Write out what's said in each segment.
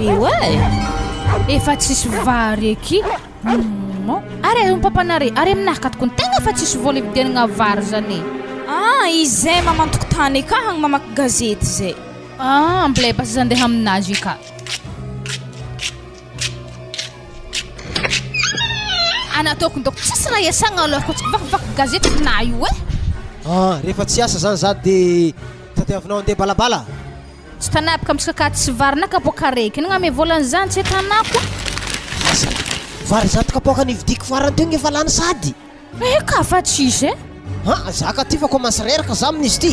nareo e! Efa tsisy vary eky. Humm. Ary aiza ny papanare? Ary aminahy ka tokony tegna fa tsisy vola ividianagna vary zany e. Ah, izay mama an-tokotany eka hagny mamaky gazety zay. Ah, mbleba sisa andeha aminazy ka. Ana tokony doko tsisy raha iasagna aloha ko tsy vakivaky gazety na io e. Ah, rehefa tsy hiasa zany za de tadiavinao andeha balabala? Tsy tanapaka amintsika ka tsy vary na kapoaka araiky. Nagname vola an'izany tsy tanako. Asa, vary zato kapoaka nividiako farany teo efa lany sady. Eka fa tsisy e. Ah, za ka ty fa commence reraka za amin'izy ty.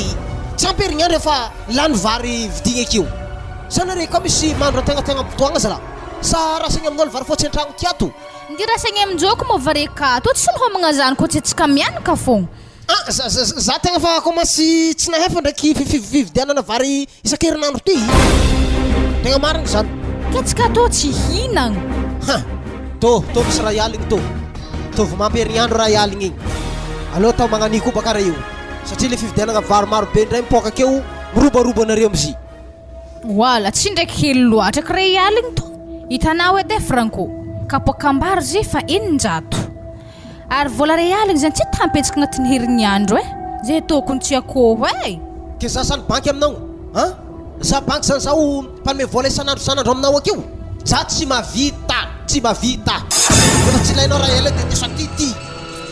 Tsy ampy herignandro efa lany vary vidigna akeo. Sa nareo ka misy mandro antegnategnam-potoagna zalahy? Sa rasagny aminao ny vary fotsy an-tragno ty ato? Ndi rasagny amin-joko moa vary akato, tsy olo homagna zany koa tsy antsika mianaka fogna. Ah, za, za, za tegna fa commence tsy nahefa ndraiky fividianana vary isan-kerinandro ty. Tegna marigny zany. Ke tsika tô tsy hihinagna. Ha! Tô, tô misy ray aligny tô. Tô vao mampy herignandro ray aligny igny. Aleo atao magnan'io koa baka raha io. Satria le fividianana vary maro be ndray mipoaka akeo, mirobaroba anareo am'zy. Voila, tsy ndraiky hely loatra ka ray aligny tô. Hitanao edy e Franco, kapoakam-bary zay fa 600. Ary vola realy zany tsy tampetsaka agnatin'ny herignandro eh! Zay tokony tsy akoho eh! Ke za zany banky aminao an! Za banky zany zaho mpanome vola isan'andro isan'andro aminao akeo? Za tsy mavita! Tsy mavita! Refa tsy ilainao raha ela de ndeso aty ty!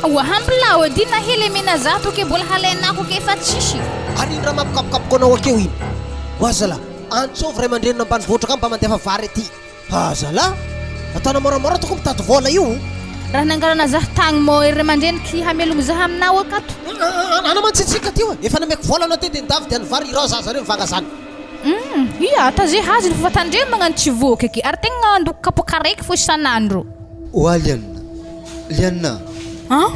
Oa hambilao edy na hely amena zato ke mbola halainako ke efa tsisy! Ary iny raha mampikapokapoka anao akeo iny? Oa zalah! Antsovy ray aman-dreninao ambanivohitra akany mba mandefa vary aty! Ah zalah! Ataonao moramora toko mitady vola io. Raha nangalana zah tagny mô ery ray aman-dreniky hamelogno zah aminao akato. Anao mantsy tsy tsika tio e! Efa nameko vola anao teo dia nidavy dia nivary irao zaza reo mivanga zany. Hum, ia, ta ze hazo ny fo fa tandremo magnano tsy voky aky ary tegna andoko kapoaka araiky fo isan'andro. Oa Liana! Liana! An?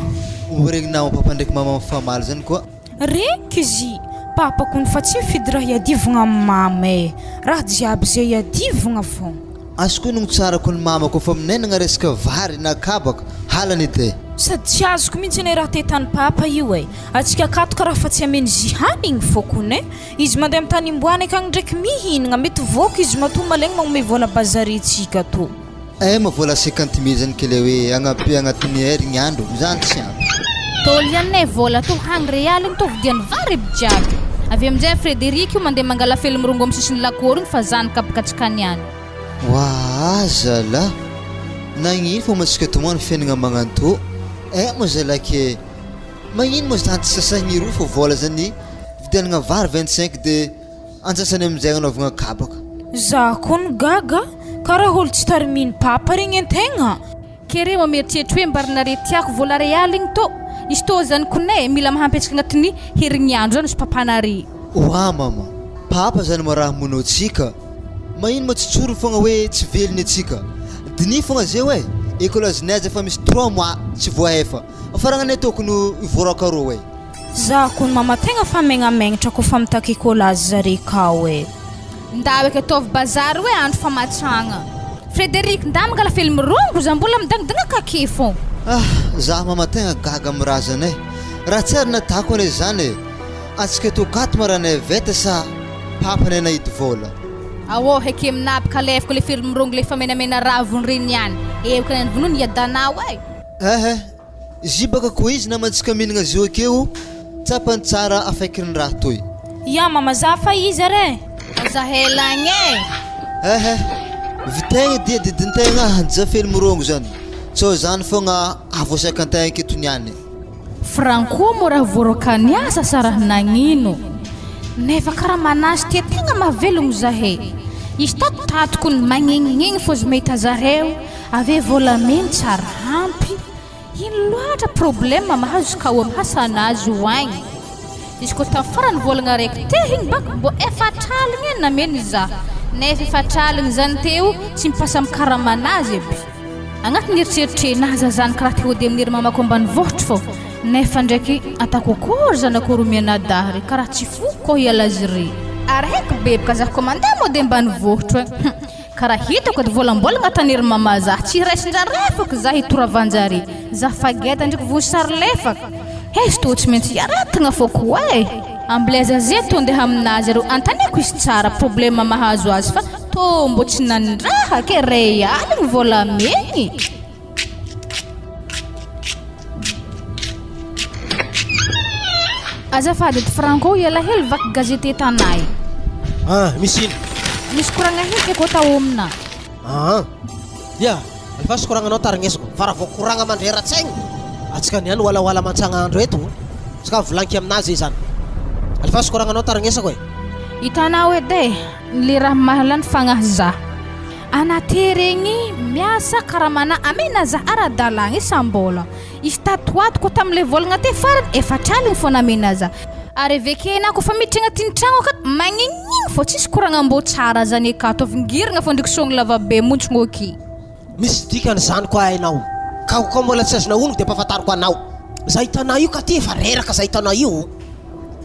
Ho regninao papa ndraiky mama mifamaly zany koa. Regniky izy, papa kony fa tsy mifidy raha iadivagna amy mama e, raha jiaby zay iadivagna fogna. Azoko onogno tsara kony mama koa fa minenagna resaka vary na kabaka, halany edy e. Sady tsy azoko mintsy anie raha tetany papa io e, atsika akato karaha fa tsy ameny zy hanigny fô kony e, izy mandeha amy tany imboany akagny ndraiky mihinagna, mety voky izy matoa malaigny magnome vola bazary tsika tô. Eh ma vola cinquante mille zany kele hoe agnabe agnatin'ny herigny andro zany tsy ampy. Tolianay vola to hagny realy igny to vidiany vary aby jiaby. Avy aminjay Frederic io mandeha mangala fely mirongo amin'ny sisin'ny lakoro igny fa zany kabokatsikany any. Waa zalah! Nagnino fô matsika tomany fiainagna magnantô eh ma zalah ke magnino ma zany tsy sasagny roa fô vola zany vidianagna vary 25 de Antsasany amin'izay agnanaovagna kabaka. Za koa no gaga, karaha olo tsy tariminy papa regny antegna. Ke re mamieritreritry hoe mbarinare tiako vola realy igny tô izy tô zany kone mila mahampetsaka agnatin'ny herigniandro zany izy papanare. Oa mama, papa zany ma raha hamono antsika, magnino ma tsy tsoriny fogna hoe tsy velogny antsika, diniho fogna zeo e, écolage-nay aza efa misy trois mois tsy voahefa, fa ragnanay tokony hivoaraka rô e. Za kony mama tegna fa megnamegnotra kofa mitaky collage zare kao e. Ndao eky ataovy bazary hoe andro famatsagna. Frederic, ndà mangala fely mirongo za mbola midagnadagnaka ake fô. Ah! Za mama tegna gaga am raha zany e! Raha tsy ary natako anie zany e! Antsika tô gato ma raha neveta sa papa ne nahidy vôla? Aô heky aminah bka alefako le fely mirongo le efa menamena raviny regny ihany, eoka ny vonoiny hiadanao e! Ehe! Zibaka koa izy namantsika mihinagna zio akeo tsapany tsara afaikin'ny raha toy. Ya mama za fa iza re? Aza hela agny e! Ehe, vitaigna dia didin-tegna hanjafely mirongo zany, tsao zany fogna havoasakan-tegna aketo niany. Franco moa raha voaroaka niasa sa raha nagnino? Nefa karaha manazy tia tegna mahavelogno zahay. Izy tato tato kony magnengnegny fô izy mahita zareo. Ave volamena tsara ampy ino loatra problème mahazo ka o hasana azy ho agny izy ko tam farany volagna raiky teo igny bako mbo efatraligny e nameno za nefa efatraligny zany teo tsy mipasa am karamanazy aby agnatiny eritreritrenahy za zany karaha te hody amin'ery mamako ambanivohitry fô nefa ndraiky atako akory zanako roa mianadahy re karaha tsy foko hiala azy re ary haiko bebaka za ko mandeha mody ambanivohitro e hum. Karaha hitako edy volambolagna taniry mama zah tsy raisinjarefako zah hitoravanjare zah fageta ndreky voasary lefaka hezy tô tsy maintsy hiaretagna fô koa e! Ambileza ze tô ndeha aminazy arô antaniko izy tsara problema mahazo azy fa. Tô mbô tsy nandraha ke ray aligny volamegny. Azafady edy Franco, ialahy hely vaky gazety etanay. Ah, misy ino? Misy koragna hely tiako atao amina. Ah, ya, alefaso koragnanao tarignesiko fa raha vao koragna mandrera-tsaigny, antsika niany hoalahoala mantsagna andro eto, tsy ka volanky aminazy zany. Alefaso koragnanao tarignesako e. Hitanao edy e, le raha mahalany fagnahy za. Anaty regny miasa karamana amena za ara-dalàgna isam-bôla. Izy tato ato koa tamin'ilay vôlagna teo farany efatr'aligny fô namena za. Ary avekeo enah koa fa miditra agnatin'ny tragno akato magnignigny fô tsisy koragna mbô tsara zany akato avingiragna fô ndriky sôgno lava be montsogno aky. Misy dikany zany koa hainao. Ka ko mbola tsy azonao onoko de ampahafantariko anao. Za hitanao io ka ty efa reraka za hitanao io.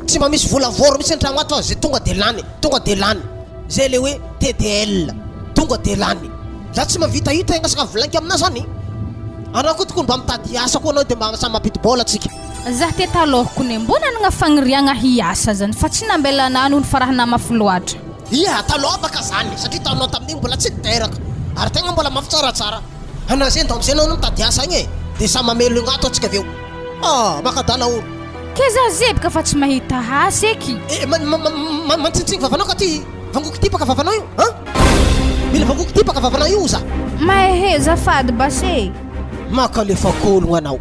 Tsy mba misy vola vôro mihitsy antragno ato fa ze tonga de lany, tonga de lany. Zay le hoe TDL, tonga de lany. Za tsy mahavita io tegna saka volainiko aminao zany. Anao koa tokony mba mitady asa koa anao de mba samy mampidi-bola tsika. Za te talôha kone mbô nanagna fagniriagna hiasa zany fa tsy nambela anah noho ny fa raha namafy loatra. Ia, talôha baka zany satria tanao tamin'igny mbola tsy niteraka ary tegna mbola mafy tsaratsara. Anah zay ndao amizay anao mitady asa agny e, de samy mamelogna ato atsika avy eo. Ah, makadala olo. Ke za zebaka fa tsy mahita asa eky. Eh, mantsintsigny vavanao ka ty vangoko ty baka vavanao io an! Mila vangoko ty baka vavanao io za. Mahehe zafady basy e. Makalefak'ologno anao.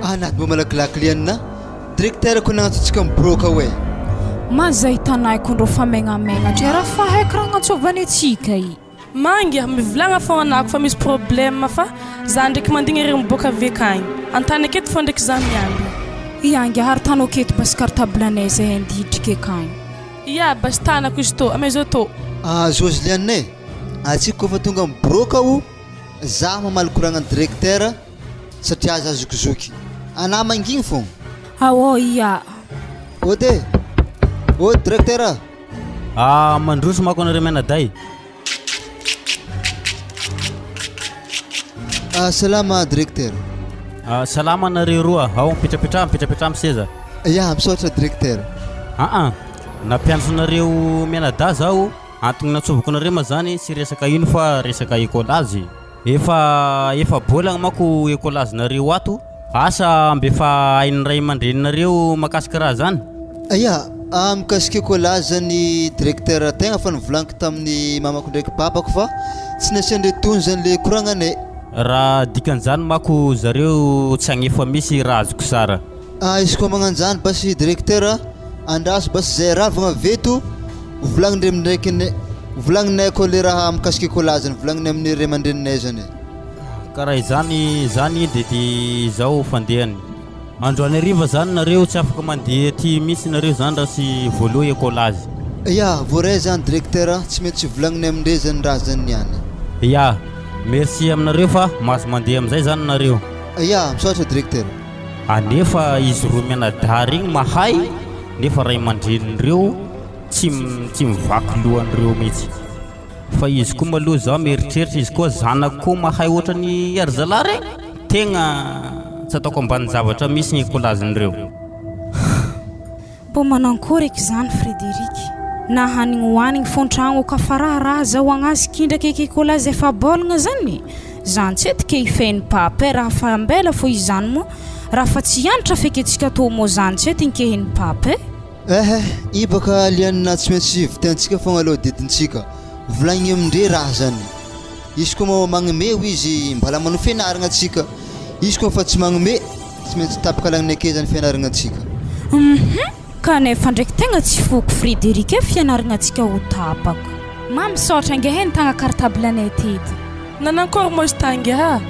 Anaty mba malakilaky lianina directeur ko nagnantso antsika mibureau kao e. Ma zay hitanay ko ndrô fa megnamegna raha fa haiko raha agnantsovany antsika i. Mangy ah, mivolagna fô anako fa misy problème fa za ndraiky mandigny are miboaka avy akagny. Antany aketo fô ndraiky za miambigny. Ia angy ary tany aketo basy cartable anay zay andidriky akagny. Ia basy tanako izy tô, amezao tô. Ah Joseliane e, antsika koa fa tonga mibureau kao, za mamaly koragnan'ny directeur satria za zokizoky. Anah mangigny fô. Aô ia. Ody e, ody directeur. Ah mandroso mako anareo mianadahy. Ah, salama directeur. Ah, salama anareo roa. Ao mipetrapetraha, mipetrapetraha amin'ny seza. Ya, misaotra directeur. Ah ah, nampiantso anareo mianadahy zaho, antony nantsovako anareo ma zany tsy resaka ino fa resaka écolage. Efa efa-bolagna manko écolage-nareo ato, asa mba efa hain'ny ray aman-dreninareo mahakasika raha zany? Ya, mikasika écolage zany directeur tegna fa nivolaniko tamin'ny mamako ndraiky babako fa tsy nasiandreo tony zany le koragnanay. Raha dikan'izany manko zareo tsy hagnefa misy raha azoko sara. Ah, izy koa magnanjany basy directeur andraso basy zay ravagna avy eto volagnindre ndraiky volagninay koa le raha mikasika écolage zany volagninay amin'ny ray aman-dreninay zany. Karaha izany zany de de izao fandehany. Androany hariva zany nareo tsy afaka mandeha aty mihitsy nareo zany raha tsy voaloa écolage. Ya, voaray zany directeur tsy maintsy volagninay amindre zany raha zany niany. Ya, merci aminareo fa mahazo mandeha amizay zany nareo. Ya, misaotra directeur. Anefa izy roa mianadahy regny mahay nefa ray aman-drenin'ireo tsy tsy mivaky lohan'ireo mihitsy. Fa izy koa maloha za mieritreritra izy koa zanako koa mahay ohatran'ny ry zalahy regny tegna tsy ataoko ambanin-javatra mihitsy ny écolage-n'ireo. Mbô manankory eky zany Frédéric? Na hanigny hoanigny fô an-tragno ka fa raha raha zao agnazy kindraky eky écolage efa baolagna zany? Zany tsy ety ke hifehy papa e raha fa ambela fô izany moa raha fa tsy hianatra feky antsika tô mô zany tsy ety nkehiny papa e. Ehe, i baka lianina tsy maintsy vitaintsika fogna aloha didintsika, volagniny amindre raha zany, izy koa moa magnome hoy izy mbala manohy fianaragna antsika, izy koa fa tsy magnome tsy maintsy tapaka lagniny ake zany fianaragna antsika. Hum kanefa ndraiky tegna tsy foko Frédéric e fianaragna antsika ho tapaka. Ma misaotra angahe nitagna cartable anay teto. Nanankory moa izy tangaha?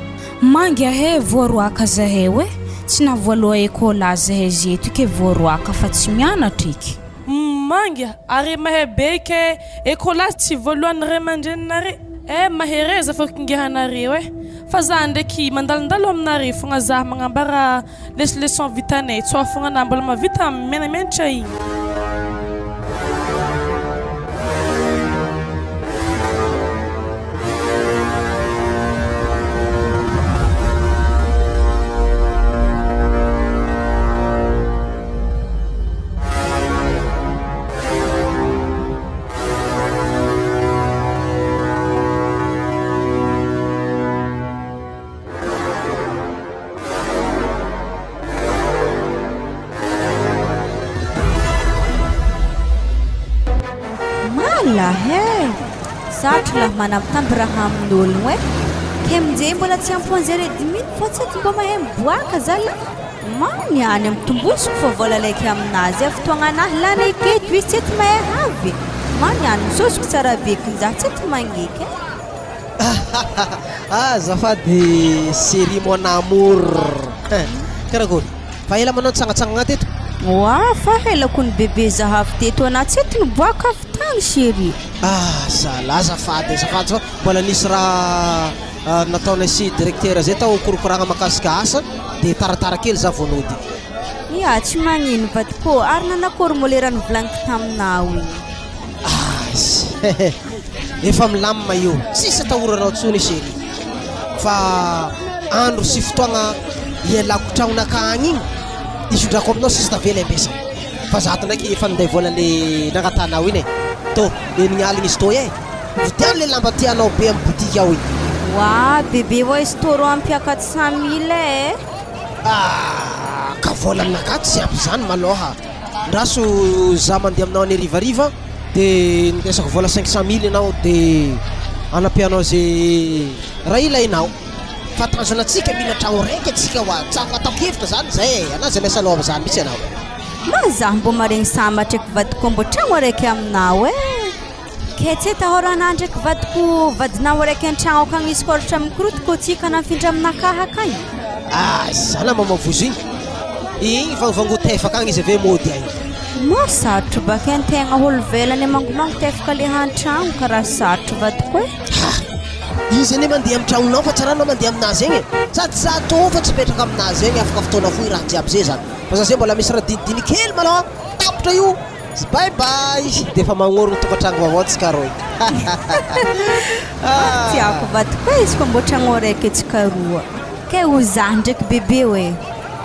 Manga he voaroaka zahay oe, tsy nahavoaloha écolage zahay zeto ke voaroaka fa tsy mianatra eky. Humm. mitomangy are mahay be ke écolage tsy voalohan'ny ray aman-dreninare eh mahereza fa kingahanareo eh fa za ndraiky mandalondalo aminare fogna za magnambara les leçon vitanay tsao fogna na mbola mahavita mianamianatra igny. Mala he! Sarotro lah manambitamby raha amin'ologno e! Ke minjey mbola tsy ampy onze heures et demie fô tsy eto mbô mahay miboaka zalah! Mamy any amin'ny tombosiko fa vola alaiky aminazy a fotoagnanahy lany eketo izy tsy eto mahay avy! Mamy any misosoko tsara be kinjah tsy eto magneky e! Azafady chérie mon amour Karakory? Fa ela manao nitsangatsangana teto? Oa fa ela kony bebe zah avy teto anah tsy eto niboaka avy tagny chérie. Ah zalah azafady azafady fa mbola nisy raha nataonay sy directeur zay tao korokoragna makasika asa de taratara kely zah vao nody. Ya tsy magnino vadiko ô, ary nanakory moa le raha nivolagniko taminao igny? Azy Efa milamina io, tsisy atahoranao tsony chérie fa andro sy fotoagna ialako tragnonakahy agny igny hizodrako aminao sisa tavela iambesana fa za ato ndraiky efa ninday vola le nangatahanao iny e, tô enigny aligny izy tô e, vidiano le lamba tianao be amy boutique ao igny. Wa bebe wa izy tô rô hampiakatry 100000 e. Ah ka vola aminakahy tsy ampy zany malôha, ndraso za mandeha aminao any harivariva. De niraisako vola 500 mille ianao de anampianao ze raha ilainao fa tanjona antsika mila tragno raiky antsika hoa tsy afaka ataoko hevitra zany zay e anao zay miasa loha amzany mitsy ianao. Ma za mbô maregny sambatra eky vadiko mbô tragno araiky aminao e ke tsy atahorana ndraiky vadiko vadinao araiky antragno akagny izy koa ôhatra mikorotoko kô tsy ka nafindra aminakahy akagny. Ah zala mamavozo igny igny vangovango tefaka agny izy aveo mody agny. Moa sarotro baka antegna olo velany mangomango tefaka le antragno karaha sarotro vadiko e. Ha! Izy anie mandeha amin'ny tragnonao fa tsara anao mandeha aminazy egny e! Sady za tô fa tsy mipetraka aminazy egny afaka fotoana fohy raha jiaby zay zany fa za zay mbola misy raha dinidiniky hely malôha tapitra io bye bye de efa magnorigny tokantragno vaovao tsika roy Ah, tiako vadiko e izy koa mbô tragno araiky antsika roa. Kay ho zah ndraiky bebe oe.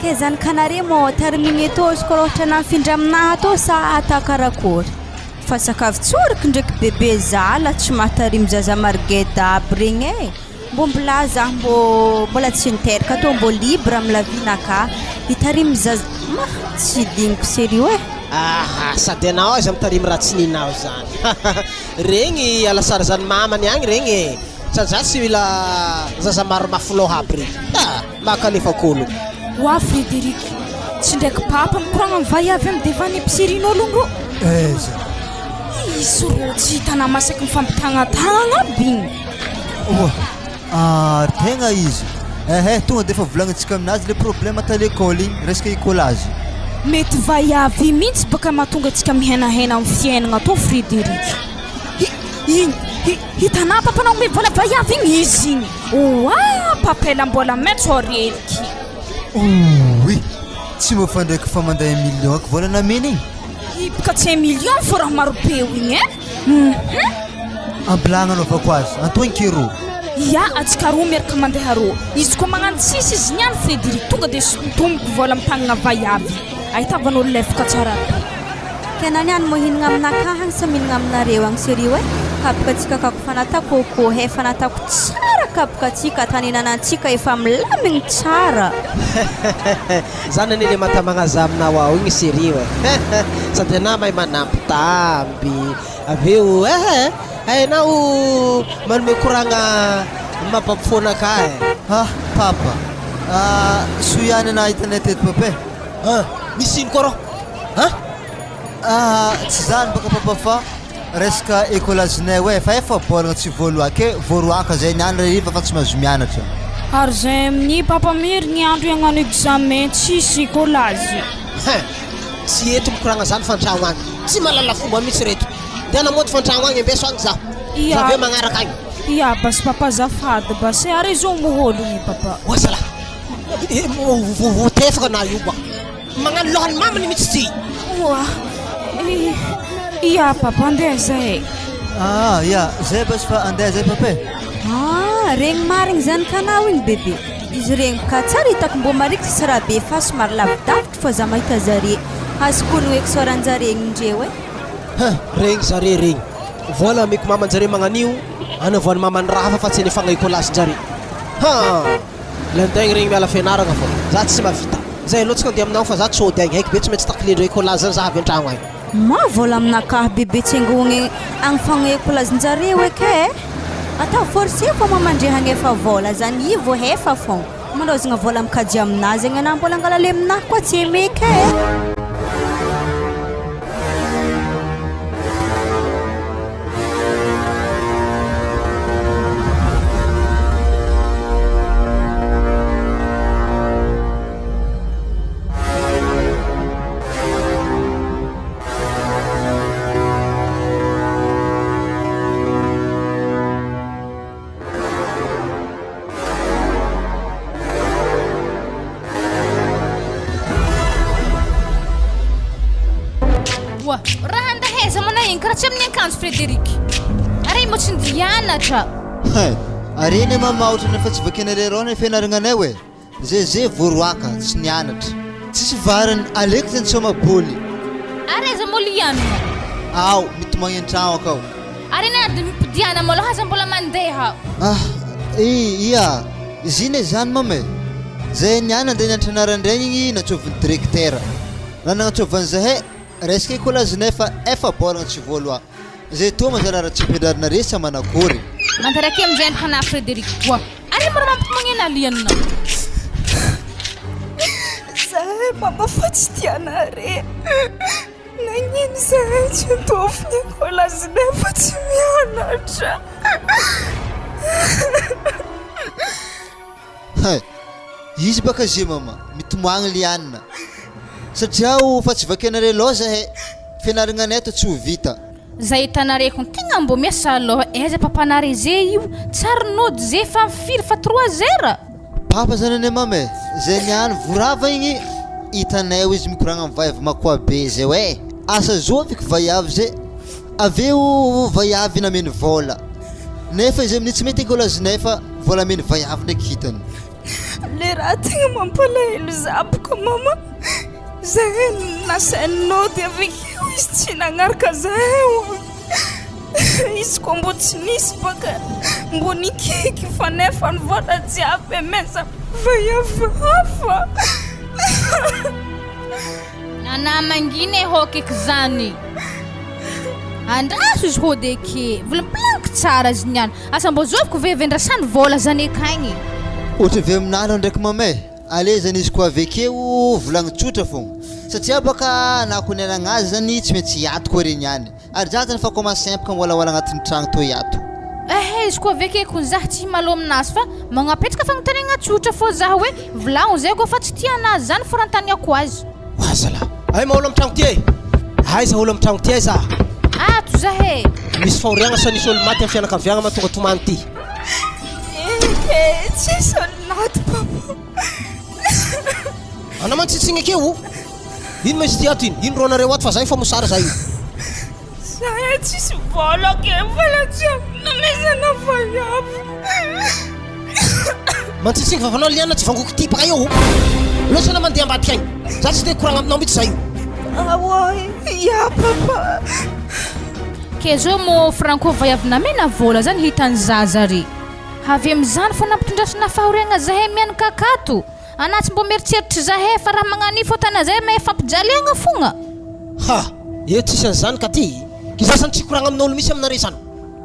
Kay zanakanare moa tarimigny etô izy koa ôhatra nafindra aminahy atô sa atao karakôry? Fa sakafo tsoriky ndraiky bebe zah lah tsy mahatarimy zaza margeda aby regny e! Mbô mbola zah mbô mbola tsy niteraka tô mbô libre amy la vie nakah hitarimy zaza mah tsy digniko sérieux e! Aha, sady anao aza mitarimy raha tsy ninao zany. Regny alasarizan'ny mamany agny regny e! Sady za tsy mila zaza maro mafy loha aby regny. Ah! Maka alefa kolo. Oa Frédéric, tsy ndraiky papa mikoragna amy vaiavy amy devant épicerie-n'ologno rô. Aiza? Izy rô tsy hitanà masaky mifampitagnatagnagna aby igny. Oa! Ary tegna izy. Ehe, tonga de efa volagnintsika aminazy le problème ta l'école igny, resaka écolage. Mety vaiavy mihitsy baka mahatonga antsika mihenahena amy fiaignana tô Frédéric. Hi, igny, hi, hitanà papa nagnomey vola vaiavy igny izy igny. Oa, papela mbola maitso areriky. Ouii! Tsy mifandraiky fa manday un million aky vola namena igny. Hipoka tsy un million fô raha marobe io igny e. Hum. Ambilagna anaovako azy, antoigny ke rô. Ya, antsika roa miaraka mandeha rô. Izy koa magnano tsisy izy niany Frédéric tonga de sintomiko vola amy tagnana vaiavy. Ahitavan'olo lefaka tsara be. Ke na niany moa hihinagna aminakahy agny sa mihinagna aminareo agny sérieux e? Kapoka antsika kako fa natako kô efa natako tsara kapoka antsika tany hinanantsika efa milamigny tsara. Zany anie le mahatamagna za aminao ao igny sérieux e! Sady anah mahay manambitamby avy eo ehe hainao manome koragna mampampifoana akah e. Ah papa ah soa ihany anah hitanay teto papa e. Ah misy ino koa rô? Ah! Ah tsy zany baka papa fa resaka écolage-nay oe fa efa baolina tsy voaloaka e, voaroaka zay niany hariva fa tsy mahazo mianatra. Ary zay amin'ny papa Miry ny andro hagnano examen tsisy écolage. Hein! Tsy eto mikoragna zany fa antragno agny. Tsy mahalala fomba mihitsy reto. Ndehana mody fa an-tragno agny, ambeso agny zaho. Za avy eo magnaraka agny. Ia basy papa azafady basy e, ary izao mohologny papa. Oa zalahy, ho tefaka na io ba. Magnano lohany maminy mihitsy ty. Oa, ia papa andeha zahay. Ah ia, zay basy fa andeha zay papa e. Ah, regny marigny zanakanao igny bebe. Izy regny ka tsara hitako mbô marikitry tsy raha be fa somary lavidavitry fô za mahita zare. Azoko onogno eky sôranjare igny ndreo e. Hein, regny zare regny. Vola ameko maman-jare magnan'io, anavoan'ny mamany raha hafa fa tsy alefagna écolage-njare. Ha! Landaigny regny miala fianaragna fô za tsy mahavita. Zay aleo tsika andeha aminao fa za tsy hody agny, haiko be tsy maintsy tacler-ndreo écolage zany za avy an-tragno agny. Ma vola aminakahy bebe tsingogny agny fagneko lazinjareo eky e! Atao forcé fô mamandre hagnefa vola zany i vô hefa fô manôzagna vola mikajy aminahy zegny anah mbola angala le aminahy koa tsy emeky e! Oa, raha andaheza moa na igny karaha tsy amin'ny akanjo Frédéric. Ary moa tsy ndia hianatra. Hay, ary eny mama ohatrany efa tsy vakianareo reo ny fianaragna e. Zeze voaroaka, tsy nianatra. Tsisy varany, aleoko zany soma boly. Ary aiza moa lianina? Ao, mitomagny an-tragno akao. Ary eny ady mipodiana malôha aza mbola mandeha. Ah, i, ia, izy ine zany mama e. Zahay niany andeha nianatra anaran-dregny igny natsôvin'ny directeur. Raha nagnantsôvany zahay, resaka ekolazinay fa efa-bôlagna tsy voaloa. Zay toa manjary raha tsy ampianarina re sa manakory? Mantarake amizay ny mpanahy Frédéric Bois. Ary mora mampitomagny anà lianina. Zahay mama fa tsy tianare. Nagnino zahay tsy ataovy écolage nefa tsy mianatra. Hay! Izy baka ze mama, mitomagny lianina. Satria o fa tsy vakianare loza he, fianaragna ato tsy ho vita. Zay hitanareko tegna mbô miasa aloha aiza papanare ze io tsary nody ze fa firy fa trois heures. Papa zany anie mama e, zay niany vorava igny hitanay izy mikoragna amy vaiavy makoa be zay oe, asa zôviky vaiavy zay, avy eo vaiavy nameny vôla, nefa izy amin'io tsy mety ekolazinay fa volamena vaiavy ndraiky hitany. Le raha tegna mampalahelo za boka mama, zahay nasainy nody avekeo izy tsy nagnaraka zahay ô, izy koa mbô tsy nisy baka mbô nikiky fa nefa ny vola jiaby amesa vaiavy hafa. Nana mangina e hokeky zany. Andraso izy hody eke. Volampilaniko tsara izy niany. Asa mbô zoviko ve vendrasany vola zany akagny. Ohatra avy aminah ndraiky mama e, allez zany izy koa avy akeo volagny tsotra fogna satria baka na ko nialagna azy zany tsy maintsy hiato koa regny ihany ary za zany fa commence empaka miwalawala agnatin'ny tragno tô hiato. Ehe izy koa avy ake kony zah tsy himalo aminazy fa magnapetraka fagnontaniagna tsotra fô zah hoe volagno zay koa fa tsy tia anazy zany fô raha anontaniako azy. Oa zalah! Ay ma olo am tragno ty e! Aiza olo am tragno ty aiza? Ato zah e! Misy fahoriagna sa nisy olo maty am fianakaviagna mahatonga tomany ty? Ehe tsisy olo maty papa. Anao mantsintsigny akeo o! Ino ma izy ty ato ino? Ino rô nareo ato fa zay efa mosary zay io. Zahay tsisy vola ke vola jiaby namezana vaiavy. Mantsintsigny vavanao liana tsy vangoko ty baka eo o! Aleo sana mandeha ambadika agny. Za tsy te hikoragna aminao mihitsy zay io. Aoa ya papa. Ke zao mô Franco vaiavy namena vola zany hitan'ny zaza re. Avy amizany fô nampitondrasina fahoriagna zahay mianaka akato. Anà tsy mbô mieritreritry zahay fa raha magnano fô tana zay mahay fampijaliagna fogna. Ha! Eo tsisy an'izany ka ty! K'iza zany tsy hikoragna amin'olo misy aminareo zany?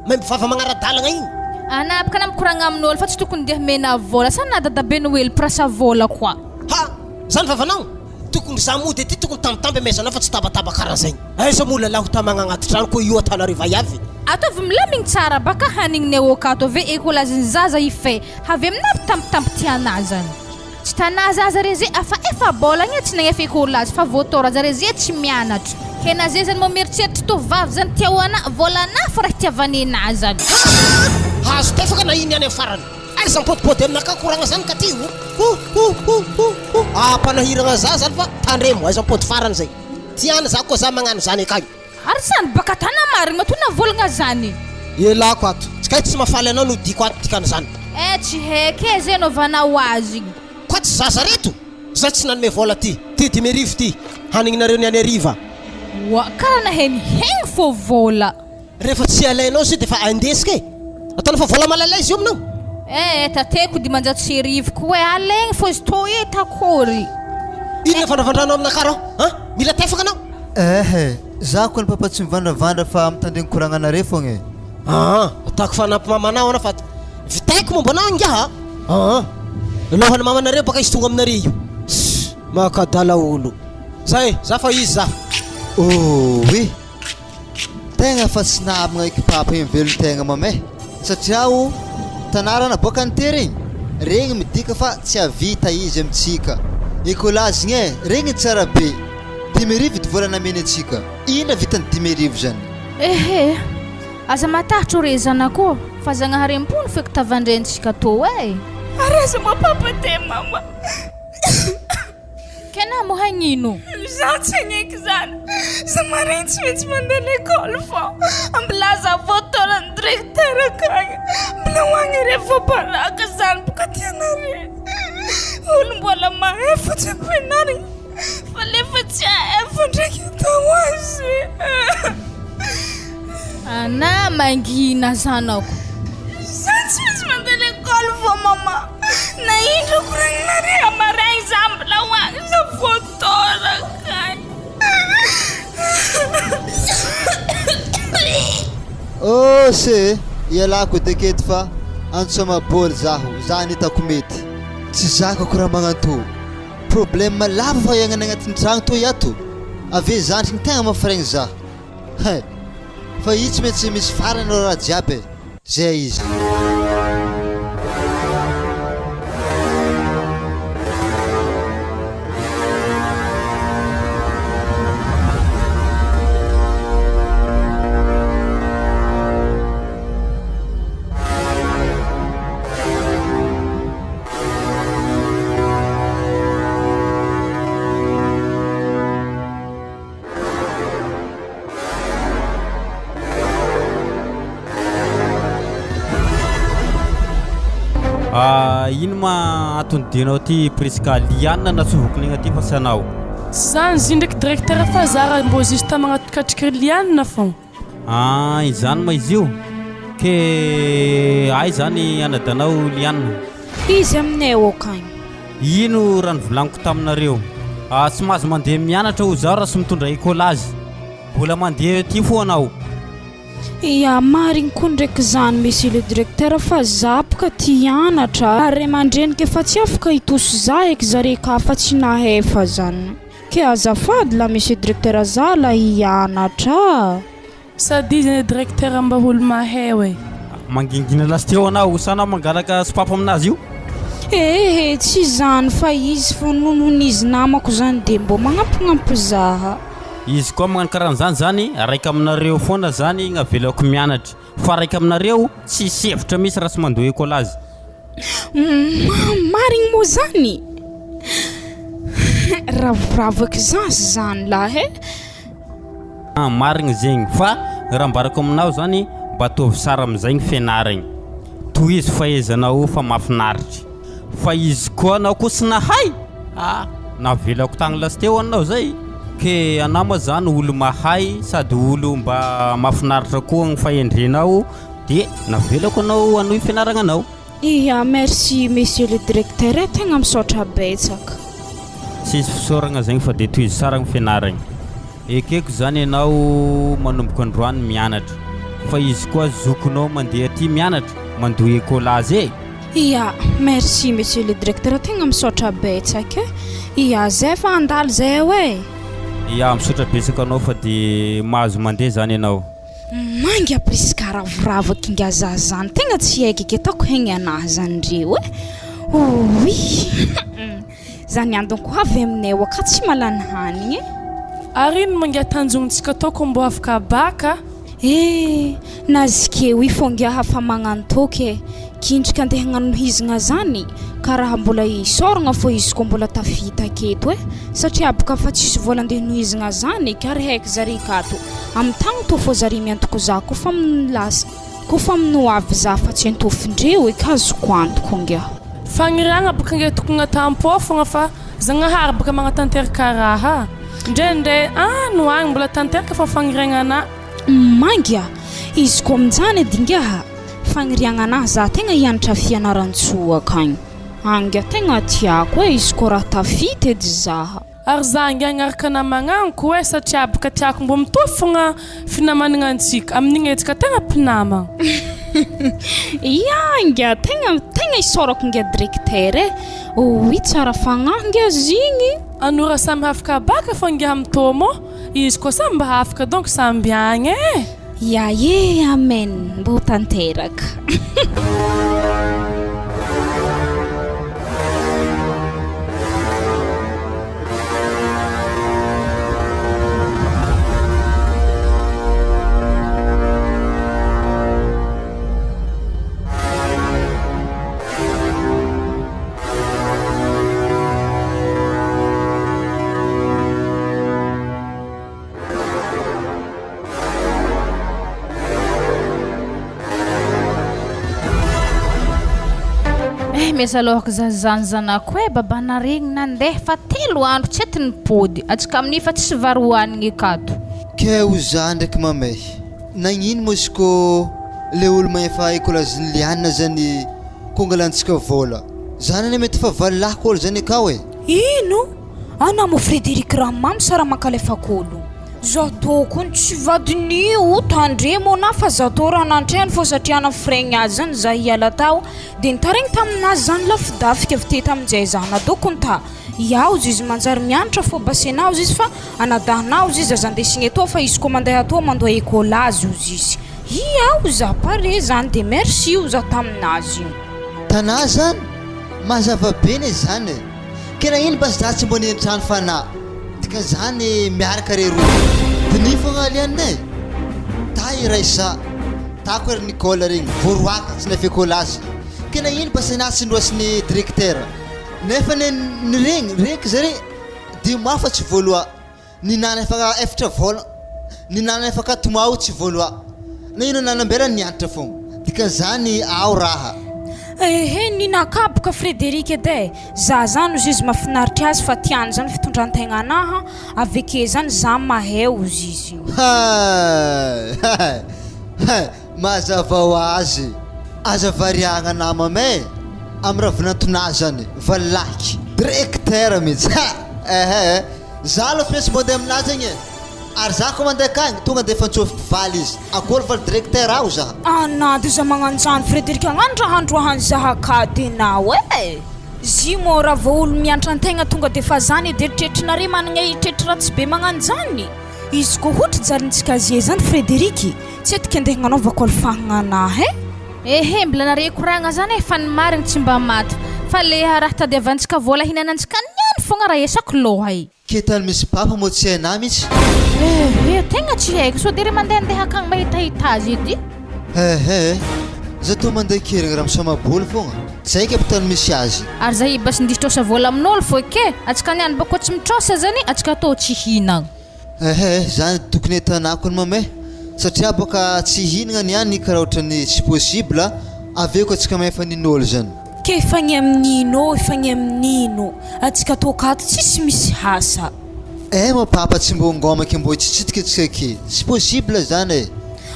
Maimbo vava magnara-dalagna igny. Anà baka na mikoragna amin'olo fa tsy tokony ndeha mena vola sa na dadabe noely mpirasa vola koa. Ha! Zany vavanao? Tokony za mody aty tokony tambitamby amezanao fa tsy tabataba karaha zegny. Aiza moa lalahy ho tamagna agnaty tragno koa io atanareo vaiavy? Ataovy milamigny tsara baka hanigniny ao akato ave ekolazin'ny zaza ife. Avy aminà tambitamby tianà zany. Tsy tana zaza re ze fa efa-bolagna tsy nagnefa écolage fa voatôra zare ze tsy mianatra. Ke na ze zany mô mieritreritry tovovavy zany tia ho ana vôla ana fô raha itiavane na zany. Haa! Azo tefaka na iny ihany amin'ny farany. Aiza mipodipody aminakahy koragna zany ka ty o! Ho ho ho ho ho! Ampanahiragna za zany fa tandremo aiza mipody farany zay. Tiany za koa za magnano zany akagny. Ary zany baka tana marigny matoa navolagna zany. Elako ato. Tsy kay tsy mafaly anao no diko ato dikan'izany. Eh tsy heky e zay anaovanao azy igny. Koa tsy zaza reto? Zay tsy nanome vola ty. Ty 5000 ty. Hanigninareo niany hariva. Oa kara nahenihegny fô vola. Rehefa tsy alainao izy io dia efa andesiko e! Ataonao fa vola malailay izy io aminao? Eh tateko 1500 koa e, alaigny fô izy tô eto akory. Inona vandravandranao aminakahy rô? An? Mila tefaka anao? Eh! Za kony papa tsy mivandravandra fa mitandregny koragnanare fogna e! Aa! Ataoko fanampy mamanao anao fa vitaiko momba anao ingahy a! Aa! Lohan'ny mamanareo baka izy tonga aminare io! Ssss! Makadala olo! Zay e! Za fa izy za! Ooii! Tegna fa tsy namagna eky papa igny velon-tegna mamay satria o tanarana boaka nitery igny regny midika fa tsy havita izy amintsika écolage igny e regny tsara be 5000 edy vola nameny antsika inona vitan'ny 5000 zany. Ehe, aza matahotra re zanako ô, fa Zagnahary ambony feky tavandrentsika tô e. Ary aza mampapa te mama. Kena moa hagnino? Izaho tsy hagneky izany. Za maregny tsy maintsy mandeha l'école fô. Mbola za vao taonan'ny directeur akagny. Mbola ho agny re vao baraka zany boka tianare. Olo mbola mahay fô tsy ampianarigny fa lefa tsy hahay fô ndraiky atao azy. Anà mangina zanako. Za tsy maintsy mandeha l'école fô maman. Na indro koragninare amaraigny za mbola ho agny za voatoraka. Oh se, ialako edy aketo fa antsoma bôly zaho, zany hitako mety. Tsy zakako raha magnanto. Problème lava fa iaignana agnatin'ny tragno toy ato. Ave zandriny tegna mafiregny za. Hay! Fa io tsy maintsy misy farany reo raha jiaby e! Zay izy. Ah, ino ma antony dianao ty Prisca Liana natsovoko negna ty fa tsy anao. Tsy zany izy ndraiky directeur fa za raha mbô juste magnatokatriky ry Liana fô. Ah, izany ma izy io? Ke aiza zany anadanao Liana? Izy aminay akagny. Ino raha novolaniko taminareo? Ah, tsy mahazo mandeha mianatra hoy zaho raha tsy mitondra écolage. Mbola mandeha aty fo anao. Ya, marigny koa ndraiky zany monsieur le directeur fa za boka tia hianatra ary ray aman-dreniko efa tsy afaka hitosy za eky zare ka fa tsy nahefa zany. Ke azafady la monsieur directeur za la hianatra. Sady izy anie directeur mba olo mahay oe. Mangingina lasteo anao sa anao mangalaka sopapa aminazy io? Ehe tsy izany fa izy fa nohon'ny izy namako zany de mbô magnampignampy zaha. Izy koa magnano karan'izany zany raika aminareo foana zany gny avelako mianatra fa raika aminareo tsisy hevitra mihitsy raha tsy mandoa écolage. Marigny moa zany? Ravoravo eky zasy zany lahy e. Ah, marigny zegny fa raha ambarako aminao zany mba ataovy sara amizay ny fianaragny, tohizo fahaizanao fa mahafinaritry, fa izy koa anao koa tsy nahay ah navelako tagny lasteo anao zay, ke anao ma zany olo mahay sady olo mba mahafinaritra koa ny fahendrenao de navelako anao hanohy fianaragnanao. Ia, merci monsieur le directeur e, tegna misaotra betsaka. Tsisy fisaoragna zegny fa de tohizo tsara ny fianaragna. Ekeko zany ianao manomboka androany mianatra fa izy koa zokinao mandeha aty mianatra mandoa écolage e! Ia, merci monsieur le directeur tegna misaotra betsaka e! Ia, zay fa handalo zay eo e! Ia, misaotra betsaka anao fa de mahazo mandeha zany ianao. Manga Prisca ravoravo aky nga za zany tegna tsy haiko eky ataoko hegny anahy zany ndreo e! Ouii. Zany andony ko avy aminay ao ka tsy malany hanigny e. Ary ino moa ngia tanjognontsika tô ko mbô afaka baka? Eh! Nazikeo i fô ngiaha fa magnano toky e! Kindriky andeha hagnano hizigna zany ka raha mbola isaoragna fô izy ko mbola tafita aketo e! Satria boka fa tsisy vola andeha hanohizagna zany ka ry haiky zare kato amy tagny tô fô zare miantoko za ko fa lasa ko fa amin'ny ho avy za fa tsy antofindreo e ka azoko antoko ngiaha. Fagniriagna boka nge tokony atampo fogna fa Zagnahary boka magnatanteraka raha. Ndraindray any ho agny mbola tanteraka fô fagniriagnanà. Mangy a! Izy ko aminjany edy ingaha fagniriagnanà za tegna hianatra Fianarantsoa akagny. Agny tegna tiako e izy ko raha tafita edy zaha. Ary za ange agnaraka namagna agny ko e satria boka tiako mbo mitovy fogna finamanagna antsika amin'igny antsika tegna mpinamagna. Ia ingahy tegna tegna isaorako ingahy directeur e! Oui tsara fagnahy ingahy zigny. Anao raha samy afaka baka fô ingahy mitôma ô! Izy koa samy mba afaka donc samby agny e! Ya e amen mba ho tanteraka. Eh meza lohako za zany zanako eh babanareo igny nandeha fa telo andro tsy ety nipody atsika amin'io fa tsisy vary hohanigny akato. Kay ho za ndraiky mamay. Nagnino moa izy kô le olo magnefa écolage-n'i Liana zany kô angalantsika vôla? Zany anie mety fa valilahy kôlo zany akao e! Ino? Ana mo Frederic Ramamy sa Ramakalefakolo? Za tokony tsy vadin'io, tandremo ana fa za tô raha nantreno fô satria ana firegny azy zany za hiala tao de nitaregny taminazy zany lafidafika avy teto aminjay za nadokony ta iaho izy manjary mianatra fô basenao izy fa anadahinao izy aza andesigny etoa fa izy koa mandeha atoa mandoa écolage ozy izy iaho za pare zany de merci oza taminazy io. Tanà zany? Mazava be ne zany e! Ke nagnino mba za tsy mbo nientrano fanahy dikan'izany miaraka re roa diniho fogna Aliane e! Ta i Raissa, ta koa ry Nicole regny voaroaka tsy nafeko kôlazy ke nagnino mba tsy natsy ndroasin'ny directeur nefa ne ny regny regniky zare dimy mois fa tsy voaloa Ninana efa efatra vôla ninana efa quatre mois tsy voaloa na ino nanambela nianatra fogna dikan'izany ao raha. Ehe ninakaboka Frederic edy e! Za zany ozy izy mafinaritra azy fa tiany zany fitondrantegna anaha aveke zany za mahay ozy izy io. Hay hay hay mazava ho azy aza variagna namam e am raha vinantonah zany valaky directeur mitsy ha ehe Za aloha tsy maintsy mandeha aminazy agny e! Ary za koa mandeha akagny tonga de efa antsôviko valy izy, akory valy directeur aho za. Anady za magnanjany Frederic agnano raha androahany za akady enao e! Zy mô raha vao olo miantra antegna tonga de fa zany edy eritreritrinare managna eritreritry ratsy be magnanjany? Izy koa hotry jalintsika zie zany Frederic tsy etiky andeha agnanaovako alifahagna anah e! Ehe mbola nare koragna zany e fa ny marigny tsy mba maty fa le raha tadiavantsika vola hinanantsika niany fogna raha esako loha e. Ke tany misy papa moa tsy hainà mitsy. Ehe tegna tsy haiko sao de re mandehandeha akagny mahitahita azy edy. Ehe za toa mandeha kerigny raha misamaboly fogna tsy haiko aby tany misy azy. Ary za ibasy ndisy trosa vola amin'olo fô ke atsika niany bôko tsy mitrosa zany atsika tô tsy hinagna. Ehe zany tokony ahitanako ny mamay satria boka tsy hihinagna ny any karaha ohatran'ny tsy possible avy eo ko antsika mahefa ninôlo zany. Ke efa ny amin'ino efa ny amin'ino atsika toaka ato tsisy misy asa. Eh ma papa tsy mbô ngômaky mbô hitsitsitika antsika ke tsy possible zany e.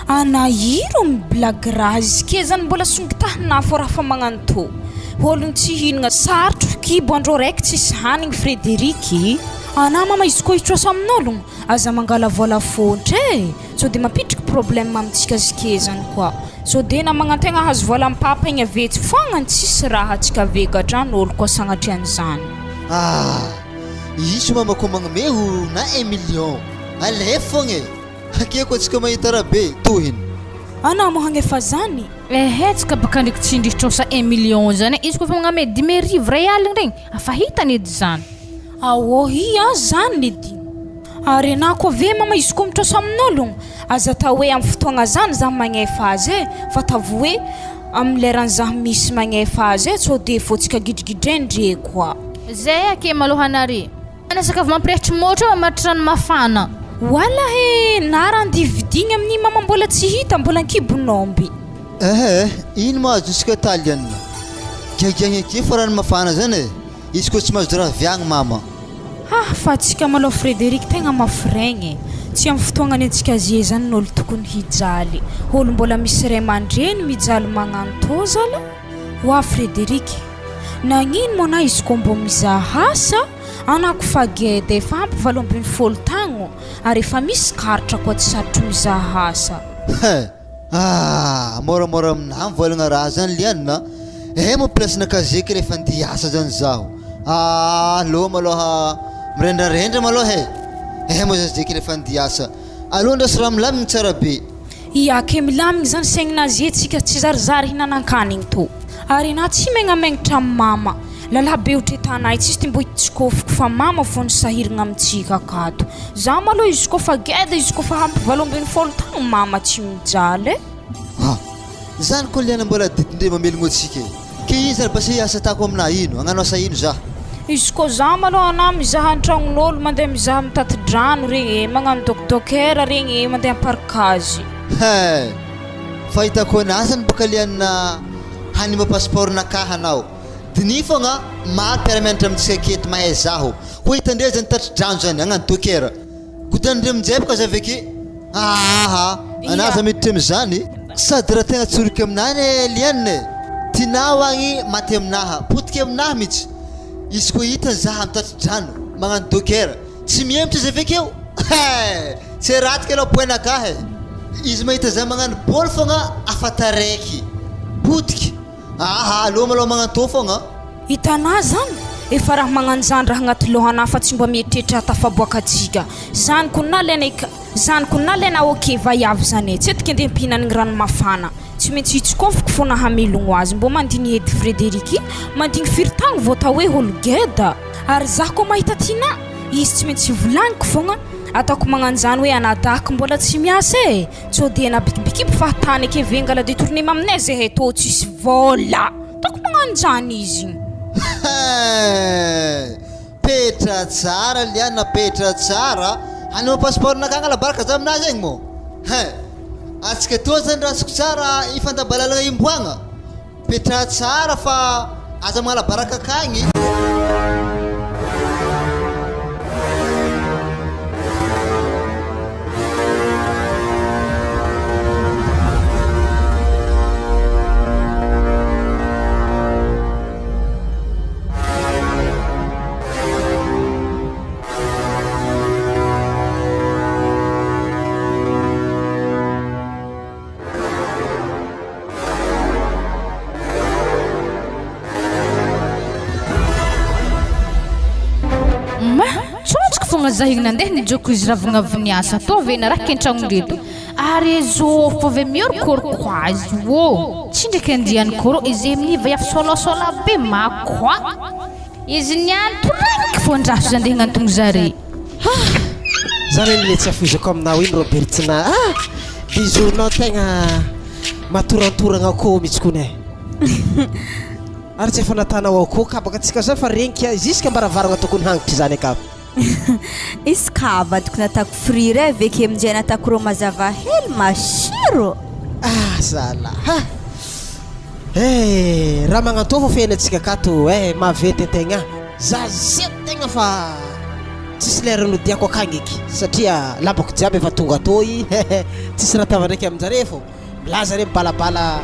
Ana iro mi blague raha izy ke zany mbola songitahina fô raha fa magnano tô ôlogno tsy hihinagna sarotro kibo andro araiky tsisy hanigny Frederic. Anah mama izy koa hitrosa amin'ologno aza mangala vola fôntra e! Sao de mampidriky problème amintsika zike zany koa sao de namagnantegna ahazo vola am papa igny avy etsy foagnany tsisy raha atsika aveka hatrany olo koa sagnatria an'izany. Ah! Iso mama ko magnome ho na un million alefa fogna e! Akeo ko antsika mahita raha be tohiny. Anà moa hagnefa zany? Ehe tsy ka baka ndreky tsy ndry trosa un million zany e, izy koa efa magname 5000 ray aligny regny afa hitany edy zany. Aô hi a zany edy. Ary anà koa ve mama izy koa mitrosa amin'ologno? Aza atao hoe amin'ny fotoagna zany zah magnefa azy e, fa ataovy hoe amin'ny leran'ny zah misy magnefa azy e, sao de voatsika gidrigidren-dre koa. Zay ake malôha nare. Ana sakafo mampirehitry môtro eo mamatry rano mafana. Wala he, na raha andeha vidigny amin'i mama mbola tsy hita, mbola ankibon'omby. Ehe, ino ma azontsika Italiana? Giagiagna akia fa rano mafana zany e, izy koa tsy mahazo raha viagny mama. Ha, fa atsika malou Frederic tegna mafy regny e! Tsy am fotoagna nentsika azy zany ny olo tokony hijaly, olo mbola misy ray aman-dreny mijaly magnano tô zala? Hoa Frederic, nagnino moa na izy koa mbô mizaha asa, anako fa geda efa ampy 18 tagno ary efa misy karatra koa tsy sarotro mizaha asa. He! Ah! Môramôra aminah mivolagna raha zany liana a! Eh moa place-na casier-ko rehefa andeha hiasa zany zaho, ah! Aleo malôha mirendrarendra malôha e! Eh moa za zeky rehefa andeha hiasa, aleo andraso raha milamigny tsara be. Ia ke milamigny zany saigninazy e tsika tsy zarizary hinanan-kanigny tô! Ary enah tsy megnamegnotra am mama! Lalahy be otretanay tsisy ty mbo hitsikofoko fa mama fô ny sahiragna amintsika akato. Za malou izy koa fa geda izy koa fa ampy 18 taogno mama tsy mijaly e. Ha! Zany koa liana mbola adidindre mamelogno antsika e! Ke iza ary base hiasa atako aminah ino? Hagnano asa ino zah? Izy koa za malou anah mizaha antragnon'olo mandeha mizaha mitati-drano regny e, magnano docdocker regny e, mandeha am-parikazy. He! Fahitako anah zany boka liana hanimba passeport nakahy anao. Diniho fogna maro mpiara-mianatra amintsika aketo mahay zaho koa hitandreo zany tatri-drano zany hagnano docker godandreo aminjay boka za aveke aaha anah za miditra amizany sady raha tegna tsoriko aminah anie Liane e tinao agny maty aminaha potika aminaha mitsy izy koa hitany zaha mitatri-drano magnano docker tsy mihemotra izy avekeo eh tsy ratsy aloha point-nakahy e izy mahita za magnano bôly fogna afa taraiky potika Aha, aleo malôha magnantô fogna. Hitanà zany? Efa raha magnano zany raha agnaty lohanà fa tsy mba mieritreritra hahatafaboaka antsika. Zany ko na lena ika, zany ko na lena ok vaiavy zany e, tsy etiky andeha mpihinanigny rano mafana. Tsy maintsy hitsikofoko fona hamelogno azy. Mbô mandigny edy Frederic, mandigny firy tagno vao atao hoe olo geda? Ary zah koa mahita Tinah, izy tsy maintsy volagniko fogna, ataoko magnano zany hoe anadahiko mbola tsy miasa e! Sao dia nabikibikiby fahatany ake ve ngala detourner maminay zahay tô tsisy vôla! Ataoko magnano zany izy. Hein! Petra tsara Liana petra tsara Hanao passeport nakà ngala baraka za aminazy agny mô Hein! Atsika toa zany rasiko tsara hifantabalalagna imboagna Petraha tsara fa aza mangala baraka akagny. Ma, tsontsoko fogna za igny nandeha nijoko izy ravogna avy niasa tô ve naraky an-tragnondreto ary zô fô ve miorokôroko azy ô tsy ndraiky andiany kôrô izy amin'ny vaiavy sôlasôla be ma quoi izy niany toragniky fô ndraso za andeha agnantogno zare. Ah! Zany anie le tsy afoizako aminao iny Robertina ah! Bisous-nao tegna matorantoragna akôho mitsy kony eh! Ary tsy efa natanao akôho kabaka tsika zao fa regniky ah, jusque ambaravaragna tokony hangitry zany akao. Izy ka avadiko natako frire eh, veke aminjay natako rô mazava hely masiro. Ah zalah ah! Eh! Raha magnantô fô fiainantsika akato eh! Maventy antegna. Za zety tegna fa tsisy lera nodiako akagny eky satria lambako jiaby efa tonga atoy hehe tsisy raha tava ndraiky aminjare fô milaza re mibalabala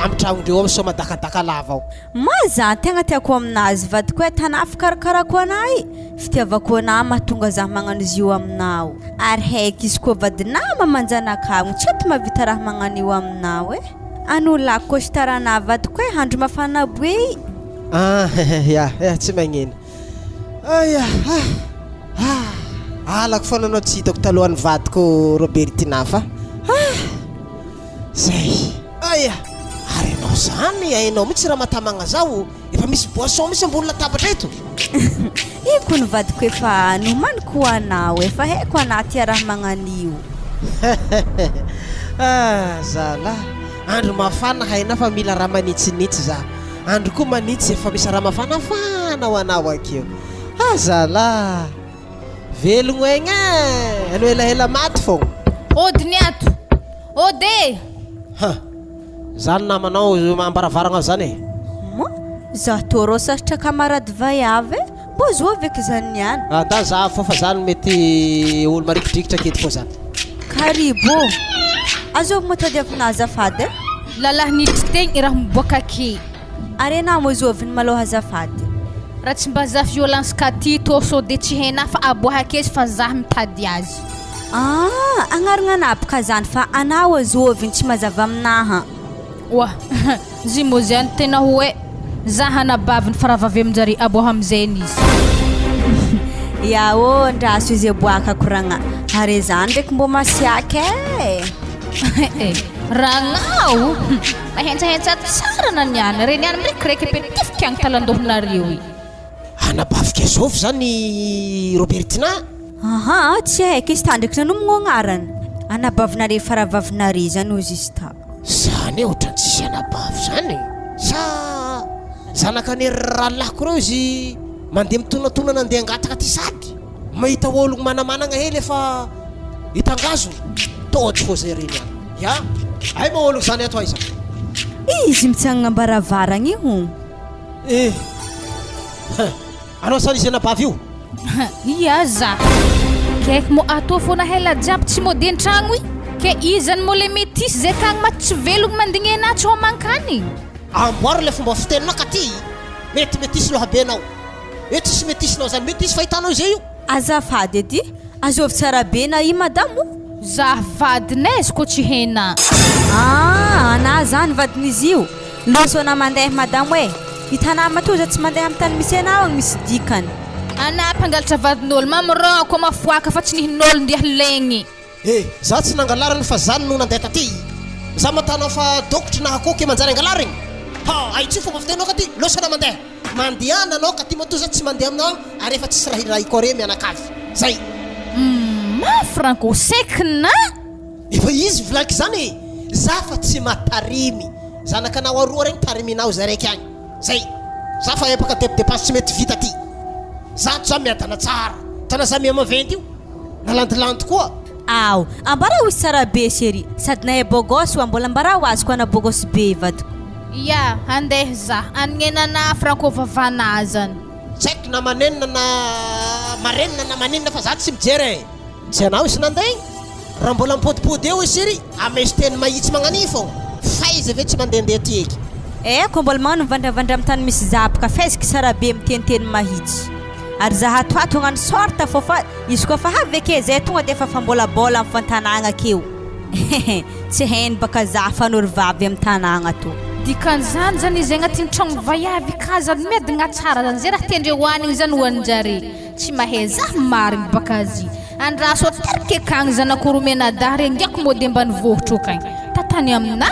amy tragnondreo ao sao madakadaka lava ao. Ma za tegna tiako aminazy vadiko e tanà fikarakarako anah i fitiavako anah mahatonga zah magnano izy io aminao ary haiky izy koa vadinah mamanjanakagno tsy ato mahavita raha magnano io aminao e ano lako costard-anah vadiko e andro mafana boe i. Ah ya ya tsy magnino. Aya ah ah halako foana anao tsy hitako talohan'ny vadiko Robertina fa ah. Zay. Aya! Ary ianao zany hainao mihitsy raha matamagna zaho, efa misy boisson mihitsy ambony latabatra eto. Io kony vadiko efa nomaniko ho anao, efa haiko anah tia raha magnan'io. Ah zalah, andro mafana hainao fa mila raha manitsinitsy za, andro koa manitsy efa misy raha mafanafana ho anao akeo. Ah zalah. Velogno aigna eh! Anao elaela maty fogna. Ody ny ato! Ody e! Ha! Zany namanao ambaravaragna ao zany e! Moa za tô rô sarotra camarade vaiavy e! Mbô zovy eky zany niany. Ata za fô fa zany mety olo marikidrikitra aketo fô zany. Karibo! Azovy moa tadiavinà azafady e? Lalahy niditry tegny i raha miboaka ake. Ary enah moa zovy ny malôha azafady? Raha tsy mba za violence ka ty tô sô de tsy henah fa aboaha akezy fa zah mitady azy. Ah! Agnarana anah boka zany fa anah oa zovy ny tsy mazava aminaha. Oa! Zy moa zany tena hoe zah anabaviny fa rahavavy aminjare aboaha amizegny izy. Ya ô ndraso izy aboaka koragna are zany ndraiky mbô masiaka eh! Eh! Ragnao! Mahentsahentsa tsara na niany re niany mirekireky be tifika agny talandohanareo i. Anabavy Kezovy zany i Robertina? Aha, tsy haiko izy ta ndraiky nanomogno agnarany. Anabavinare faravavinare zany ozy izy ta. Zany hoe ohatran'ny tsisy anabavy zany e! Sa zanakan'ery rahalahiko reo izy mandeha mitonantonana andeha hangataka aty sady mahita ologno manamanagna hely efa hitangazona? Tôdy fô zay reny any. Ya! Ay ma ologno zany ato aiza? Izy mitsangana am-baravaragna io hono. Eh! Hein! Anao zany izy anabavy io? Ia za. Kaiky moa atao fona hela jiaby tsy mody an-tragno i. Ke izany moa le metisy zay kagny maty tsy velogno mandigny anah tsy homan-kanigny. Amboaro ilay fomba fiteninao ka ty mety metisy loha be nao. Hoe tsisy metisy nao zany metisy fahitanao izay io. Azafady edy, azovy tsara be na i madamo o? Za vadinay izy ko tsy hena. Ah, anah zany vadin'izy io? Loso anah mandeha madamo e! Hitanah matoa za tsy mandeha am tany misy anah agny misy dikany. Anah mpangalatra vadin'olo, mamorogna ko mafoaka fa tsy nihin'olo ndeha legny. Eh! Za tsy nangalariny fa za no nandeha taty. Za matanao fa dokotry na akoho ke manjary angalarigny? Ha! Ahitsio fomba fitenao ka ty, loso anah mandeha. Mandehana anao ka ty matoa za tsy mandeha aminao agny ary efa tsisy raha irahiko are mianakavy. Zay. Humm franco sec na. Efa izy volaiko zany e! Za fa tsy matarimy zanakanao aroa regny tariminao zay raiky agny. Zay. Za fa empaka dep depense tsy mety vita ty. Za ato za miadana tsara. Tana za miha maventy io. Nalandilandy koa. Ao, ambarao izy tsara be chérie, sady nahay bogos oa mbola ambarao azy koa ana bogos be vadiko. Ya, andeha za, aninenana franco vavanà zany. Tsy haiko na manenina na marenina na maninona fa za tsy mijery e! Tsy anao izy nandeha igny? Raha mbola mipodipody eo i Siri, amezo teny mahitsy magnan'igny fogna. F'aiza ve tsy mandehandeha aty eky? Eh, koa mbola magnano mivandravandra amin'ny tany misy zaboka faiziky tsara be miteniteny mahitsy. Ary za ato ato hagnano sorte fô fa izy koa fa avy ake zay tonga de efa fambolabôla am fantanagna akeo. Hehe, tsy hainy baka za fa nory vavy am tanagna tô. Dikan'izany zany izay agnatin'ny tragno vaiavy ka zany miadagna tsara zany zay raha tiandreo hoanigny zany hoaninjare tsy mahay zah marigny baka azy andraso ateriko akagny zanako roa mianadahy re ngiako mody ambanivohitra okagny tatany aminah.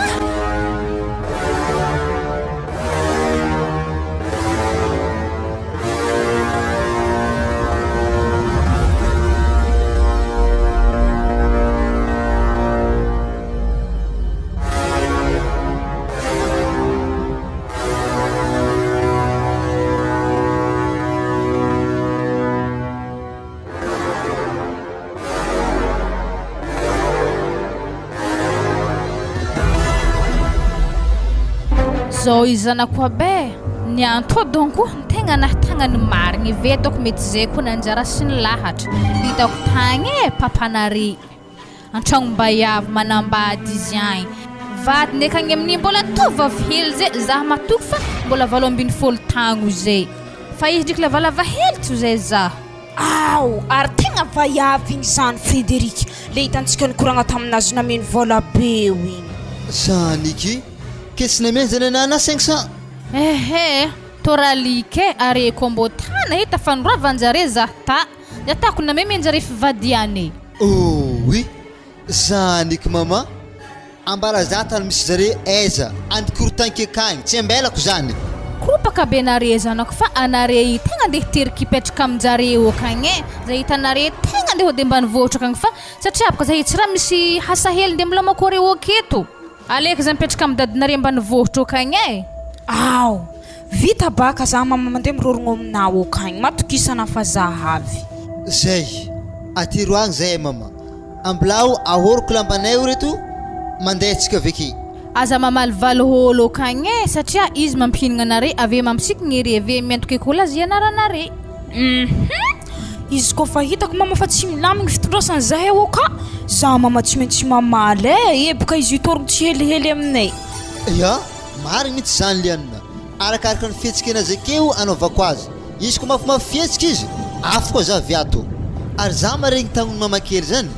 Zao i zanako aby e, ny anto donko tegna nahatagna ny marigny ve dôko mety zay koa nanjara sy ny lahatra, hitako tagny e papanare antragnom-baiavy manambady izy agny, vadiny akagny amin'igny mbola tovovavy hely zay, zah matoky fa mbola 18 tagno zay, fa izy ndriky lavalava hely tsy ho zay zah. Ao! Ary tegna vaiavy igny zany Frederic, le hitantsika nikoragna taminazy nameno vôla be eo igny. Sa Nicky, ke tsy nameno zany anah 500? Ehe, toralike are ko mbô tana hita fanoravanjare zah ta, ny atako nameme njare fivadiane. Oh oui, zaniky mama. Ambara za tany misy zare aiza any korotanky akagny tsy ambelako zany. Kopaka be nare zanako fa anare i tegna ndeha hiteraka hipetraka aminjare akagny e, za hitanare tegna ndeha hody ambanivohitra akagny fa satria bôka za tsy raha misy hasa hely ndeha milomako areo aketo, aleoko za mipetraka amy dadinare ambanivohitra akagny e. Ao! Vita baka za mama mandeha mirorogno aminao akagny, matokisana fa za avy. Zay! Atero agny zay e mama. Ambilao ahoroko lambanay o reto mandeha tsika aveke. Aza mamalivaly ôlo akagny e satria izy mampihinagna anare ave mampisikigny ery ave miantoka ekôlazy ianaranare. Hum izy koa fa hitako mama fa tsy milamigny fitondrasany zahay ô ka za mama tsy maintsy mamaly e eboka izy io torogno tsy helihely aminay. Ya, marigny mitsy zany Liana. Arakaraka ny fihetsiky anazy akeo anaovako azy. Izy ko mafimafy fihetsika izy, afo koa za avy ato. Ary za maregny tagnony mama kely zany,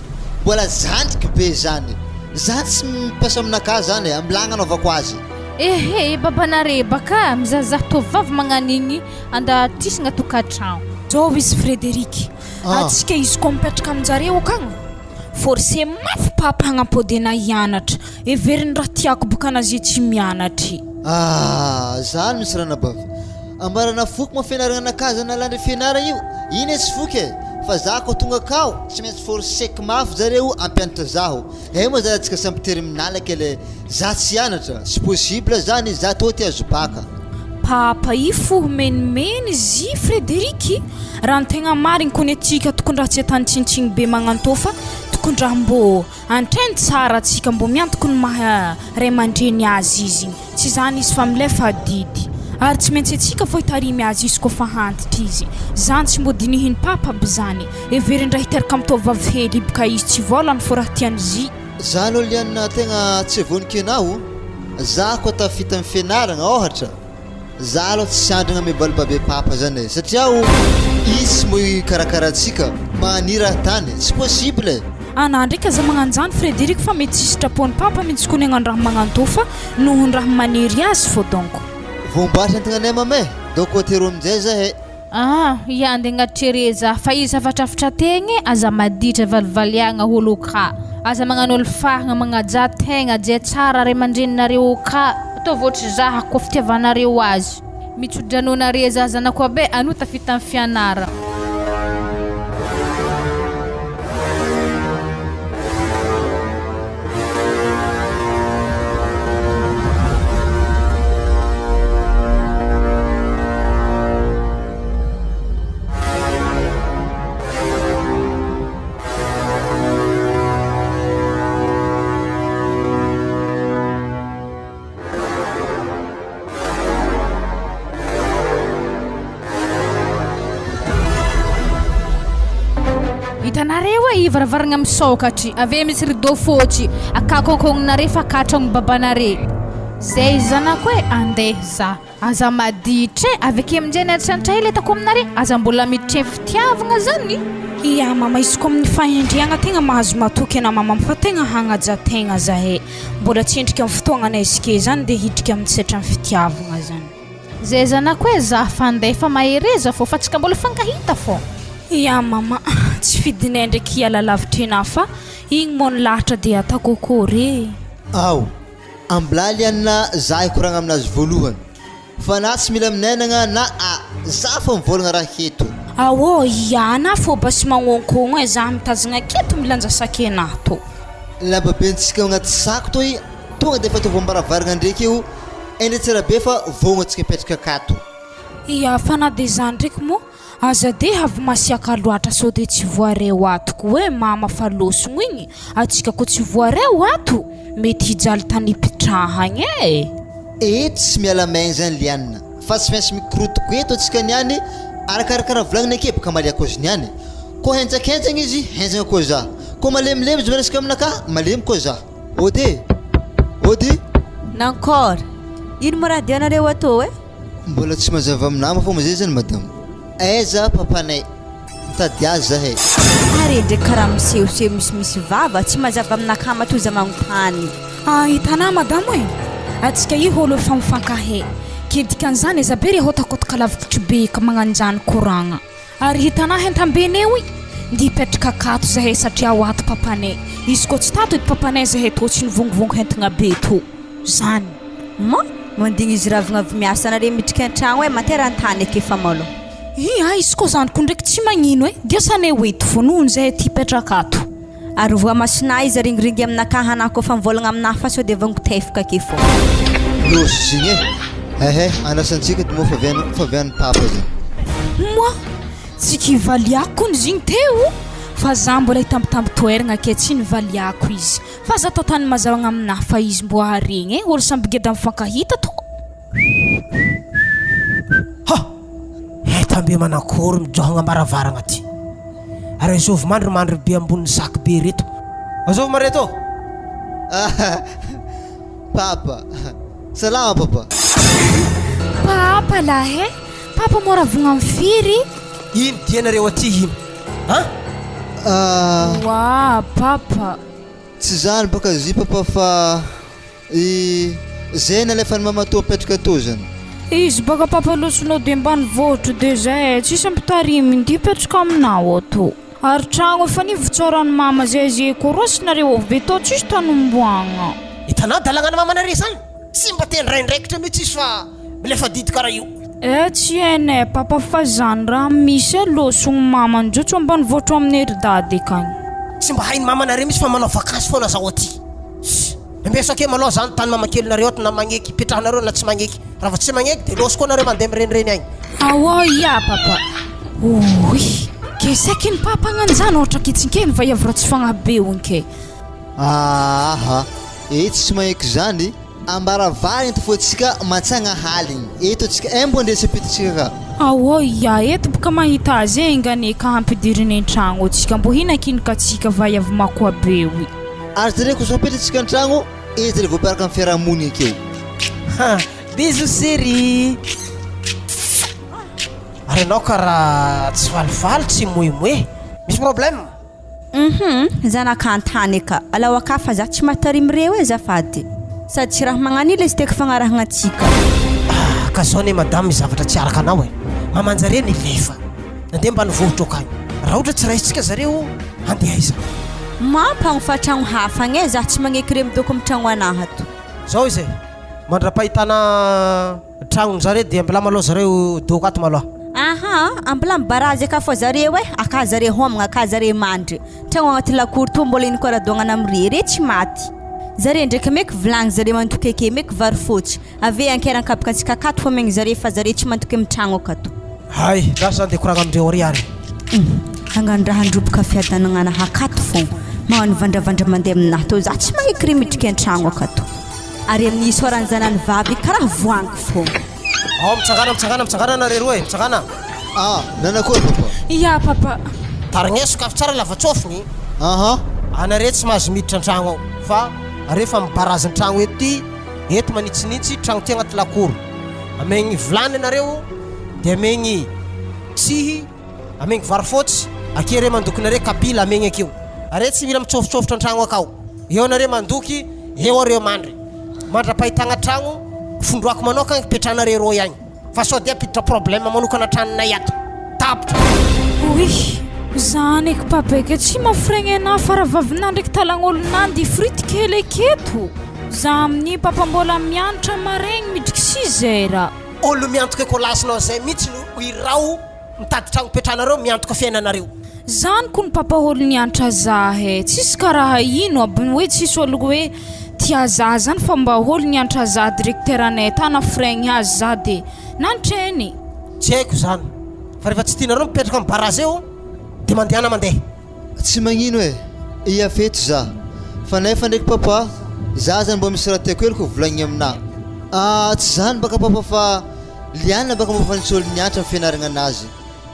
mbola zandriko be zany. Za tsy mipasa aminakahy zany e, ambilagna anaovako azy. Ehe, babanare baka mizahazaha tovovavy magnan'igny andahatrisagna tokatragno. Zao izy Frederic, atsika izy koa mipetraka aminjareo akagny, forcer mafy papa hagnampody anah hianatra, heveriny raha tiako boka anah ze tsy mianatry. Ah, zany misy ranabavy. Ambarana foky moa fianaragna anakahy zany nalandry fianaragna io, iny e tsy foky e, fa za ko tonga akao tsy maintsy forceko mafy zareo ampianatra zaho, eh moa zany atsika samby terminale kely e, za tsy hianatra, tsy possible zany, za tô te azo baka. Papa i fo menimeny zy Frederic, raha ny tegna marigny kony atsika tokony raha tsy atany tsinitsigny be magnantô fa tokony raha mbô antrainy tsara atsika mbô miantoko ny maha ray aman-dreny azy izy igny. Tsy izany izy fa milefa adidy. Ary tsy maintsy antsika vao hitarimy azy izy koa fa hantitra izy. Zany tsy mbô dinihin'i papa aby zany. Heveriny raha hiteraka am taovavy hely iboka izy tsy vôlany fô raha tiany zy. Za aloha liana tegna tsy vonoky anao, za koa tafita am fianaragna ôhatra, Za aloha tsy andragna mibaly be papa zany e satria o izy tsy mo hikarakara antsika maniry raha tany tsy possible e. Anah ndraiky aza magnanjany Frederic fa mety tsy sitrapon'i papa mintsy kony hagnano raha magnanto fa nohon'ny raha manery azy fô donc. Voamboatra entegnanay mama e, donc atero aminjay zahay. Ah, ia andeha agnatitry za fa izy hafatrafatra tegna e, aza maditra valivaliagna olo ka, aza magnano olo fahagna magnajà tegna jay tsara ray aman-dreninareo ka, ataovy ohatry za koa fitiavanareo azy, mitsodrano nare za zanako aby e, anao tafita amin'ny fianara. Hitanareo e, i varavaragna misôkatry, avy eo misy rideau fôtsy, akakokognonare fa akatragno babanare. Zay zanako e, andeha za. Aza maditra e, avy ake aminjay niantrantra hely hitako aminare, aza mbola miditra fitiavagna zany. Ia mama izy ko amin'ny fahendreagna tegna mahazo matoky ana mama fa tegna hagnaja tegna zahay mbola tsy endrika amin'ny fotoagnanay izy ke zany de hidrika amin'ny setran'ny fitiavagna zany. Zay zanako e, za fandeha fa mahereza fô fa tsika mbola hifankahita fô. Ia mama, tsy fidinay ndraiky hiala lavitry anah fa igny moa ny lahatra de ataoko akôry e. Ao, ambilaly anona za hikoragna aminazy voalohany. Fa na tsy mila minainagna na a za fa mivôlagna raha eto. Aô, ia anah fô basy magnonkogno e, za mitazagna aketo milanja sakenah tô. Lambabentsika agnaty sako toy tonga de efa ataovy ambaravaragna ndreky io endre tsara be fa vôgno antsika hipetraka akato. Ia fa na de zany ndreky moa aza de avy masiaka loatra sao de tsy voareo ato koa e mama fa lôsogno igny atsika koa tsy voareo ato mety hijaly tany ipitrahagna e. Eto tsy miala main zany Liana fa tsy maintsy mikorotoko eto antsika niany arakaraka raha volagniny ake boka amaliako azy niany ko henjakenjagna izy henjagna koa za ko malemilemy izy miresaka aminakahy malemy koa za. Ody e! Ody! Nankôry! Ino moa raha dianareo atô e? Mbola tsy mazava aminah moa fa zay zany madame. Aiza papanay? Mitady azy zahay. Are ndraiky karaha misehoseho misimisy vava, tsy mazava aminakahy matoa za magnontany. Ah hitanah madamo e! Atsika io olo efa mifankahay, ke dikan'izany aza be re hotakotaka lavitry be ka magnanjany koragna. Ary hitanah entambeneo i! Ndeha hipetraka akato zahay satria ao ato papanay. Izy koa tsy tato edy papanay zahay tô tsy nivongovongo entigna be tô. Zany. Ma, mandigny izy ravigna avy miasa anare midriky an-tragno e, matera an-tany ake fa malôha. Ia, izy koa zany ko ndraiky tsy magnino e, dia asanay ho eto fô nohony zahay ty hipetraka ato. Ary voa masonà izy ringiringy aminakahy anah kôfa mivôlagna aminah fa sao de vango tefaka ake fô. Lôzy zegny e! Ehe, andrasantsika edy moa fa avy any fa avy any papa zegny. Moi, tsy kivaliako kony izy igny teo fa za mbola hitambitamby toeragna ke tsy nivaliako izy fa za atao tany mazavagna aminah fa izy mbo aharegny e, olo samby geda mifankahita tô. Ha! Hetambe manakory mijohagna am-baravaragna aty. Ary azovy mandry mandry be ambonin'ny sac be reto. Azovy ma reto? Papa. Salama papa. Papa lahy eh! Papa moa ravogna am firy? Ino dianareo aty ino? An? Ah. Oa papa. Tsy zany baka zy papa fa. I zay nalefan'i mamatoa apetraka teo zany. Izy baka papa losonao de ambanivohitra de zay e, tsisy ampitarimy inty hipetraka aminao ato. Ary tragno efa nivotsoran'i mama zay ze korosy nareo avy be tao tsisy tany omboagna. Hitanao dalagnan'i mamanareo zany? Tsy mba te ndraindraikitra mihitsy izy fa milefa didy karaha io. Eh tsy hainay papa fa zany raha misy e losogny mama njotso ambanivohitra amin'ny ry dada akagny. Tsy mba hain'i mamanareo mihitsy fa manao vakansy foana zaho aty. Ampiasao kely malôha zany tany mamakelinareo ato na magneky ipetrahanareo na tsy magneky. Raha vao tsy magneky de lôso koa nareo mandeha mirenireny agny. Aoa ia papa. Ouii. Ke saiky ny papa agnano zany ohatra kitsinkely va iavy ratsy fagnahy be ony ke. Aaha. Eto tsy magneky zany. Ambaravara eto fô tsika mantsagna haligny. Eto tsika eh mbô ndresy ampititsika ka. Aoa ia eto boka mahita azy eh enga anie ka hampidiriny an-tragno tsika mbô hinakinika tsika va iavy makoa be oy. Ary jereo koa apetratsika an-tragno izy revô mpiaraka amin'ny fiarahamonigny akeo. Ha! Bisous chérie! Ary ianao karaha tsy falifaly, tsy moemoe. Misy problème? Hum zanaka antany ka, alao aka fa za tsy mahatarimy reo e azafady. Sady tsy raha magnano ila izy tiako fagnarahagna antsika. Ah, ka zao anie madame misy zavatra tsy araka anao e. Mamanjare nilefa. Nandeha ambanivohitra akagny. Raha ohatra tsy raisintsika zareo handeha aiza? Mampagnofa tragno hafa agny e, za tsy magneky re midoko am tragno anah ato. Zao izy e, mandrapahitana tragnony zare dia mbola malôha zareo doko ato malôha. Aha, ambola mibarazy aka fô zareo e, aka zare homagna, aka zare mandry. Tragno agnaty lakoro tô mbola ino koradognana amire, re tsy maty. Zare ndraiky meky vilagny zare mandoky ake, meky vary fotsy. Ave anker ankapaka antsika akato fô megny zare fa zare tsy mandoky am tragno akato. Hay, lasa andeha koragna amindreo ary ary. Hum, angandraha handroboka fiadanagnana akato fogna. Magnano vandravandra mandeha aminahy tô za tsy magneky re midriky an-tragno akato. Ary amin'ny isaoran'ny zanany vavy karaha voangy fogna. Ao, mitsangàna, mitsangàna, mitsangàna nareo roa e, mitsangàna. Ah, nanakory papa? Ya papa. Tarigneso sokafy tsara lavatsofigny. Aha. Anare tsy mahazo miditra an-tragno ao fa rehefa mibarazy ny tragno eto ty, eto manitsinitsy, tragno ty agnaty lakoro. Amegny vilany anareo de amegny tsihy, amegny vary fotsy, ake re mandoky nare kapila amegny akeo. Are tsy mila mitsofotsofotra an-tragno akao. Eo anare mandoky, eo areo mandry. Mandra-pahitagna tragno fondroako manokagna hipetrahanare roy agny. Fa sao dia hampiditra problème manokana tranonay ato. Tapitra. Oui, zany eky papeky tsy mafiregny anah fa rahavavinah ndraiky talagn'olonah ndy frity kely aketo. Za amin'ny papa mbola mianatra maregny midriky six heures. Olo miantoka ekolazinao zay mitsy no iraho mitady tragno ipetranareo miantoka fiainanareo. Zany kony papa olo niantra zah e, tsisy karaha ino aby hoe tsisy olo hoe tia zah zany fa mba olo niantra zah directeur anay tana freigny azy zah de nantreny. Tsy haiko zany fa rehefa tsy tianareo mipetraka am barazy eo de mandehana mandeha. Tsy magnino e, ia feto za, fa nefa ndraiky papa, za zany mbô misy raha tiako hely ko volagniny aminà, ah tsy zany baka papa fa Liana baka mba fa nisy olo niantra ny fianaragna anazy.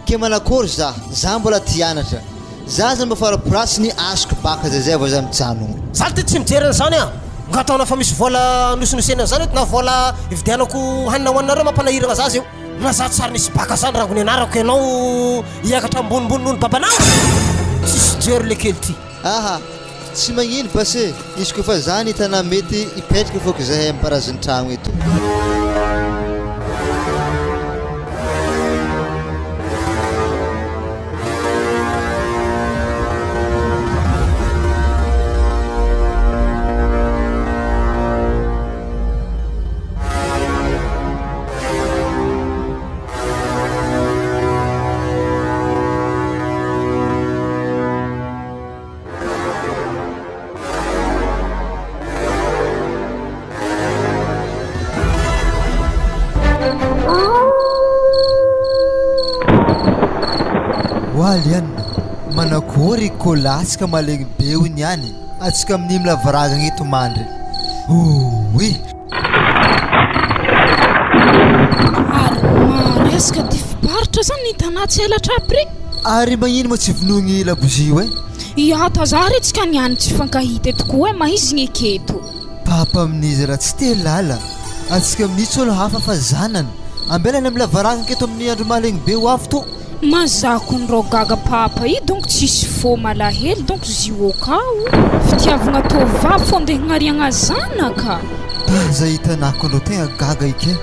Ke manakory za, za mbola te hianatra. Za zany mba faraporasiny azoko baka zay zay vao za mijanogno. Za ty tsy mijery an'izany an! Nga ataonao fa misy vola nosinosena an'izany eto na vola ividianako hanina hohaninareo mampanahirana zaza io. Na za tsy ary nisy baka zany raha nianarako ianao hiakatra ambonimbony noho ny babanao! Tsisy jery le kely ty. Aha! Tsy magnino basy e, izy koa fa zany hitanà mety hipetraka fôko zahay am paraziny tragno eto. Oa Liana, manakory i Colas ka malegny be hoy niany atsika amin'iny lavarangana eto mandry. Ouii. Ary maresaka difibaritra zany ny tanà tsy elatra après. Ary magnino ma tsy vonoigny labozia io eh? Ia ta za re tsika niany tsy fankahita eto koa eh maizigny eketo. Papa amin'izy raha tsy te lala. Antsika mihitsy olo hafa fa zanany. Ambela any amin'ny lavarangana aketo amin'ny andro mahalegny be ho avy to. Mazako ny rô gaga papa i donc tsisy fô malahelo donc zioka o. Fitiavagna tô vavy fô ndeha gnariagna zanaka. Tany za hitanako andreo tegna gaga ike.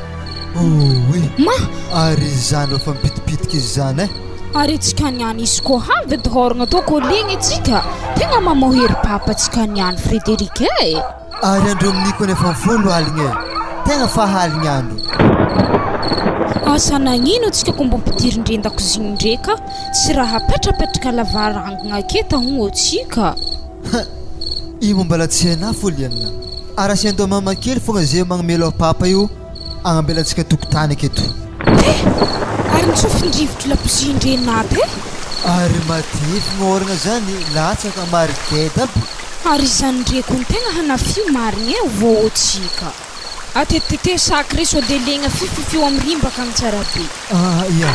Ooii. Ma. Ary izany reo fa mipitipitika izy zany eh. Ary antsika niany izy koa havy edy hôragna tô kô legny antsika. Tegna mamohery papa antsika niany Frédéric eh. Ary andro amin'ny kony efa folo aligny e! Tegna fa haligny andro. Asa nagnino antsika ko mbo ampidirindre an-dakozigny ndreka tsy raha apetrapetraka lavarangagna ake tahogno antsika. Hein! Io moa mbala tsy hainà fô liana. Ary asian-dao mama kely fogna ze magnome loha papa io agnambelantsika tokotany aketo. He! Ary nitsofin-drivotro lakozia-ndre Nata e! Ary matevigny ôragna zany latsaka marigeda aby. Ary izany ndre ko ny tegna hanafio marigny e voaotsika. Atetitete sac re sao de legna fififio am rimbaka agny tsara be. Ah ia.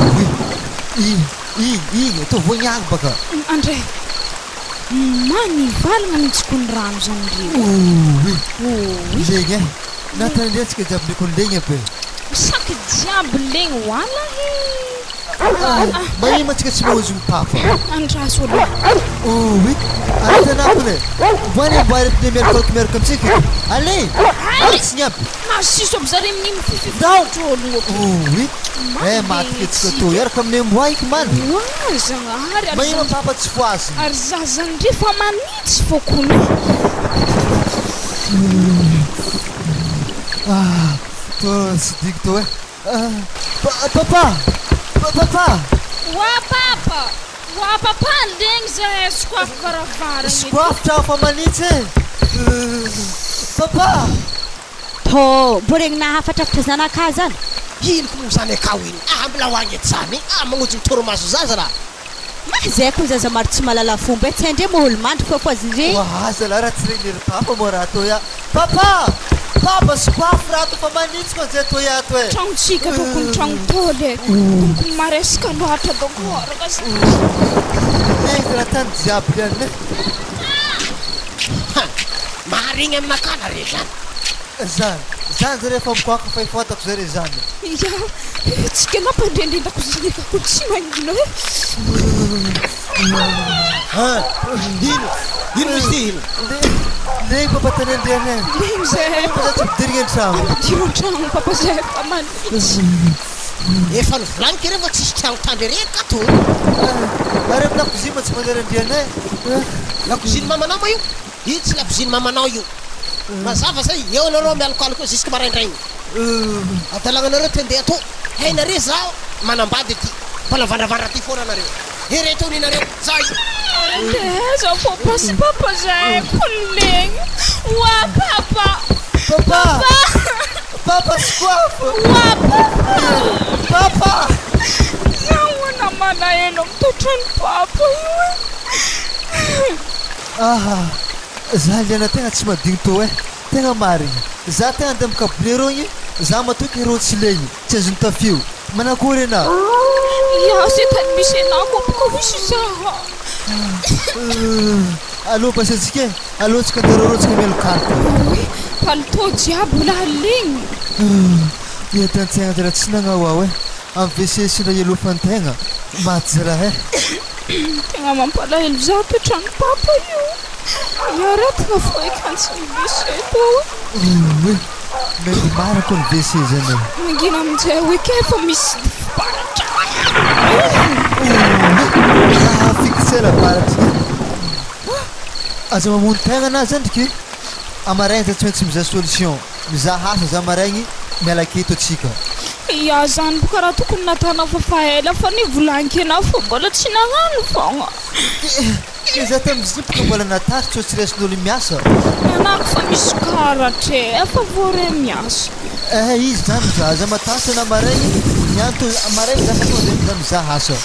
Oy. Igny, igny, igny, ataovy voagnagny baka. Andre. Manivalagna mintsy ko ny rano zany ndre. Oy. Oy. Legna e. Natany antsika jiaby ndreky ho legna be. Sac jiaby legna wala he. Magnino ma tsika tsy mamonjy ny papa? Andraso aloha. Oh oui, arrête anakony e. Mboany amboary eto miaraka miaraka amintsika eto. Allez! Allez! Tsy niaby. Masiso aby zare amin'iny Ndao! fifififotro Oh oui. Eh maty tsika tô hiaraka amin'ny amboa iky man. Oa Zagnahary ary Magnino papa tsy fohazina? Ary zaza ndre fa manitsy fokony. Ah, tô tsy digo tô eh. Papa! Papa! Oa papa! Oa papa ndregny zahay sokafy varavaragna eto. Sokafy trano fa manitsy e! Papa! Tô mbô regninà hafatrafatra zanakà zany. Ino ko moa zany akao iny? Ah mbola ho agny edy zany? Ah magnojy ny torimaso zaza raha. Mah zay ko zaza maro tsy mahalala fomba e, tsy haindre moa olo mandry fa fohaziny re. Oa zalahy raha tsy regny ry papa moa raha atao ia. Papa! Papa sokafy raha ato fa manitsy ko anjay toy ato e. Tragnontsika tokony tragno tôly e, tokony maresaka loatra donc ôragna zany. Legny raha tany jiaby ihany e. Ha! Maharegny aminakahy nareo zany. Zany, zany zare efa mikoaka fa efa fantako zare zany. Ya, tsika nampandrendrena dakozia ko tsy magnino e. Ha, ino, ino misy ty ino? Legny papa tany andriana e. Legny zay. Papa tsy ampidirigny an-tragno. Ampidiro an-tragno papa zay fa manitsy. Efa novolaniko ireo fa tsisy tragno tandry ery akato. Ary amin'ny lakozia mba tsy mandeha andriana e. Lakozian'ny mamanao moa io? Io tsy lakozian'ny mamanao io. Mazava zay, eo anareo mialokaloka eo jusque maraindraigny. Adalagnanareo ty andeha atô. Hainareo zaho manambady aty. Mbola mivandravandra aty foana nareo. Ereto ny nareo. Za io. Aiza papa sy papa zahay ko legny. Oa papa. Papa. Papa sokoafo. Oa papa. Papa. Zaho hoana malahelo am toetran'i papa io e. Aha. Za liana tegna tsy madigny tô eh. Tegna marigny. Za tegna andeha mikabone reo igny, za matoky ireo tsy legny, tsy azony tafio. Manakory enà? Ia ze tany misy enà ko boka hoisy zaha. Aleo basy antsika e, aleo tsika andeha reo reo tsika mialokaloka. Oy, palitao jiaby mbola legny. Miadan-tsaigna zalahy tsy nagnao eh. Am WC sendra ialofan-tegna, maty zalahy eh. Tegna mampalahelo za toetran'i papa io. Miaratona fo eky antsy ny WC tô. Oy, mety marina koa ny WC zany e. Mangina aminjay hoe kay fa misy baratra. Oy, ah fixer baratra. Aza mamono tegna anah zandriky e. Amaraigny za tsy maintsy mizaha solution. Mizaha asa za maraigny, miala aketo atsika. Ya zany boka raha tokony nataonao fa fa ela fa nivolankenao fa mbola tsy nagnano fogna. Ke za tam zipo ka mbola natary tsô tsy raisin'olo miasa. Nanako fa misy karatra e, efa voaray miasa. Eh izy zany za aza matahotra na maraigny. Niany to maraina za fa tonga de za mizaha asa.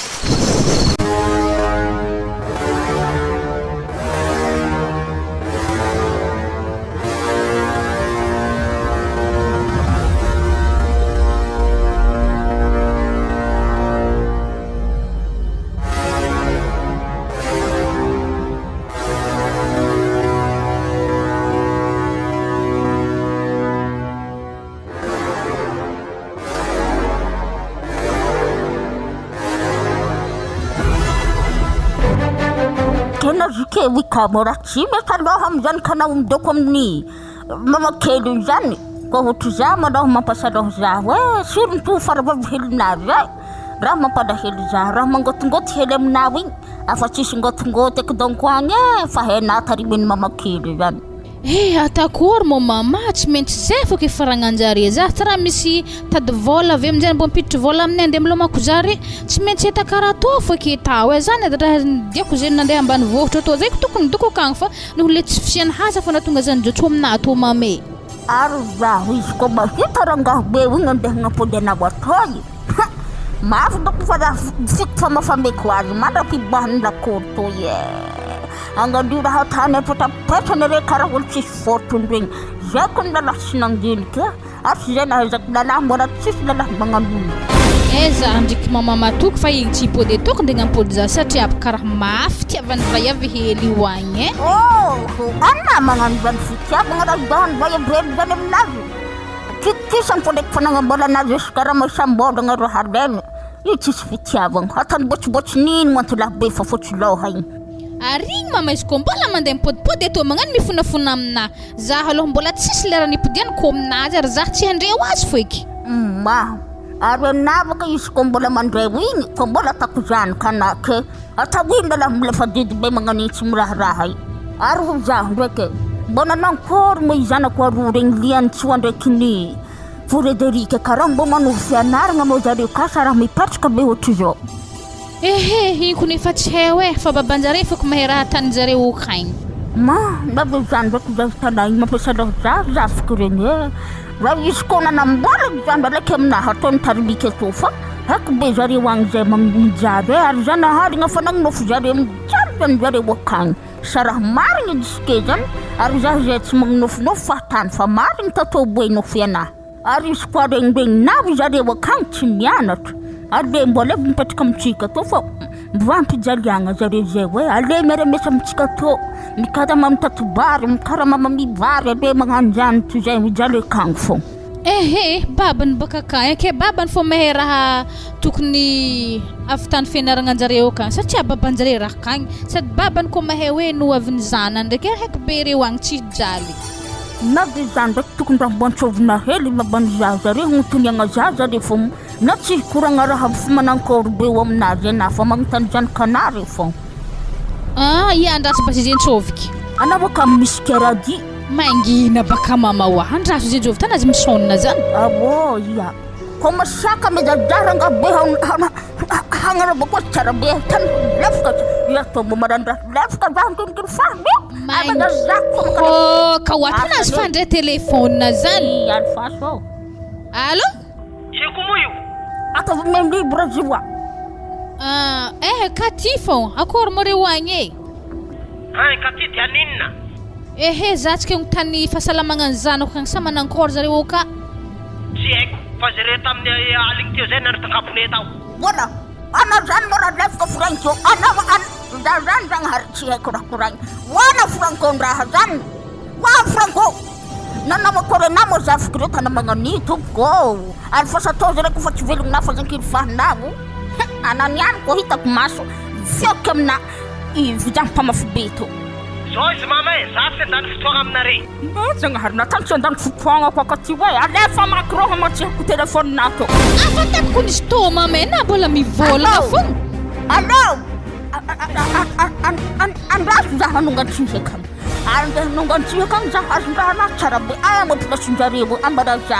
Tena zoky e ka mora tsy mety aloha amin'izany ka na omdoko amin'ny mamakely io izany ka ohatr'izaho manao mampasaloha zaho e sorony to faravavy helinavy e raha mampalahelo zaho raha mangotingoty hely aminao igny afa tsisy ngotingoty eky donko agny e fa hainà tarimin'ny mamakely izany. Eh atakory moa mama tsy maintsy zay fô ke faragnanjare za tsy raha misy tady vôla avy aminjay mbô ampiditry vôla aminay andeha milomako zare tsy maintsy eta karaha tô fô ke tao e zany edy raha diako zay nandeha ambanivohitra tô zay ko tokony doko akagny fa noho le tsy fisian'ny asa fô nahatonga zany jotso aminah tô mama e. Ary zaho izy koa mahita rangahy be io nandeha nampody anao atoy ha! Mafy doko fa raha fiko famafameko azy mandra-piboahan'ny lakoro toy e! Angandio raha tany apetrapetrany re karaha olo tsisy fotony regny. Zay ko ny lalahy tsy nandinika ary tsy zay nahaizako lalahy mbola tsisy lalahy magnano io. Aiza andriky mama matoky fa igny tsy hipody etoko nde gnampody za satria aby karaha mafy fitiavan'ny vaiavy hely io agny e. Oho anah magnano zany fitiavagna raha ibahan'ny vaiavy hely zany aminazy. Kikisany fô ndraiky fagnanamboarana azy karama isam-bolagna raha alainy io tsisy fitiavagna. Ataony bôtsibôtsin'ino mantsy lahy be fa fotsy lôha igny. Ary igny mama izy koa mbola mandeha mipodipody eto magnano mifonafona aminah, zah aloha mbola tsisy lera nipodiany ko aminazy ary zah tsy handre ho azy foeky. Mah, ary anavaka izy koa mbola mandre igny fa mbola ataoko zany ka na ke atao ino lah milefa didy be magnanitsy miraharaha i, ary ho zaho ndraiky e, mbo nanankory moa i zanako aroa regny lianintsoa ndraiky ny Frederic karaha mbo manohy fianaragna moa zareo kasa raha mipetraka be ohatrizao. Ehe, iny kony efa tsy heo e, fa babanjareo efa ko mahay raha ataninjareo okaigny. Ma, na de zany ndraiky zaza tanà igny mampiasa raha za zafiko regny e, raha izy koa nanamboarako zany ndraiky aminahy ataony tarimika tô fa haiko be zareo agny zay mijaly e, ary Zanahary gny efa nagnonofy zareo mijaly zany zareo akagny, sa raha marigny izy ke zany, ary za zay tsy magnonofinofy fahatany fa marigny tatô boe nofy anahy. Ary izy koa regniregninao zareo akagny tsy mianatra ary le mbola avy mipetraka amintsika tô fa mivampijaliagna zareo zay hoe ale miara-miasa amintsika tô mikarama mitati-bary mikarama mamia-bary ale magnano zany toy izay mijaly akagny fô. Ehe, babany baka akagny ke babany fô mahay raha tokony ahavitany fianaragna anjareo akagny satria babanjare raha akagny sady babany koa mahay hoe no avin'ny zanany ndraiky haiko be reo agny tsy hijaly. Na dia izany ndraiky tokony raha mbo antsovina hely baban'ny zaza re hontoniagna zaza re fô na tsy hikoragna raha fa manankôry be eo aminazy anah fa magnontany zanakanah re fô. Ah, i andraso basy izy antsoviky. Anao aka misy karaha dy. Mangina baka mama oa, andraso izy antsovy tana azy misaonina zany. Awô ia, kô masaka mizajaha rangah be hagnanaovako azy tsara be tany lefaka ia tô mbo marandraha lefaka zah ankinikiny faha be. Maingo ka ho ato nazy fandray téléphone zany. Alifaso ao. Allô? Io koa moa io? Ataovy main libre izy io a. Ah, eh Katy fô, akory moa reo agny e? Hein, Katy dia haninona? Ehe, za tsy kegny tany fahasalamagna ny zanako agny sa manankôry zareo ka? Tsy haiko, fa zareo tamin'ny aligny teo zay nandro tan-kabone tao. Voilà, anao zany mora lefaka franco, anao an, za zany zagnahary tsy haiko raha koragny, hoana franco ndraha zany, hoa franco, nanao akory anah moa zafiko reo tana magnania tompoko ô, ary fa satao zareo kofa tsy velogna fa zankily fahinao, hein, anah niany ko hitako maso, feoky amina i vijamby mpamafy be tô. Zao izy mama e, za tsy handany fotoagna aminare. Mba Zagnahary natao tsy handany fotoagna ko akaty hoe alefa macro hamatsihako téléphone ato. Afa-tapoko ny stoma me na mbola mivolagna fogna. Allo Andraso za hanongan-tsihaka agny. Andeha hanongan-tsihaka agny za azon-draha anahy tsara be aia moa plasin-jareo ambara za.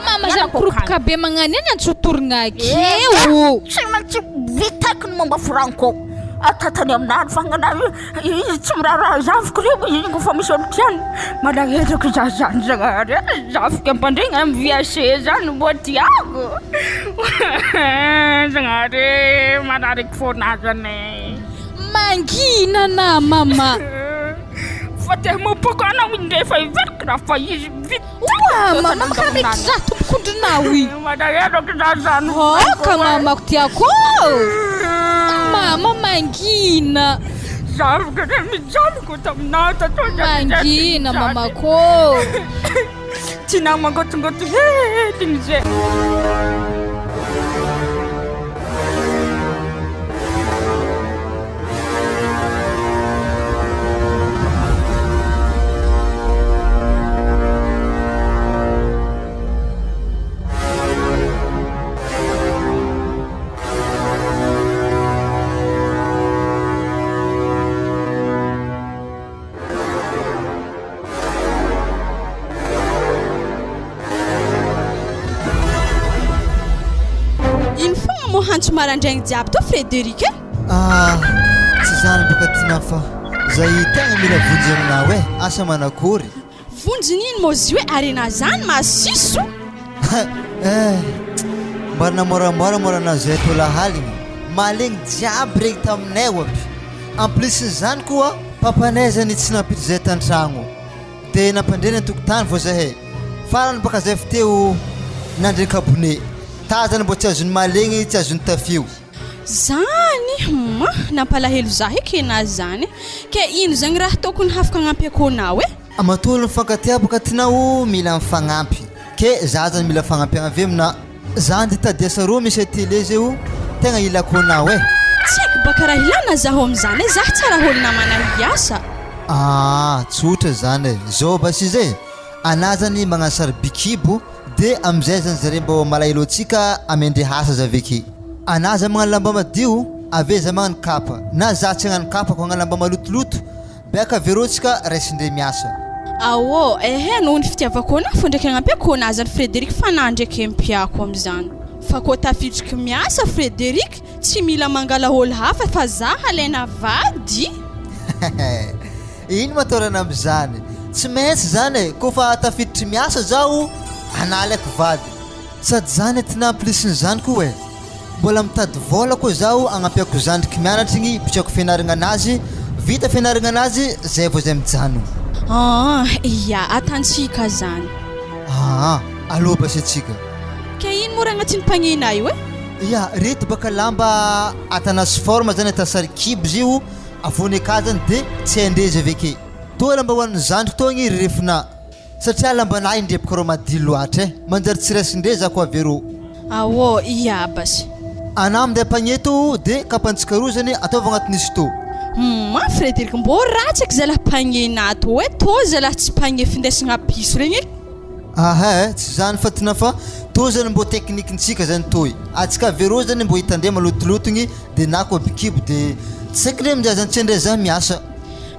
Mama za mikoropoka be magnano eny antsotorogna akeo. Tsy maintsy vitaiko ny momba franco. Atatany aminahy ny fagnanahy izy tsy miraharaha zafiko reo izy koa fa misy olo tiany. Malahelo ko za zany Zagnahary a, zafiko ampandregny MVAC zany mbô tiako. Zagnahary e, marary fona zany e. Mangina na mama. Fa te hamoapoaka anao izy ndray fa heveriko raha fa izy vita. Oa mama karaha mety za tompokondrinao i. Malahelo ko za zany. Aoka mamako tiako ô. Mama mangina. Zafiko re mijaly ko taminah tato Mangina mamako ô. Tsy namangotingoty hely igny zay. Ino fogna moa hantso marandraigny jiaby tô Frédéric e? Ah, tsy zany bôka Tina fa zay tegna mila vonjy aminao e, asa manakory? Vonjy n'ino moa izy io e, arena zany masiso. Eh, mba namoramora moa raha nahazo eto lahaligny, mahalegny jiaby regny taminay aby, en plus n'izany koa papanay zany tsy nampiditra zay tan-tragno de nampandre ny an-tokotany vao zahay, farany baka zay avy teo nandre kabone, tazany mbô tsy azon'ny mahalegny tsy azon'ny tafio. Zany hum nampalahelo za eky enah zany ke ino zagny raha tokony hafaka agnampiako anao e? Matoa olo mifankatia boka tinao mila mifagnampy ke za zany mila fagnampiagna avy amina za nde tady asa rô misy atelier zay o tegna ilako anao e. Tsy haiko baka raha ilana zaho amizany e zah tsara olo namana hiasa. Aa tsotra zany e zao basy izy e anah zany magnano sary bikibo de amizay zany zare mbô malahelo antsika amendre asa za aveke anah za magnano lamba madio ave za magnano kapa na za tsy hagnano kapa ko hagnano lamba malotoloto Beka averôtsika raisindre miasa. Aô, ehe noho ny fitiavako anah fô ndraiky agnampiako anah zany Frédéric fa anah ndraiky ampiako amizany. Fa kô tafidriky miasa Frédéric tsy mila mangala ôlo hafa fa zah alaina vady. Ino ma atao amizany? Tsy maintsy zany e, kôfa tafiditry miasa zaho anah alaiko vady. Sady zany aty na plus n'izany koa e! Mbola mitady vôla koa zaho agnampiako zandriky mianatra igny hipitrako fianaragna anazy, vita fianaragna anazy zay vao zay mijano. Aa ia, atantsika zany. Aa alô basy atsika. Ke ino moa raha agnatin'ny panier-nà io e? Ia, reto baka lamba atana sous forme zany ata sary kibo izy io, avoany aka zany de tsy hain-dre izy aveke. Toa lamba hoan'ny zandriko toa igny rerefina. Satria lambanay ndreboka rô madilo loatra eh! Manjary tsy raisindre za ko avy rô. Aô ia basy. Anah minday panier tô de kapantsika roa zany ataovy agnatin'izy tô. Humm Frederic mbô ratsy eky zalah panier nah tô e, tô zalah tsy panier findesagna piso regny e. Aha eh, tsy zany fa tina fa tô zany mbô teknikintsika zany toi, atsika avy rô zany mbô hitandre malotolotogny de na ko bikibo de tsy haiko ndre minday zany tsy haindre za miasa.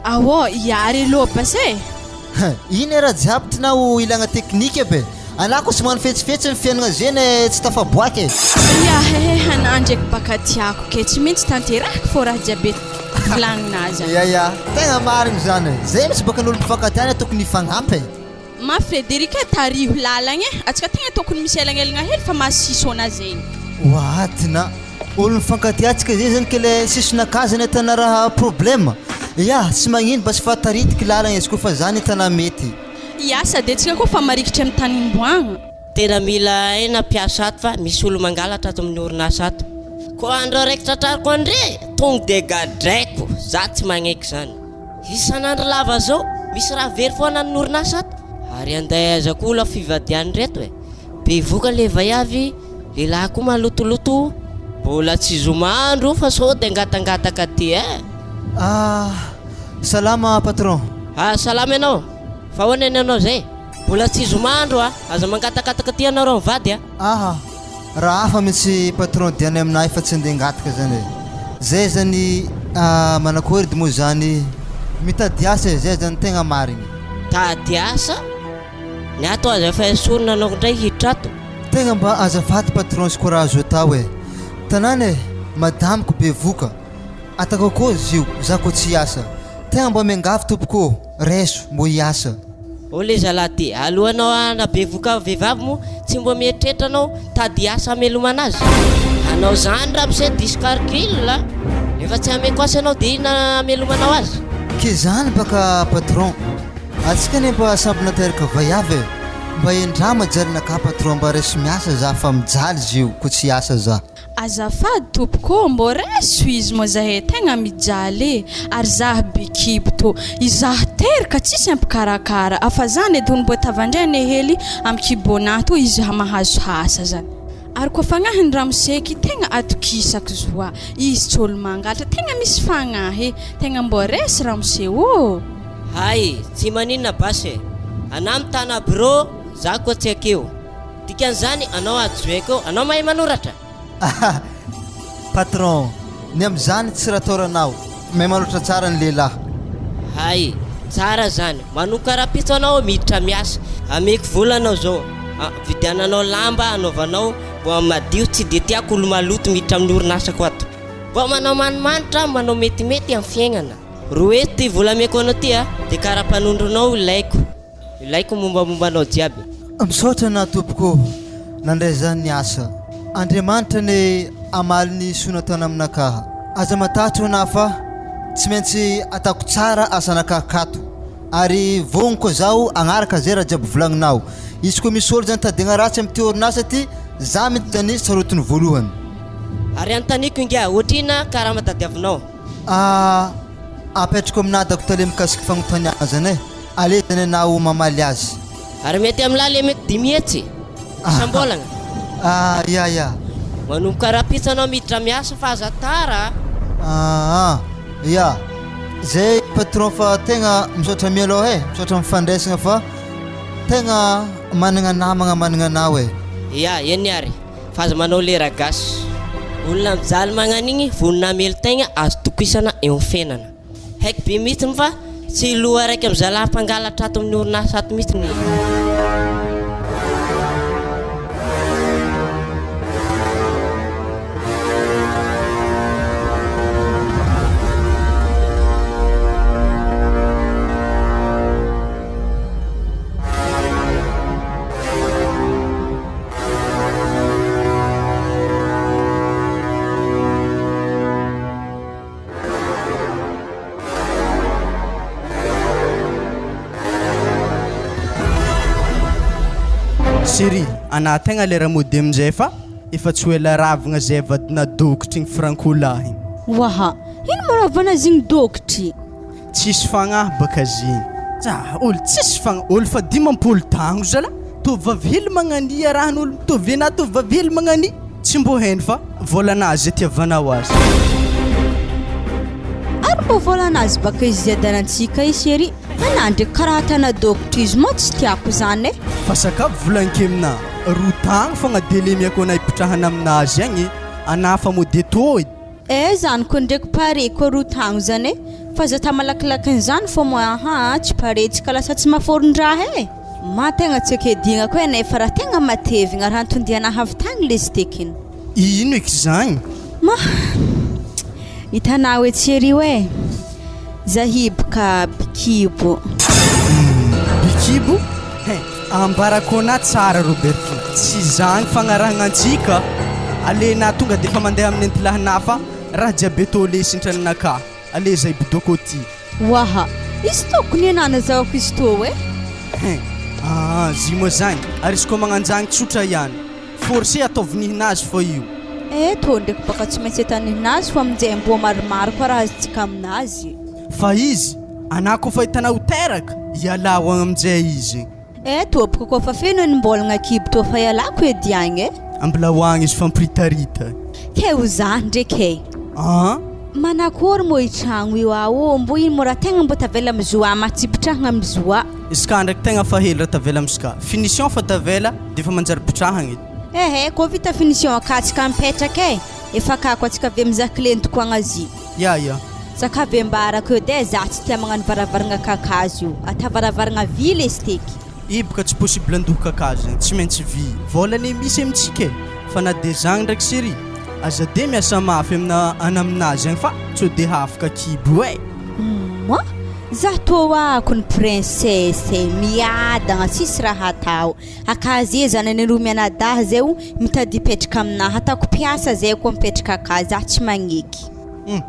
Aô ia re lô basy e. Hein! Ino e raha jiaby tinao ilagna teknika aby e! Anah ko tsy magnano fetsifetsy ny fiaignana zeny e tsy tafaboaka e! Ya hehe anah ndraiky baka tiako ke tsy maintsy tanterahiko fô raha jiaby volagninah zany. Ya ya, tegna marigny zany e! Zay mitsy baka ny olo mpifankatia anie tokony hifagnampy e! Ma Frederic e, tariho lalagna e! Atsika tegna tokony misy elagnelagna hely fa masiso anah zegny. Oa tinah! Olo mifankatia atsika zay zany ke le sisonakahy zany atana raha problème ya tsy magnino basy fa taritiky lalagna izy koa fa zany tana mety. Ya sady atsika koa fa marikitry am tany imboagna. Tena mila aina mpiasa ato fa misy olo mangalatra ato amin'ny orinasa ato. Koa andro araiky tratrariko andre tonga de gadraiko, za tsy magneky zany. Isan'andro lava zao misy raha very foana amin'ny orinasa ato. Ary andeha aiza koa la fivadian'ireto e. Bevoka le vaiavy, lehilahy koa malotoloto, mbola tsy zoma andro fa sao de angatangataka aty eh. Ah, salama patron. Ah, salama ianao, fa ahoana ny anao zay? Mbola tsy zoma andro ah, aza mangatakataka aty ianareo mivady ah. Aha, raha hafa mihitsy patron diany aminahy fa tsy andeha angataka zany e. Zay zany ah, manakory edy moa zany, mitady asa e, zay zany tegna marigny. Tady asa? Ny ato aza efa esorina anao indray hiditra ato. Tegna mba azafady patron sy koa raha azo atao e. Tanàna e, madamiko bevoka. Atako akory izy io, za koa tsy hiasa. Tegna mba miangavy tompoko ô, raiso, mbô hiasa. Ô le zalahy ty, alohanao hanabevoka vehivavy moa tsy mba mieritreritra anao tady asa hamelomana azy? Anao zany ramose diso calcul a! Efa tsy hameko asa ianao de inona hamelomanao azy? Ke zany baka patron, atsika anie mba samby nateraka vaiavy e! Mba endrama jalinakahy patron mba raiso miasa za fa mijaly izy io ko tsy hiasa za. Azafady tompoko ô, mbô raiso izy moa zahay tegna mijaly e, ary zah be kibo tô, izaho teraka tsisy ampikarakara afa zany edy hono mbô tavandray hely am kibonah tô izy mahazo hasa zany, ary koa fagnahiny ramose ky tegna atokisako zoa, izy tsy olo mangalatra tegna misy fagnahy e, tegna mbô resy ramose ô. Hay, tsy maninona basy e! Anah mitana bureau, za koa tsy akeo. Dikan'izany anao adjoint eo, anao mahay manoratra? Aha! Patron, ny amin'izany tsy rataoranao, mahay manoratra tsara ny lehilahy. Hay, tsara zany, manomboka rahampitso anao miditra miasa, ameko vola anao zao, vidiananao lamba anaovanao mba madio, tsy dia tiako olo maloto miditra amin'ny orinasako ato. Mba manao manimanitra, manao metimety amin'ny fiaignana. Roe ty vola ameko anao ty a, dia karapanondronao ilaiko. Ilaiko mombamomba anao jiaby. Misaotra anà tompoko ô nandray zany ny asa. Andriamanitra anie hamaly ny soa nataona aminakaha. Aza matahotra anà fa tsy maintsy atako tsara asanakaha kato. Ary vognoko zaho agnaraka zay raha jiaby volagninao. Izy koa misy olo zany tadiagna ratsy amty orinasa ty za mintsy zany sarotiny voalohany. Ary anontaniako ingahy, ohatrina karama tadiavinao? Ah, apetrako aminadako tale mikasiky fagnontaniagna zany e. Allez zany anao mamaly azy. Ary mety amin'lah le mety 500 isam-bolagna. Ah ya ya. Manomboka rahampitso anao miditra miasa fa aza tara a. Aa ya. Zay patron fa tegna misaotra mialoha e, misaotra amin'ny fandraisagna fa tegna managna namagna managna anao e. Ya, eny ary, fa aza manao lera gasy. Olona mijaly magnan'igny vonona hamelon-tegna azo tokisana eo amin'ny fiainana. Haiko be mihitsiny fa tsy loha araiky amin'ny zalahy mpangalatra ato amin'ny orinasa ato mihitsiny e. Chérie, anah tegna lera mody aminjay fa efa tsy ho ela ravagna zay vadina dokotry igny Franco lahy igny. Waha, ino moa ravana zigny dokotry? Tsisy fagnahy baka zegny. Tsa, olo tsisy fagnahy, olo fa 50 tagno zalah, tovovavy hely magnania arahan'olo mitovy anah tovovavy hely magnania. Tsy mbô hainy fa vôlanazy itiavanao azy. Ary mbô vôlanazy baka izy iadarantsika i chérie, anah ndreky karaha atana dokotra izy moa tsy tiako zany e. Fa sakafo volagniko aminah, roa tagno fogna délai miako anah hipitrahana aminazy agny e, anah fa mody tô edy. Eh zany ko ndreky pare ko roa tagno zany e, fa za ta malakilakin'izany fô moa ahaa tsy pare tsika lasa tsy maforon-draha e. Ma tegna tsy akedignako e nefa raha tegna matevigna raha antondianahy avy tagny lesy tekiny. Ino eky zagny? Ma hitanao etsy ery hoe zahiboka bikibo. Humm bikibo? Hein ambarako anah tsara Robertina tsy zagny fagnarahagna antsika alenah tonga defa mandeha amin'ny antilahinah fa raha jiaby eto lesy intranonakah ale zay bidoko ty. Waha! Izy tokony enah nazahoako izy tô e! Hein! Aa zy moa zagny ary izy koa magnanjagny tsotra ihany. Forcé ataovy nihinazy fô io. Eh tô ndraiky baka tsy maintsy atao nihinazy fô aminjay mbô maromaro koa raha azontsika aminazy. Fa izy, anah kofa hitanao teraka, ialao agny aminjay izy. Eh tompoko koa fa feno enim-bolagna kibo toa fa ialako edy agny eh. Ambilao agny izy fampiritarita. Ke ho zah ndreky eh. An. Manakory moa i tragno io ao mbo ino moa raha tegna mbo tavela am zoa ma tsy ipitrahagna am zoa. Izy ka ndraiky tegna fa hely raha tavela am ska. Finition fa tavela de efa manjary pitrahagna edy. Ehe koa vita finition akatsika mipetraka eh. Efa akako atsika avy mizaha client-ko agny azy. Ya ya. Zaka avy ambarako eo de za tsy tia magnano varavaragna kakazo io. Ata varavaragna vy lesy teky. Hiboka tsy possible andoha kakazo zany, tsy maintsy vy. Vôla anie misy amintsika e! Fa na de zagny ndraiky chérie, Aza de miasa mafy amina anaminazy agny fa sao de hafaka kibo e. Moi? Za toa ako ny princesse e, miadagna tsisy raha atao. Akaze zanany roa mianadahy zay o mitady hipetraka aminahy, ataoko mpiasa zay koa mipetraka akazy, za tsy magneky. Hum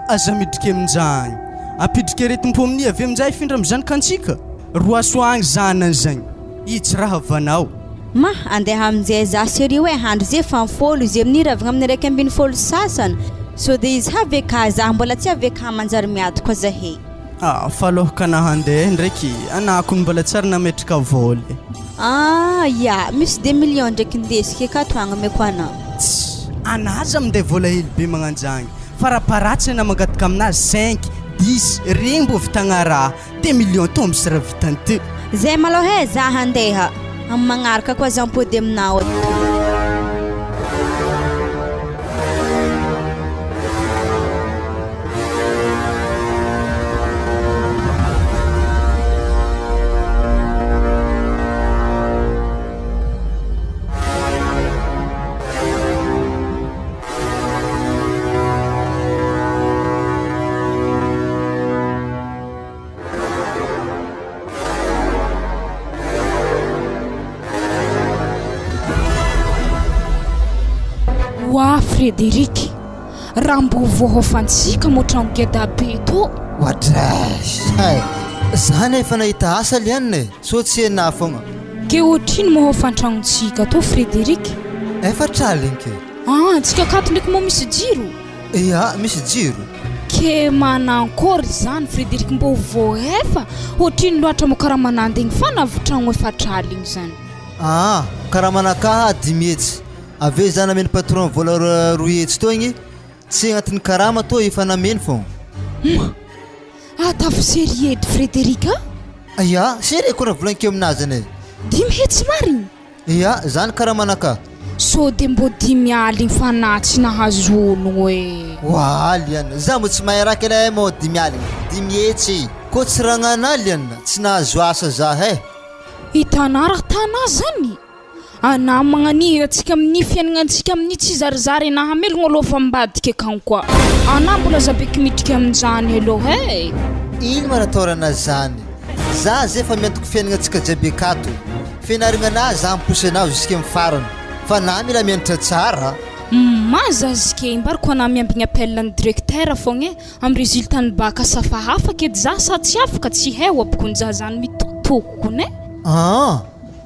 aza midriky aminjany. Ampidriky aretim-po amin'i avy aminjay hifindra amin'ny zanakantsika. Roaso agny zanany zagny. I tsy raha vanao. Ma, andeha aminjay za serio e, handro ze fa folo izy amin'ny ravigna amin'ny 11 sasany, sao de izy havy eka za mbola tsy avy eka manjary miady koa zahay. Ah, fa aloha ka na handeha ndraiky, anah kony mbola tsary nametraka vola e. Ah, ya, misy deux millions ndraiky ndesiko eka ato agnameko anah. Tss, anah aza minday vola hely be magnanjagny, faraparatsiny anah mangataka aminazy cinq, dix, regny mbô vitagna raha. Deux millions tô misy raha vitany teo. Zay malôha e, za handeha. Amin'ny magnaraka koa za mipody aminao ato. Oa Frédéric, raha mbo voahofantsika moa tragno geda be tô. Oadrash hay! Za ne efa nahita asa lianina e, sao tsy henà fogna. Ke otrino moa hofan-tragnontsika tô Frédéric? Efatra aligny ke. Ah, antsika akato ndraiky moa misy jiro? Ia, misy jiro. Ke manankory zany Frédéric mbô voahefa otrino loatra moa karaha manandegny fanavotragno efatraligny zany. Aa, karamanakahy 500, avy eo za nameno patron vola 200 teo igny, tsy agnatin'ny karama tô efa nameno fô. Hum! Atavo serie edy Frédéric a! Ia, serie koa raha volagniko aminazy anie. 500 marigny? Ia, zany karamanaka. Sao de mbô 5 aligny fa na tsy nahazo onogno e. Oa Liana, za mbo tsy mahay raha kely moa 5 aligny, 500. Kô tsy ragnana Liana, tsy nahazo asa za he. Hitanà raha tanà zany? Anà magnanihy antsika amin'ny fiaignanantsika amin'ny tsy zarizary anà hamelogno aloha fa ambadika akagny koa. Anà mbola aza beky midriky amin'izany aloha e. Ino ma nataorana zany? Za zay fa miantoko fiaignanantsika jiaby akato. Fianaragna anah za miposy anah jusque am farany fa na mila mianatra tsara. Ma zazike mbary ko anah miambigny appel ny directeur fogna e am resultat ny bac asa fa afaka edy za sa tsy afaka tsy hay oabkony za zany mitotoko kony e. Aa!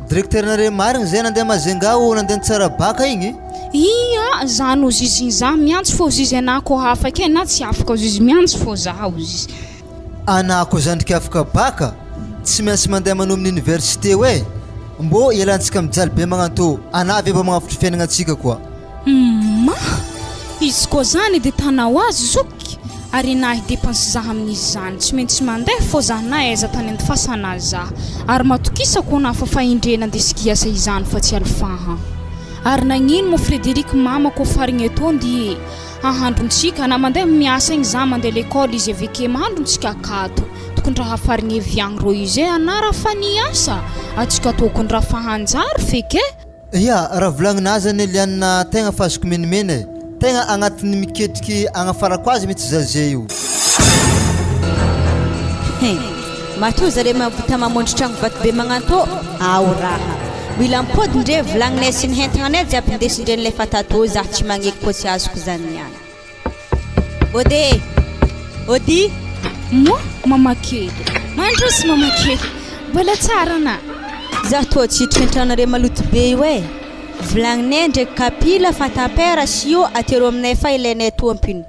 Directeur nare marigny zay nandeha Majunga ô nandeha nitsara bac igny? Ia, zany ozizy igny za miantso fô ozizy anah kô afaka e na tsy afaka ozizy miantso fô za ozizy. Anah ko zandriko afaka bac tsy maintsy mandeha manohy amin'ny université hoe mbô ialantsika mijaly be magnantô anah ve mba magnavotry fiainagna antsika koa. Humm izy koa zany de tanao azy zoky ary enahy depense zah amin'izy zany tsy maintsy mandeha fô zah na aiza tany andifasana azy zah ary matokisa ko anah fa fahendrena andesiko hiasa izany fa tsy alifaha ary nagnino moa Frederic mama ko farigny eto ndie Hahandrontsika na mandeha miasa igny za mandeha lekôly izy aveke mahandrontsika akato tokony raha farigny viagny rô izy e ana raha fa niasa atsika tokony raha fa hanjary feky e. Ia, raha volagnina azy anie Liana tegna fa azoko menimena e! Tegna agnatin'ny miketriky agnafarako azy mitsy zaze io. Hein! Matoa zare mahavita mamondro tragno vato be magnantô, ao raha. Mila mipody ndre vilagninay sy ny hentagnanay jiaby ndesindren'ilay fa tato zah tsy magneky koa tsy azoko zany niany. Ody e! Ody! Moa mama kely. Mandroso mama kely. Mbola tsara na. Zah toa tsy hiditra an-tranonareo maloto be io e! Vilagninay ndraiky kapila, fatampera, sio atero aminay fa ilainay tompiny.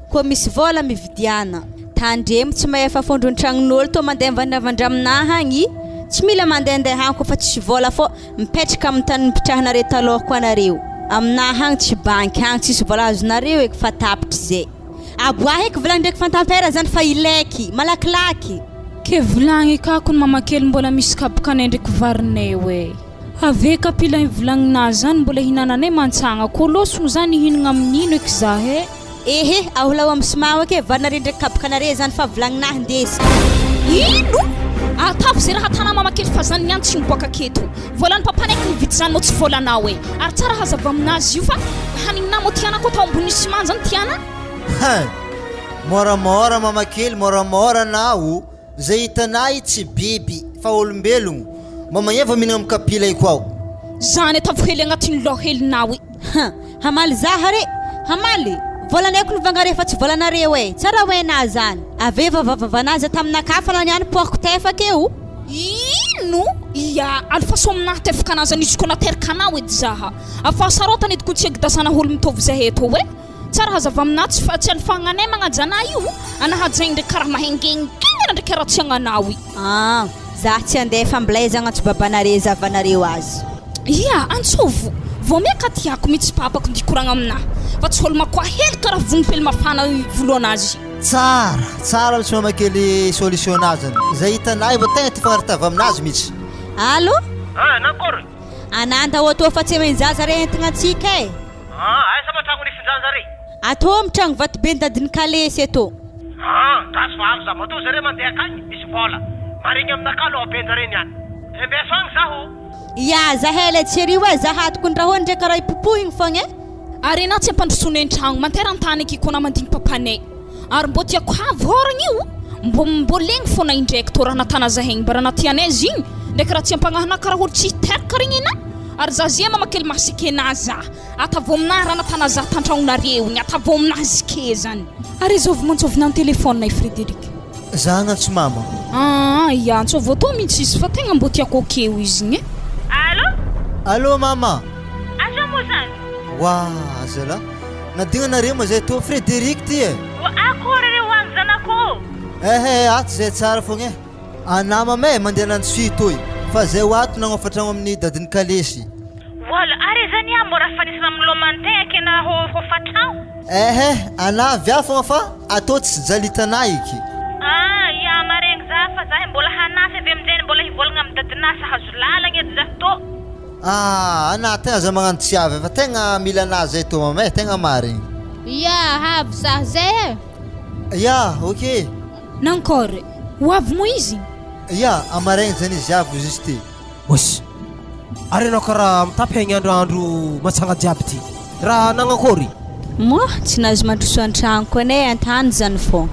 Koa misy vôla mividiana. Tandremo tsy mahefa fondro ny tragnon'olo tô mandeha mivandravandra aminahy agny. Tsy mila mandehandeha agny koa fa tsisy vôla fô mipetraka amin'ny tany nipetrahanareo talôha koa nareo. Aminahy agny tsy banky agny tsisy vôla azonareo eky fa tapitry zay. Aboahy eky vilagny ndraiky fantampera zany fa ilaiky. Malakilaky. Ke vilagny ka kony mama kely mbola misy kapokanay ndraiky varinay oe. Ave kapila volagnina zany mbola hinananay mantsagna ko lôsogno zany hihinagna amin'ino eky zah e. Ehe, aholao am simao ake, varinare ndraiky kapokanare zany fa volagninahy ndesy. Ino? Atavo ze raha atanà mama kely fa zany niany tsy miboaka aketo. Volan'i papa naiky nividy zany moa tsy volanao e. Ary tsara hazava aminazy io fa haninona moa tiana koa tao ambonin'ny ciment zany tiana. Hein! Moramora mama kely moramora anao, zay hitanay tsy biby fa olombelogno, mba magneva mihinagna am kapila io koa aho. Zany atavo hely agnatin'ny loha helinao e. Hein! Hamaly zaha re! Hamaly! Volanay ko nivanga refa tsy volanareo e! Tsara hoe na zany! Avy eo vavavavanaza taminakahy fa lany any poako tefaka eo! Ino? Ia, alefaso aminahy tefaka anazy an'izy ko nateraka anao edy zaha. Afahasarotana edy ko tsy egdasana olo mitovy zahay eto e! Tsara hazava aminahy tsy fa tsy alifagnanay magnaja anah io, anah hajaigny ndraiky karaha mahengengenana ndraiky haratsiagna anao i. An! Zah tsy andefa Blaise agnantso babanare zavanareo azy. Ia, antsovo! Vao miaka tiako mitsy papako ndy koragna aminah fa tsy olo makoa hely karaha vognopely mafana voloanazy. Tsara, tsara mitsy mama kely solution nazy zany. Zay hitanay vao tegna ty fagnarintava aminazy mitsy. Allo? Ah, nankôry? Ananda ô tô fa tsy amen-jaza re entigna antsika e. Ah, aiza ma tragno nifindran-jare? Atô am tragno vatobe ny dadin'i Kalesy atô. Ah, gasy fa avy za, matoa zare mandeha akagny misy vôla. Marigny aminakahy loha ben-jare niany. Embeso agny zaho ô. Ya, zahay lay tsy ery oe, zaha ato kony raha ndre karaha ipopohigny fogna e. Ary enah tsy ampandrosoanay ny tragno, mantera an-tany aky kona mandigny papanay. Ary mbô tiako havy hôragna io, mbô mbô legny fôna indraiky tô raha natana zahay igny, mba raha natianay izy igny, ndraiky raha tsy ampagnahinah karaha olo tsy hiteraka regny enah. Ary za zia mama kely mahasiky enah za. Atavô aminah raha natana za tantragnonareo igny, atavô aminah zike zany. Ary izôvy mantsôvina an-telephone i Frédéric. Za agnantso mama. Aa ia antsôvô tô mintsy izy fa tegna mbô tiako akeo izy igny e. Allô? Allô mama. Aiza moa zany? Wa zalah, nadigna nareo ma zay tô Frédéric ty e. Wa akory re ho agny zanako ô. Ehe ato zay tsara fogna e. Anah mama e mandeha nantsohihy toy fa zay ho ato nagnofa tragno amin'ny dadin'i Kalesy. Voila, ary zany ah mora fanisana amin'ny lomantegna ke na hofa tragno. Ehe, anah avy aho fogna fa atao tsy jalitana eky. Ah, ia maregny za fa zahay mbola hanasy avy aminjegny mbola hivolagna amy dadinah sa hazo lalagna edy za tô. Ah, anah tegna za magnano tsy avy fa tegna mila anah zay tô mama e, tegna marigny. Ia, avy za zay e. Ia, ok. Nankôry, ho avy moa izy? Ia, amaraigny zany izy avy juste. Oss! Ary ianao karaha mitapy haigny andro andro matsanga jiaby ty. Raha nagnakôry? Moa tsy nahazo mandroso an-tragnoko anie an-tany zany fô.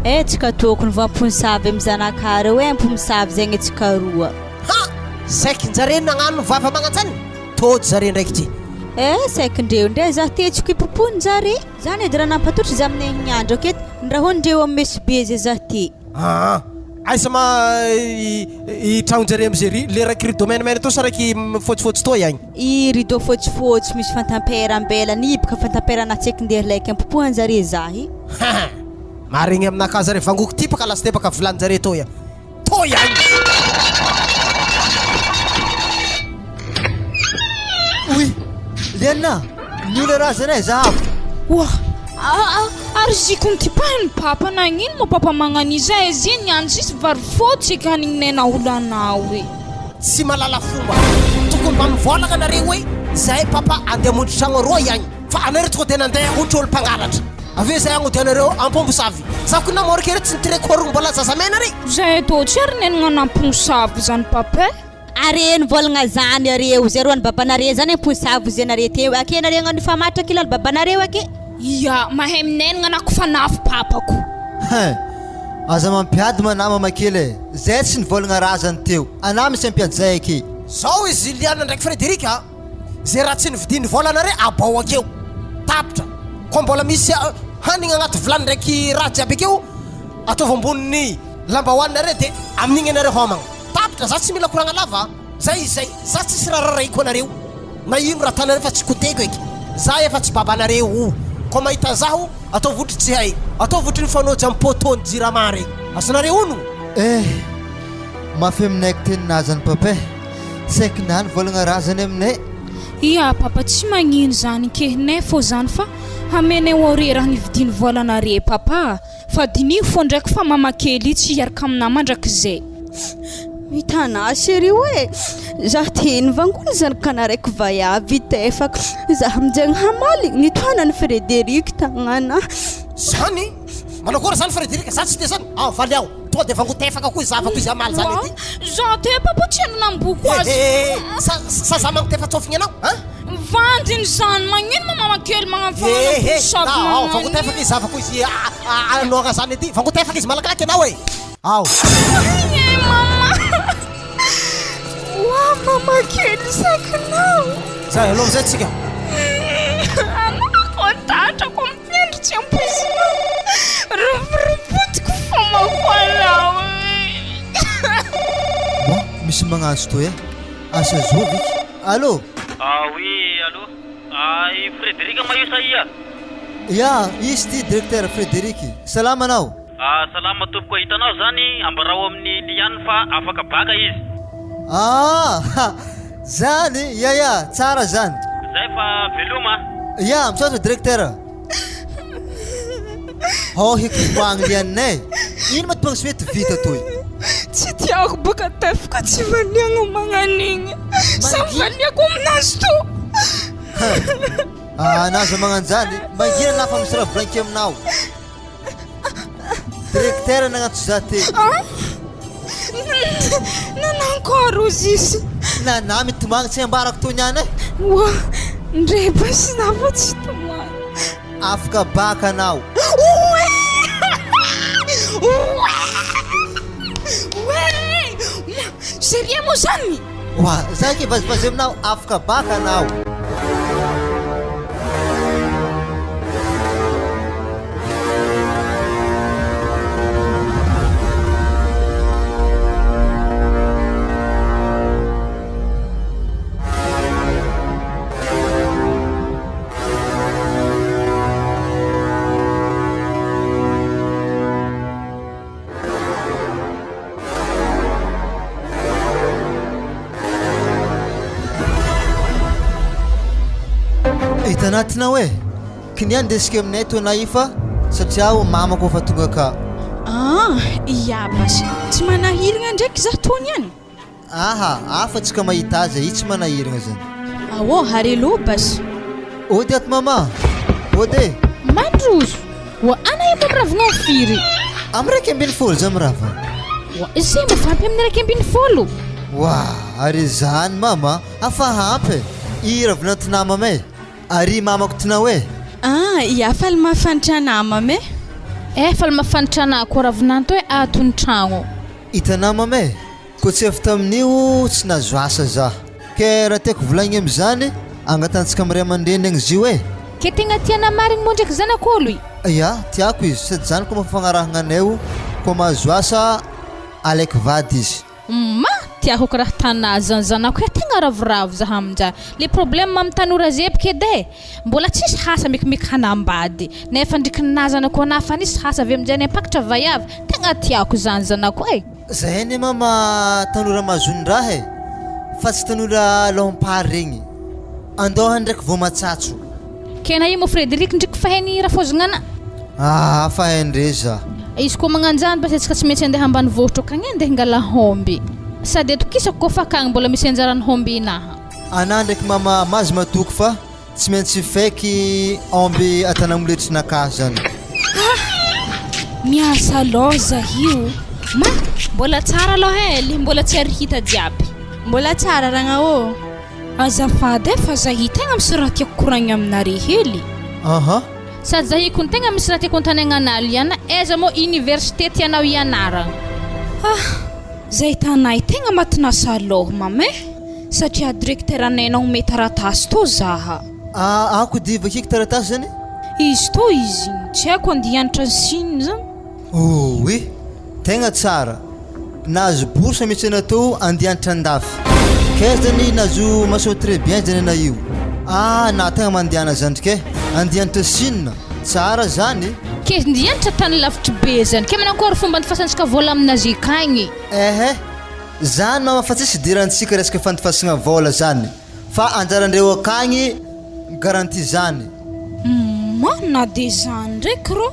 Eh tsy ka tokony vao amponisavy amy zanakareo eh ampomisavy zegny antsika roa. Ha! Saikin-jare nagnano vava magnanjany? Tôdy zare ndraiky ty. Eh saikindreo ndray zah te tsy koipoponin-jare. Zany edy raha nampatotry za amin'ny egny andro aketo, ny rahon-dreo amy mesobe zay zah te. Aa! Aiza ma i tragnonjare amizay ry le raiky rideau menamena toa sa raiky fotsifotsy toa iagny? I rideau fotsifotsy misy fantampera ambelany i boka fantampera natsekin-dery laiky ampopohan-jare zah i. Haha! Maharegny aminakahy zare vangoko ty baka lasteo baka volanin-jare toa ia. Toa ihany. Oy! Liana! Ny olona raha zany e, zahavo! Oa! Ary ziko notipahiny papa nagnino moa papa magnan'iza e ze niany tsisy vary fotsy eky hanigninay naolanao e. Tsy malala fomba. Tokony mba mivolagna nareo hoe zahay papa andeha hamonjy tragno aroa iagny fa anareo tonga de nandeha ohatra olo mpangalatra. Avy eo zahay agnody anareo ampombo-savy. Za ko namôrika ery tsy nitireko orogno mbola zazamena re. Zahay tô tsy ary nenagna nampomosavy zany papa e. Are nivolagna zany are ozy aroa ny babanare zany amposavy ozy anare teo ake nareo agnano ifamatra kila ny babanareo ake. Ia, mahay minenagna nako fanafo papako. Hein! Aza mampiady ma nama kely e! Zay tsy nivolagna razany teo, anah misy ampiady zay ake. Zao izy Liliane ndraiky Frédéric a! Ze raha tsy nividiany vola nare abao akeo. Tapitra. Koa mbola misy hanigny agnaty vilany ndraiky raha jiaby akeo, ataovy ambonin'ny lambahoany nare de amin'igny anareo homagna. Tapitra, za tsy mila koragna lava a! Zay izy zay, za tsisy raha rarahiko anareo na ino raha atanareo fa tsy koteko eky. Za efa tsy babanareo o! Koa mahita zaho, ataovy ohatry tsy hay, ataovy ohatry ny fanojy am poteau ny jirama regny. Azonareo onogno? Eh! Mafy aminay tenin'azany papa eh! Saiky nany volagna razany aminay. Ia papa tsy magnino zany kehinay fô zany fa hamenay ore raha nividiany volanare papa a! Fa diniho fô ndraiky fa mama kely io tsy hiaraka aminah mandrakizay. Mitanà chérie oe! Zah te nivangona zany ka naraiky vaiavy itefaka zah aminjegny hamaly nitohanan'i Frédéric tagnana. Zany? Manao akory zany Frédéric? Za tsy tia zany! Avaly aho! Tonga de vangotefaka koa zavako izy hamaly zany ety. Za te papa tsy haino namboko azy. Eh, eh, sa sa za mangotefa-tsofigny anao, hein? Vandiny zany, magnino ma mama kely magnano Eh, eh, ao, vangotefaka izy zavako izy anoagna zany ety. Vangotefaka izy malakilaky anao e. Ao. Eh mama. Oa mama kely sakinao. Zay, aleo amizay tsika. Anao koa tatrako Miandry tsy ampoizinao Roborobotiko fomako anao Bon, misy magnantso toy eh. Asa zovy iky. Allô? Ah oui, allô? Ah, i Frédéric ma io sa ia? Ya, izy ty directeur Frédéric. Salama anao? Ah, salama tompoko, hitanao zany, ambarao amin'i Liane fa afaka baka izy. Ah! Zany? Ya ya, tsara zany. Zay fa veloma a. Ya, misaotra directeur. Hao hikikoagny lianay. Ino ma toagny sy mety vita toy? Tsy tiako baka tefaka tsy valiagna magnan'igny. Samy valiako aminazy to. Ah, na aza magnanjany. Mangina na fa misy raha volagniko aminao. Directeur nagnantso za te. Ah! Nanankôry ozy izy? Nana mitomagny tsy ambarako toy niany e. Oa, ndre basy za fa tsy tomagny. Afaka baka anao. Oe! Oe! Oe! Sérieux moa zany? Oa, za ke vazivazy aminao, afaka baka anao. Hitanatinao e! Kinian ndesiko aminay to anah io fa satria aho mamako efa tonga ka. Ah, ia basy. Tsy manahiragna ndraiky zah tony any. Aha, hafa tsika mahita azy e, io tsy manahiragna zany. Aô, ary elo basy. Ody ato mama! Ody e! Mandroso! Oa ana io moa miravignao firy? Amin'ny 11 za mirava. Oa izay mba fa ampy amin'ny 11? Oa, ary izany mama, afa ampy e! I ravinanto namama e! Ary mamako tinao e! Ah, ia faly mahafantra namama e! Eh, faly mahafantra anah koa ravinanto e ato ny tragno. Hitanao mama e! Koa tsy avy tamin'io tsy nahazo asa za. Ke raha tiako volagniny amizany, angatantsika am ray aman-dreny agny zio e! Ke tegna tiana marigny moa ndraiky zanak'olo i? Ya, tiako izy, sady zany koa mafagnarahagna anay o, koa mahazo asa alaiko vady izy. Ma, tiako kiraha tanà zany zanako e, tegna ravoravo zah aminjany, le problème am tanora zebiky edy e, mbola tsisy hasa mikimiky hanambady, nefa ndriky nà zanako anah fa nisy hasa avy aminjay niampakatra vaiavy, tegna tiako zany zanako e. Zahay anie mama tanora mahazondraha e, fa tsy tanora laompary regny, andao ndraiky vao matsatso. Kena io moa Frederic ndriky fa hainy rafozognana. Aa fa hain-dre za. Izy koa magnanjany basy antsika tsy maintsy andeha ambanivohitra akagny andeha hangala homby. Sady atokisako koa fa akagny mbola misy anjaran'ny homby inaha. Anah ndraiky mama mazy matoky fa tsy maintsy feky omby atanamoletrinakahy zany. Ah! Miasa loza io. Ma! Mbola tsara aloha e, le mbola tsy ary hita jiaby. Mbola tsara ragna ô. Azafady e fa zah tegna misy raha tiako koragna aminare hely. Aha. Sady zah kony tegna misy raha tiako antanegna anah Liana, aiza moa université tianao hianaragna? Ah! Zay hitanay tegna matinasa alôha mama e! Satria directeur anay nagnome taratasy tô zaha. Ah, ako dia vakiako taratasy zany? Izy tô izy igny, tsy haiko andeha hianatra any Chine zany. Ouii! Tegna tsara! Nahazo bourse mihitsy anao teo andeha hianatra andafy. Kay zany nahazo mention très bien zany anao io. Ah na tegna mandehana zandriko eh! Andeha hianatra Chine! Tsara zany! Ke ndeha hianatra tany lavitry be zany. Ke manakôry fomba andifasantsika vôla aminazy akagny? Ehe! Zany mama fa tsisy idirantsika resaka fandifasagna vôla zany fa anjarandreo akagny mi-garantie zany. Humm na de zany ndraiky rô!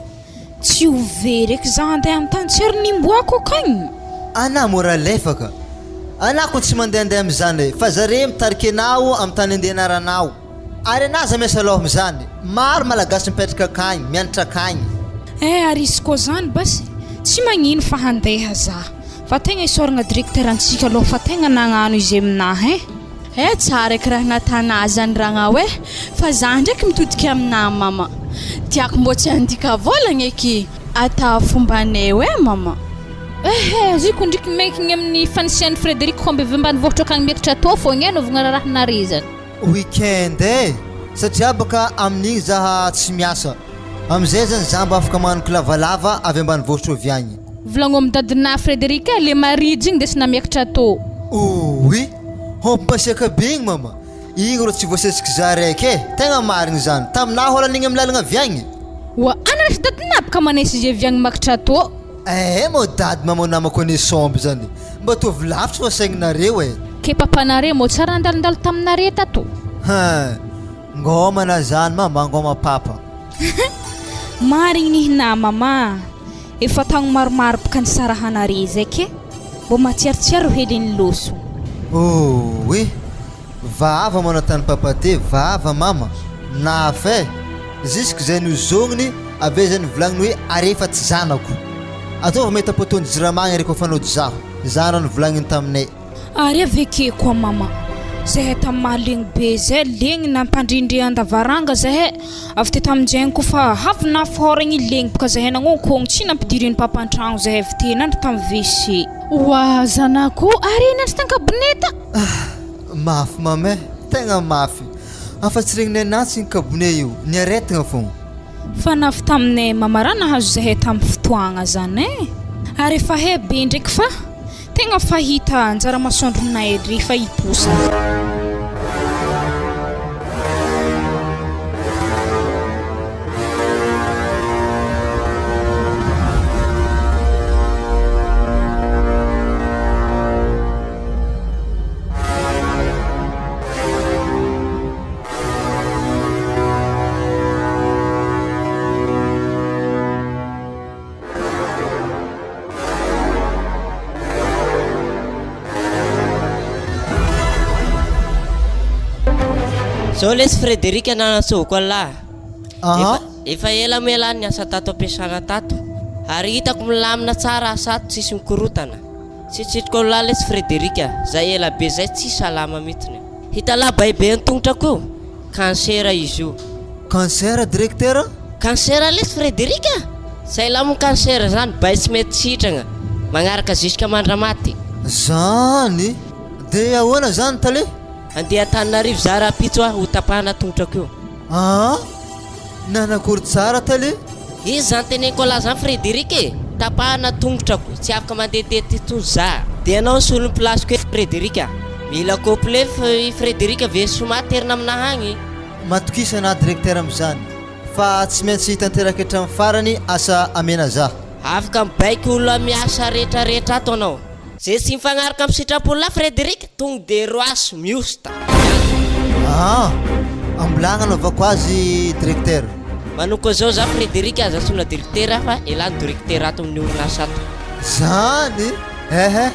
Tsy ho very eky za andeha am tany tsy ary nimboako akagny. Anah mora alefaka. Anah ko tsy mandehandeha amizany e, fa zare mitarika anao am tany andenaranao. Ary anah aza miasa loha amizany. Maro malagasy mipetraka akagny, mianatra akagny. Eh ary izy koa zany basy. Tsy magnino fa handeha za. Fa tegna isaoragna directeur antsika aloha fa tegna nagnano izy aminahy eh. Eh tsara eky raha natanà zany ragnao eh fa za ndraiky mitodiky aminà mama tiako mbô tsy handika vôlagna eky atao fombanay eo eh mama. Ehe ziko ndriky maikigny amin'ny fanisian'i Frédéric komby avy ambanivohitra akagny miakatra atô fogna eh anaovagna raharaha nare zany. Week-end eh! Satria baka amin'igny zaha tsy miasa. Amizay zany za mba afaka magnano kilavalava avy ambanivohitra avy agny. Volagno am dadinà Frédéric eh, le marriage igny ndesina miakatra atô. Ouii! Hompasiaka be igny mama! Igny rô tsy voasesiky za raiky eh! Tegna marigny zany! Taminah hola anigny am lalagna avy agny! Oa anareo dadinà baka manesy izy avy agny makatra atô. Eh mô dady maman namako anie somby zany! Mba ataovy lavitra fa saigninareo eh! Ke papanare mô tsara nandalondalo taminare tato? Hein! Ngôma na zany mama ngôma papa. Marigny ny hina mama, efa taogno maromaro baka nisarahanare zay ke mbô mahatsiarotsiaro hely ny loso. Ooii! Vava manao tany papa te vava mama nafa eh! Jusque zay nozogniny avy eo zay nivolagniny hoe are fa tsy zanako! Ataovy mahita poteau-ny jirama agny are koa fa nody zaho! Zany raha nivolagniny taminay. Ary aveke koa mama, zahay tamin'ny maha legny be zay, legny nampandrindre an-davaranga zahay, avy teto amin-jaigny koa fa avy nafôragny legny boka zahay nagnonkôgno tsy nampidirin'ny papa an-tragno zahay avy te nandry tamin'ny WC. Oa zanako o, ary nandry tan-kaboneta? Ah! Mafy mama eh! Tegna mafy! Afa-tsy regninay natsy igny kabone io, ny aretigna fogna. Fa navy taminay mama raha nahazo zahay tamin'ny fotoagna zany eh! Ary efa hay be ndraiky fa Tegna fahita anjara masoandronay rehefa hiposa. Zao lesy Frédéric nanantsoako an'lah. Efa, efa ela moa ialahy niasa tato am-piasana tato. Ary hitako milamina tsara asa ato tsisy mikorotana. Tsy tsitriko an'lah lesy Frédéric, zay ela be zay tsy salama mihitsiny. Hitalahy bay be an-tongotrako io. Cancer izy io. Cancer directeur a? Cancer lesy Frédéric a! Zay lahy moa cancer zany bay tsy mety sitragna, magnaraka jusqu'à mandramaty. Zany? De ahoana zany tale? Andeha Antananarivo za rahampitso a, ho tapahana tongotrako io. Aa! Nanakory tsara tale? Iza zany teneniko anlah zany Frédéric e! Tapahana tongotrako, tsy afaka mandehandeha ty intsony za. De ianao solon'ny place-ko eto Frédéric a! Mila complet i Frédéric ve soma aterina aminahy agny? Matokisa anah directeur amizany fa tsy maintsy tanteraky hatramin'ny farany asa amena zah. Afaka mibaiko olona miasa rehetra rehetra ato anao. Ze tsy mifagnaraka am sitrapon-lah Frédéric tonga de roaso miosta. Aa! Ambilagna anaovako azy directeur. Manomboka zao za Frédéric aza antsoina directeur fa elah no directeur ato amin'ny orinasa ato. Zany! Ehe!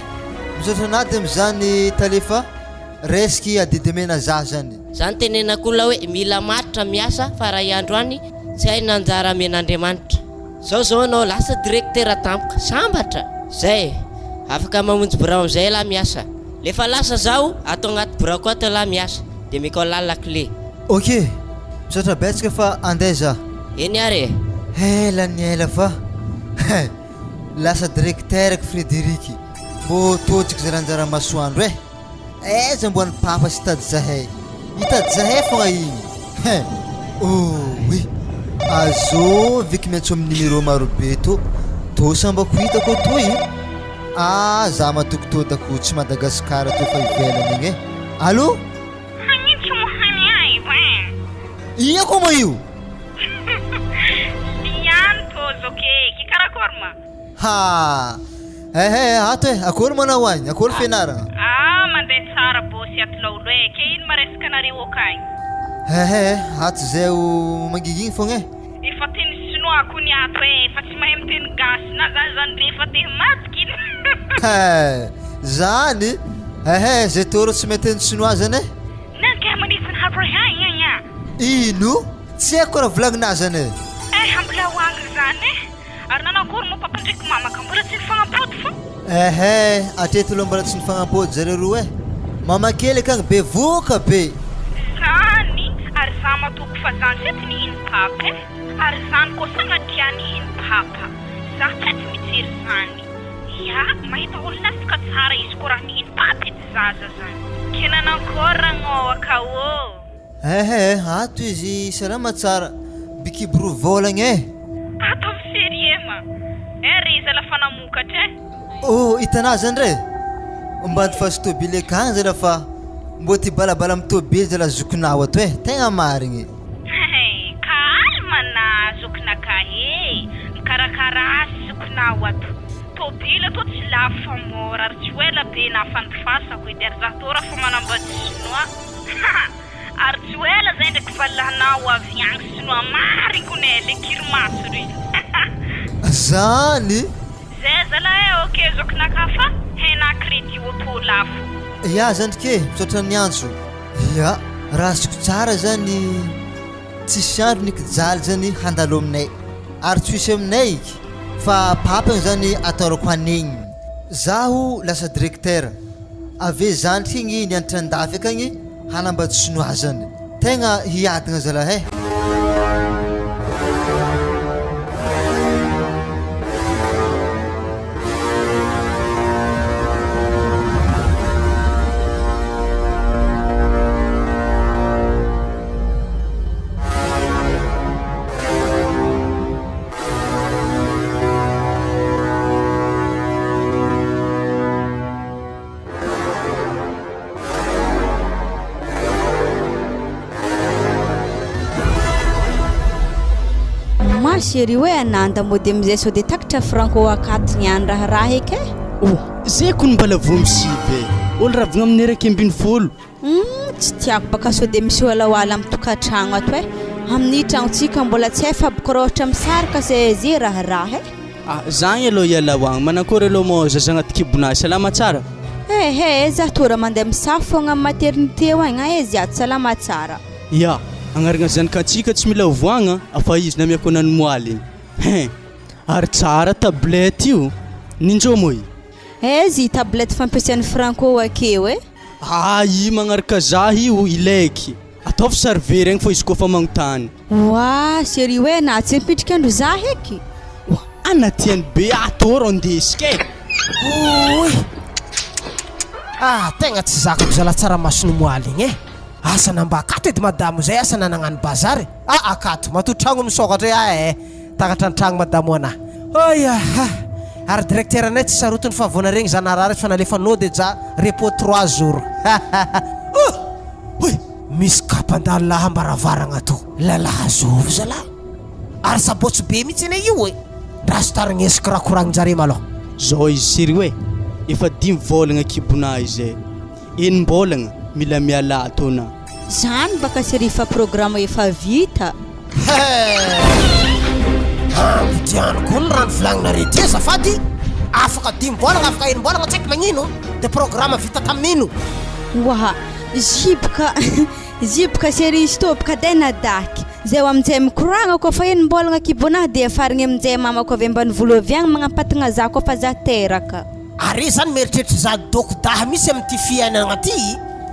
Misaotra anah de amizany tale fa resiky adidy amena zah zany. Zany tenenako olona hoe mila matotra miasa fa ray andro any tsy hay na anjara amen'Andriamanitra. Zao zao anao lasa directeur tampoka, sambatra! Zay, afaka mamonjy birao amizay elah miasa. Lefa lasa zaho, ato agnaty biraoko ato elah miasa, de meko anlah la clé. Ok, misaotra betsaka fa andeha za. Eny ary e! Ela ny ela fa he! Lasa directeur ko Frederic, mbô tohitsiko zay anjara masoandro eh! Aiza mbo any papa sy tady zahay hitady zahay fogna igny hein ooii azovy eky miantso amin'ny numéro marobe tô tô sambako hitako atoy ah za matoky tô dako tsy Madagascar tô fa ivelany agny eh allo Hagnitsy mo haniaivo hein. Ia koa moa io? Liany tô zoky e, ki karakory ma? Ha! Ehe, ato e, akory manao agny, akory fianaragna? Ah, mandeha tsara bossy ato laolo e, ke ino ma resaka nareo akagny? Ehe, ato zay o mangigigny fogna e. Efa teny sinoa ko ny ato e, efa tsy mahay miteny gasy na za zany re efa te himadika iny. He! Zany? Ehe, zay tô rô tsy mahay teny sinoa zany e. Nanka manitsy ny Ino? Tsy haiko raha volagninà zany e. Eh, mbola ho agny zany e. Ary nanao akory moa papa ndraiky mama ka mbola tsy nifagnampody fô? Ehe, hatreto aloha mbola tsy nifagnampody zareo roa e. Mama kely akagny bevohoka be. Zany ary za matoky fa zany fety nihiny papa e! Ary zany koa sagnatria nihiny papa. Za tsy aty mijery zany. Ya, mahita olo lasaka tsara izy koa raha nihiny papa edy zaza zany. Ke nanankory ragnô akao ô? Ehe, ato izy salama tsara, bikibo roa vôlagna eh. Ato am ferie ma eh re zala fa namokatra eh. Oh, hitanà zany re? Mba andifaso tôbily akagny zala fa mbô ty balabala am tôbily zala zokinao ato eh, tegna marigny. Hein, calme na zokinakahy eh, mikarakara azy zokinao ato. Tôbily ato tsy lafo fa mora ary tsy ho ela be na fandifasako edy ary za tô raha fa manambady chinois. Haha! Ary tsy ho ela zay ndraiky valilahinao ho avy agny sinoa marigny kony e, le kirimaso ry. Haha! Zany! Zay zalahy e, ok zokinakahy fa hena crédit auto lafo. Ya zandriko e, misaotra niantso. Ya, raha azoko tsara zany tsisy andro ny kijaly zany handalo aminay ary tsy ho hisy aminay iky fa papa igny zany ataorako hanegny. Zaho lasa directeur. Ave zandriko igny nianatra andafy akagny hanambady sinoa zany. Tegna hiadagna zalahy eh. Ma chérie hoe ananda mody amizay sao de takatra franco akato niany raharaha eky e. Oh, zay kony mbala voa misivy e. Olo ravigna amin'ny 11. Humm tsy tiako baka sao de misy walaoala am tokatragno ato eh, amin'ny tragnontsika mbola tsy efa aby kôra ôhatra misaraka zay ze raharaha eh. Ah zagny aloha ialao agny, manakôry aloha moa zaza agnaty kibonà salama tsara? Ehe za tora mandeha misafo fogna am maternité ao agny eh ziato salama tsara. Ya, agnarana zanakantsika tsy mila ovoagna fa izy namiako anany moaly igny. Hein! Ary tsara tablette io, ninjô moa i? Aiza i tablette fampiasain'i Franco akeo eh? Aa i magnaraka zah io ilaiky. Ataovy sary very agny fô izy kôfa magnontany. Oa chérie oe na tsy mipitrika andro zah eky. Oa ana tiany be ato rô ndesiko e. Oy! Ah tegna tsy zakako zalah tsaramason'i moaly igny e! Asa na mba akato edy madamo zay asa na nagnano bazary e! Ah akato, matoa tragno misokatra eo ah eh! Takatra an-tragno madamo anah. Oy aha! Ary directeur anay tsy sarotiny fa vao naregny za narary fa nalefa nody ja repos trois jours. Hahaha! Oh! Oy! Misy kapa andalo laha ambaravaragna ato. Lalahy zovy zalahy? Ary sabotsy be mihitsy anie io e! Ndraso tarignesiko raha koragnin-jare malôha. Zao izy sérieux e! Efa dimy vôlagna kibonà izay. Enim-bolagna, mila miala ato na. Zany baka chérie fa programme efa vita. Hee! Ampodiano koa ny raha novolagninareo ty azafady! Afaka dimbolagna afaka enimbolagna tsy haiko magnino de programme vita tamin'ino? Oa! Ziboka ziboka chérie stop ka dai nadaky zay aminjay mikoragna koa fa enimbolagna kibonah de afarigny aminjay mamako avy ambanivolo avy agny magnampatagna za koa fa za teraka. Are zany mieritreritra za doko dahy misy amin'ity fiainagna ty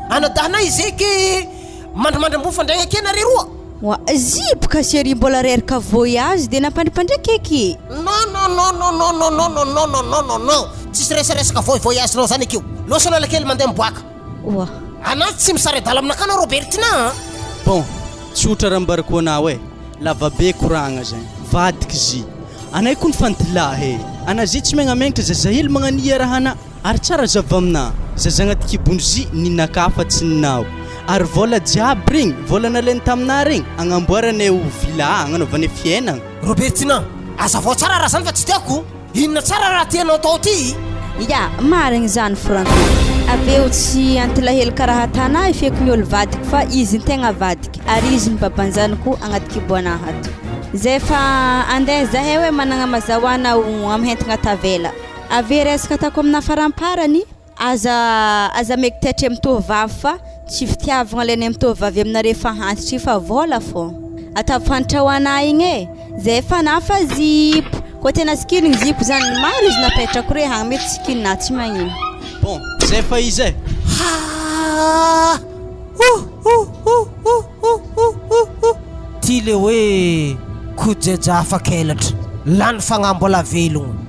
anadahinay izeky mandrimandry ambony fandraigna ake nare roa. Wa ziboka chérie mbola reraka voyage de nampandripandriky eky. Non non non non non non non non non non non non non tsisy resaresaka voy voyage nao zany akeo loso lala kely mandeha miboaka. Wa. Anah tsy misary adala aminakahy anao Robertina a! Bon, tsotra raha ambarako anao e, lava be koragna zay, vadiko izy, anay kony fantilahy e, ana zy tsy megnamenatra zazahely magnania raha ana, ary tsara zava aminah, zaza agnaty kibony zy ninakahy fa tsy ninao, ary vôla jiaby regny, vôla nalainy taminah regny, agnamboaranay ho villa agnanaovanay fiainagna. Robertina, azavao tsara raha zany fa tsy tiako. Inona tsara raha tianao atao ty? Ya, marigny zany Franco. Avy eo tsy antilahelo karaha atanà ifeko ny olo vadiko fa izy ny tegna vadiko ary izy ny baban-janako agnaty kibo anahy ato. Zay fa andeha zahay hoe managna mazahoana ho amy hentagna tavela. Avy eo resaka ataoko aminà faramparany. Aza aza mekitretry am tovovavy fa tsy fitiavagna le any am tovovavy aminareo efa antitry io fa vola fô. Ataovy fantatra ho anah igny e! Zay efa anah fa zipo! Koa tena sikinigny zipo zany maro izy napetrako re hagny mety sikinina tsy magnino. Bon, zay fa izy e! Haa! Ho ho ho ho ho ho ho ho! Ty le hoe kojeja afak'elatra, lany fagnahy mbola velogno.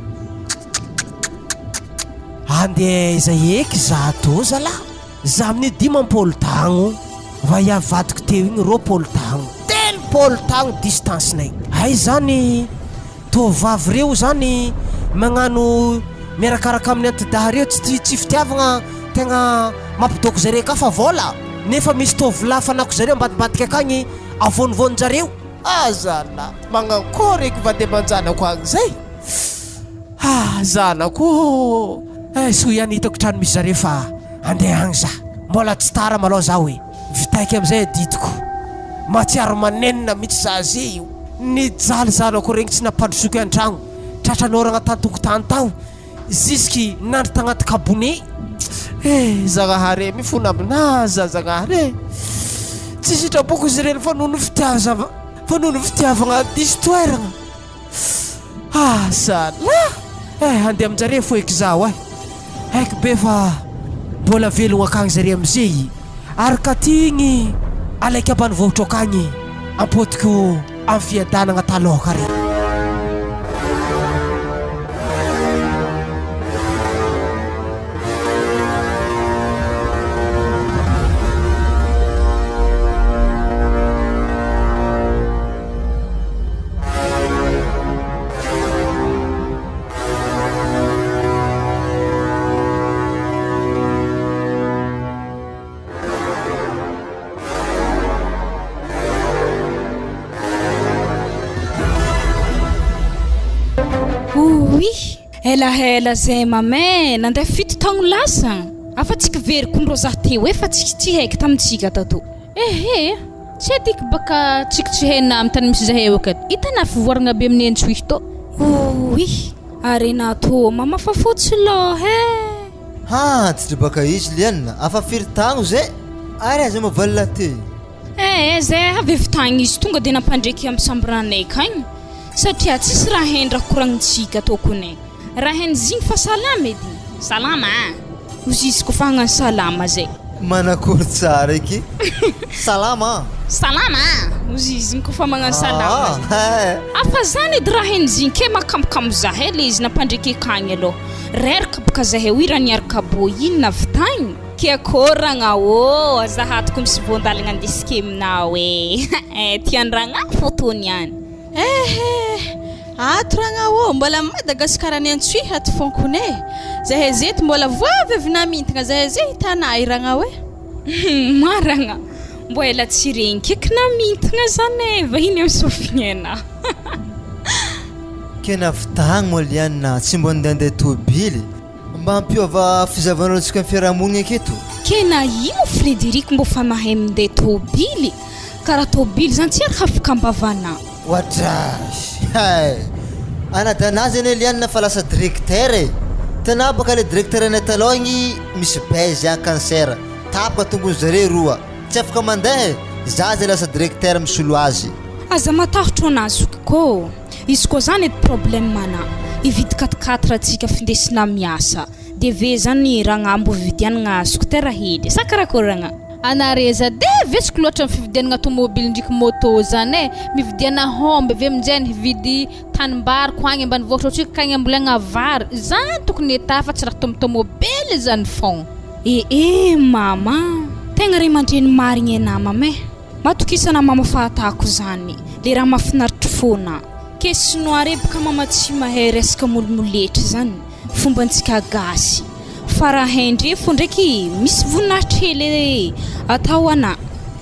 Andeha aiza eky za tô zalah? Za amin'io 50 tagno, va i avadiko teo igny 20 tagno, 30 tagno distance-nay. Hay zany tovovavy reo zany magnano miarakaraka amin'ny antidahy reo tsy tsy fitiavagna tegna mampidôko zare ka fa vôla, nefa misy tovolahy fanako zareo ambadimbadika akagny avônivônin-jareo. Ah zalah, magnankôry eky vady aman-janako agny zay. Ah zanako ô! Eh soa ihany hitako trano misy zareo fa andeha agny za. Mbola tsy tara malôha zaho e. Vitaiky amizay adidiko. Mahatsiaro manenina mihitsy za ze io. Nijaly zanako regny tsy nampandrosoiko antragno. Tratran'oragna tan-tokotany tao zisky nandry tagnaty kabone. Eh Zagnahary e mifona aminah za Zagnahary e. Tsy sitrapoko izy ireny fa noho ny fitiazava fa noho ny fitiavagna diso toeragna. Ah zalah eh andeha aminjare fo eky zaho eh haiko be fa mbola velogno akagny zare amze i ary ka ty igny alaiky ambanivohitro akagny ampodiko am fiadanagna taloha re. Ouii! Elaela zay mamè, nandeha fito taogno lasa, afa tsy kiveriko ndrô za teo e fa tsy tsy haiky tamintsika tato. Ehe, tsy adiko baka tsiko tsy hena am tany misy zahay eo akato, hitanà fivoaragna be amin'ny antsohihy tô. Ouii! Arena tô mamafa fotsy lôha eh! Haa tsy baka izy liana, afa firy tagno zay? Ary aza mavalona te. Eh zay avy avy tagny izy tonga de nampandreky am sambranay akagny satria tsisy raha hendra koragnintsika tokony raha henjigny fa salama edy salama a ozy izy kofa hagnano salama zay. Manakory tsara eky salama a. Salama a ozy izy kofa magnano salama zay afa zany edy raha henjigny ke mahakamokamo zahay le izy nampandreky akagny aloha reraka boka zahay hoy raha niaraka bô inona avy tagny. Ke akôry ragna ô, aza hatoko misy voan-dalagna andesiko aminao e, eh tian-dragna fô tô niany. Ehe, ato ragna ô, mbola Madagascar ny antsohihy ato fonkony e, zahay zeto mbola voavy avy namintigna zahay ze hitanà i ragna oe. Maragna, mbô ela tsy regniky eky namintigna zany e, vahiny amy sofigny anà. Ke navitagny moa liana tsy mbô ndendeha tobily. Mba hampiova fizahavanao-antsika ny fiarahamonigna aketo. Ke na ino Frederic mbô fa mahay minday tôbily, karaha tôbily zany tsy ary hafakam-bavana. Oadrash! Hay! Anadanazy anie Liana fa lasa directeur e! Tena baka le directeur anay taloha igny misy beige an cancer, tapaka tongony zare roa, tsy afaka mandeha e! Za zay lasa directeur misolo azy. Aza matahotro anah zokiko ô! Izy koa zany edy problème ana hividy quat quatre atsika findesina miasa de ve zany ragnah mbo vidianagna scooter hely sa karakory ragnah? Anare za de vetsiko loatra am fividianagna tomobily ndriky moto zany e, mividiana homba avy aminjay hividy tanimbary ko agny ambanivohitra ohatry ka agny ambolegna vary, zany tokony atà fa tsy raha tomtomobily zany fogna. Eh eh mama a! Tegna ray aman-dreny marigny anah mama eh! Matokisana mama fa atako zany le raha mafinaritry fona. Ke sinoa re boka mama tsy mahay resaka molimoletry zany fombantsika gasy fa raha haindre fo ndraiky misy voninahitry hely atao ana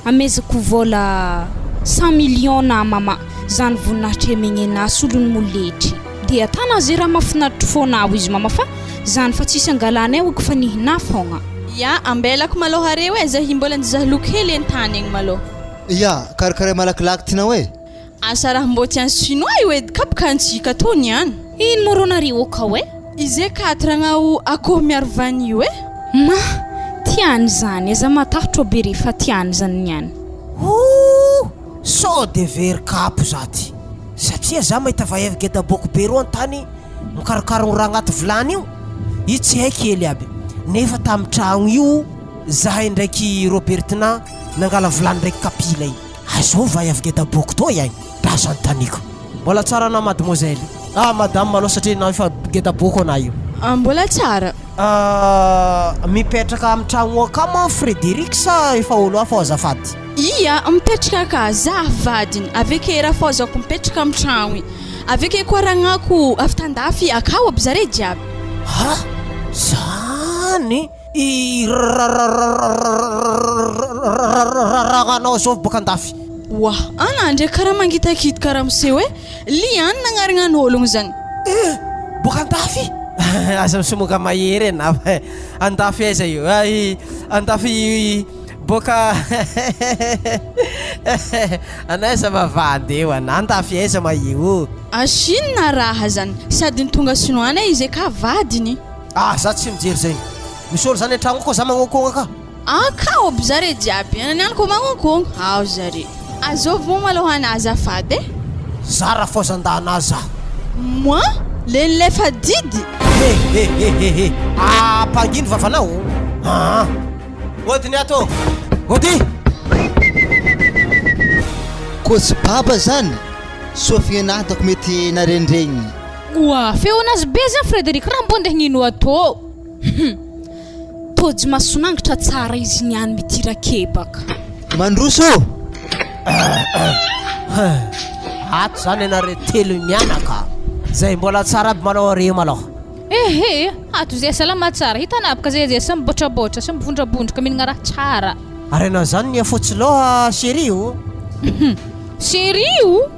amezako vola 100 millions na mama zany voninahitry amegny ana solony moletry de atana ze raha mafinaritry fona ao izy mama fa zany fa tsisy angalanay oky fa nihina fogna. Ya, ambelako malôha reo e, zahy mbola nizaha loko hely entany egny malôha. Ya, karakaray malakilaky tinao e. Asa raha mbô tian'ny chinois io edy kapoka antsika tô niany. Ino moa rô nareo akao e? Ize quatre gnao akoho miaro vanille io e. Ma, tiany zany, aza matahotro be refa tiany zany niany. Hoo! Sao de very kapo za ty. Satria za mahita vaiavy geda boko be roa an-tany mikarokarogno raha agnaty vilany io, io tsy hay kely aby. Nefa tamin'ny tragno io zahay ndraiky Robertina nangala vilany ndraiky kapila igny. Azao vaiavy geda boko toy ay? Lasa anontaniako. Mbola tsara anao mademoiselle. Ah madame malôha satria enao efa geda boko anah io. Ah mbola tsara. Ah mipetraka amin'ny tragno akao moa Frédéric sa efa olo hafa ao azafady? Ia, mipetraka aka, za vadiny, aveke rafaozako mipetraka am tragno i, aveke koa ragnako avy tandafy akao aby zare jiaby. Ha! Zany? I ragnanao zao boaka andafy? Oa, ana ndre karaha mangitakitaka ramose hoe liana nagnarignan'ologno zany. Eh! Boaka andafy? Aza misomoka mahery enao fa andafy aiza io? Andafy Boka anaiza mavandy eo ana andafy aiza ma io. A Chine raha zany sady ny tonga sinoa anie izy ka vadiny. Ah za tsy mijery zegny. Misy olo zany antragno ao ko za magnonkogna ka. Akao aby zare jiaby ana niany ko magnonkogna ao zare. Azovy moa malôha ana azafady e. Za rafoazan-dahana za. Moi? Le nilefa didy? He he he he he ampangino vavanao aa. Ody ny ato! Ody! Koa tsy baba zany, sofigny anah dako mety narendregny. Oa, feonazy be zany Frédéric, raha mbô ndeha gnino atô. Hum. Tojo masonangitra tsara izy niany mitirakebaka. Mandroso ô! Ato zany ianareo telo mianaka. Zay mbola tsara aby malôha reo malôha. Ehe, ato zay salama tsara, hitanà baka zay zay samy mibotrabotra, samy mivondrabondroka mihinagna raha tsara. Ary anao zany niha fotsy loha chérie o! Hum, chérie o!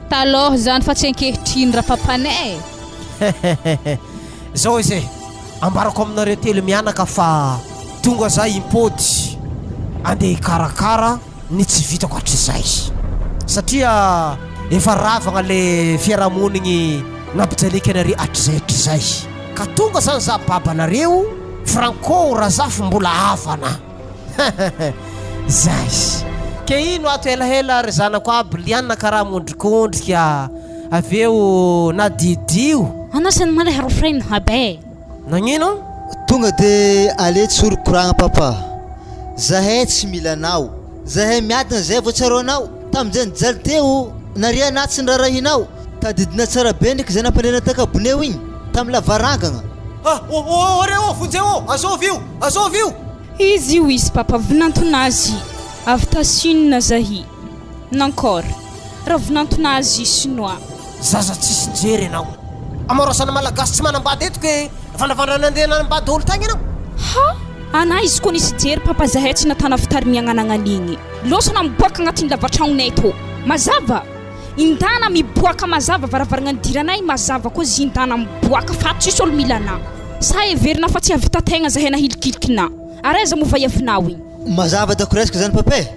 Talôha zany fa tsy ankehitriny rapapanay e! Hehehehe, zao izy e, ambarako aminareo telo mianaka fa tonga za himpody andeha hikarakara ny tsy vitako hatrizay satria efa ravagna le fiarahamonigny nampijaliako anareo hatrizay hatrizay ka tonga zany za babanareo Franco Razafy mbola havana zay ke ino ato helahela ry zanako aby liana karaha mondrikondrika avy eo nadidio Anao zany malahelo frame habe. Nagnino? Tonga de ale tsory koragna papa. Zahay tsy mila anao. Zahay miadana zay vao tsaroanao. Tamin'izay nijaly teo narianà tsy nirarahinao. Tadidina tsara be ndreky zay nampandriana takaboneo igny tamin'ny lavarangagna. Ah ô ô ô re ô vonjeo ô! Azovy io! Azovy io! Izy io izy papa vinantonazy avy ta Chine zahi nankor raha vinantonazy chinois. Zaza tsisy jery enao. Amorosana malagasy tsy manambady eto ke vandravandra nandeha nanambady olo tagny enao. Ha! Ana izy koa nisy jery papa zahay tsy natana fitarimiagnanagnan'igny. Lôsana miboaka agnatin'ny lavatragnonay tô. Mazava? Indana miboaka mazava varavaragna nidiranay mazava koa zindana miboaka fa tsisy olo mila anà. Sa heverina fa tsy hahavita tegna zahay nahilikilikinà. Ary aiza moa vaiavinao igny? Mazava dako resaka zany papa e!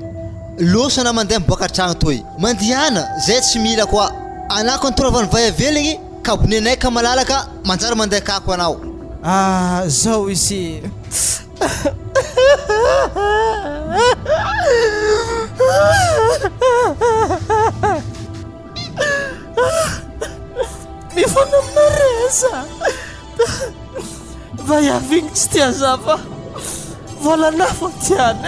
Losana mandeha miboaka tragno toy. Mandihana, zay tsy mila koa. Anako antoravan'ny vay aveligny, kabonenay ka malalaka, manjary mandeha kako anao. Ah zao izy Mifona aminareo za. Vaiavy igny tsy tia za fa vôlanà fô tiany.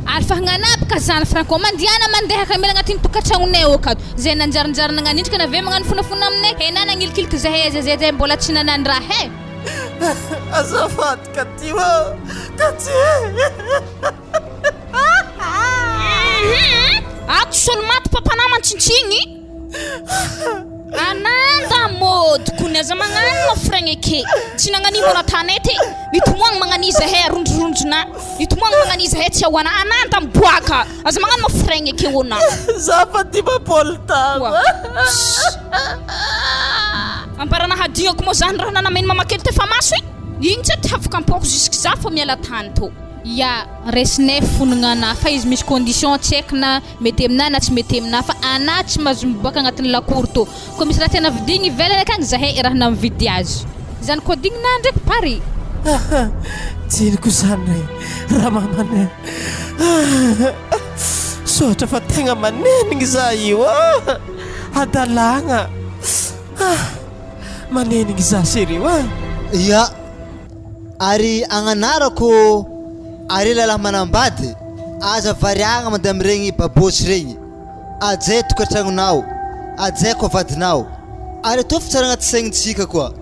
Ary fa hagnanapaka zany Franco, mandiana mandeha ka mila agnatin'ny tokantragnonay ao akato. Zay nanjarinjary nagnanindrika na ve magnano fonafona aminay, hena nagnilikiliky zahay aiza zay zay mbola tsy nanandraha e. Azafady Katy ô, Katy e. Ato solomaty papanà mantsintsigny. Ananda mody kony aza magnano mafragneke tsy nagnania mona tanety e mitomoagny magnania zahay arondroronjona mitomoagny magnania zahay tsy ahoana ananda miboaka aza magnano mafragneke ona Za fa 50 taona. Ambarana hadignako moa zany raha nanameny mamakely tefa maso igny igny tsy tiaviko ampoko jusque za fô miala tany tô. Ya, resinay fonogna anah fa izy misy condition tsy haiko na Mety aminah na tsy mety aminah fa anah tsy mahazo miboaka agnatin'ny lakoro tô. Koa misy raha tiana vidigny ivelany akagny zahay raha mividy azy. Zany coding nah ndraiky pare. Tsiniko zany ramamane. Misaotra fa tegna manenigny za io ah! Hadalagna ah! Manenigny za chérie ah! Ya, ary agnanarako are lalahy manambady, aza variagna mandeha amin'iregny babôsy regny, ajay tokantragnonao, ajay koa vadinao, ary ataovy tsara agnaty saignintsika koa,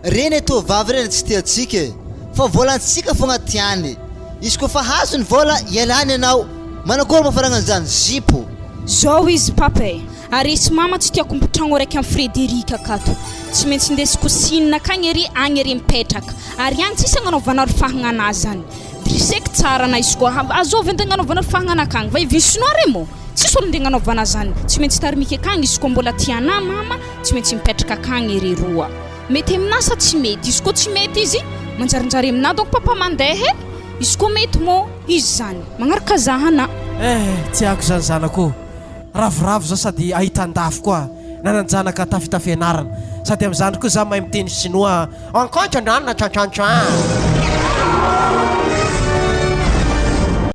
regny tô vavy regny tsy tiantsika e, fa vôlantsika fogna tiany, izy koa fa azony vôla ialany anao, manakôry moa faragna an'izany, zipo. Zao izy papa e! Ary isy mama tsy tiako mitragno araiky am Frederic akato. Tsy maintsy indesiko Chine akagny ery agny ery mipetraka. Ary agny tsisy agnanaovana ry fahagnana zany. Driseky tsara na izy koa azovy andeha agnanaovana ry fahagnana akagny. Va i sinoa re moa? Tsisy olo ndeha agnanaovana zany. Tsy maintsy tarimiky akagny izy koa mbola tianà mama tsy maintsy mipetraka akagny ery roa. Mety aminà sa tsy mety? Izy koa tsy mety izy manjarinjary aminà donc papa mandeha e! Izy koa mety moa izy zany magnaraka zahana. Eh tiako zany zanako ô! Ravoravo zao sady ahitan-dafy koa nanan-janaka tafita fianarana. Sady amin'izany koa za mahay miteny sinoa Ankantra ndrana tchatchatcha.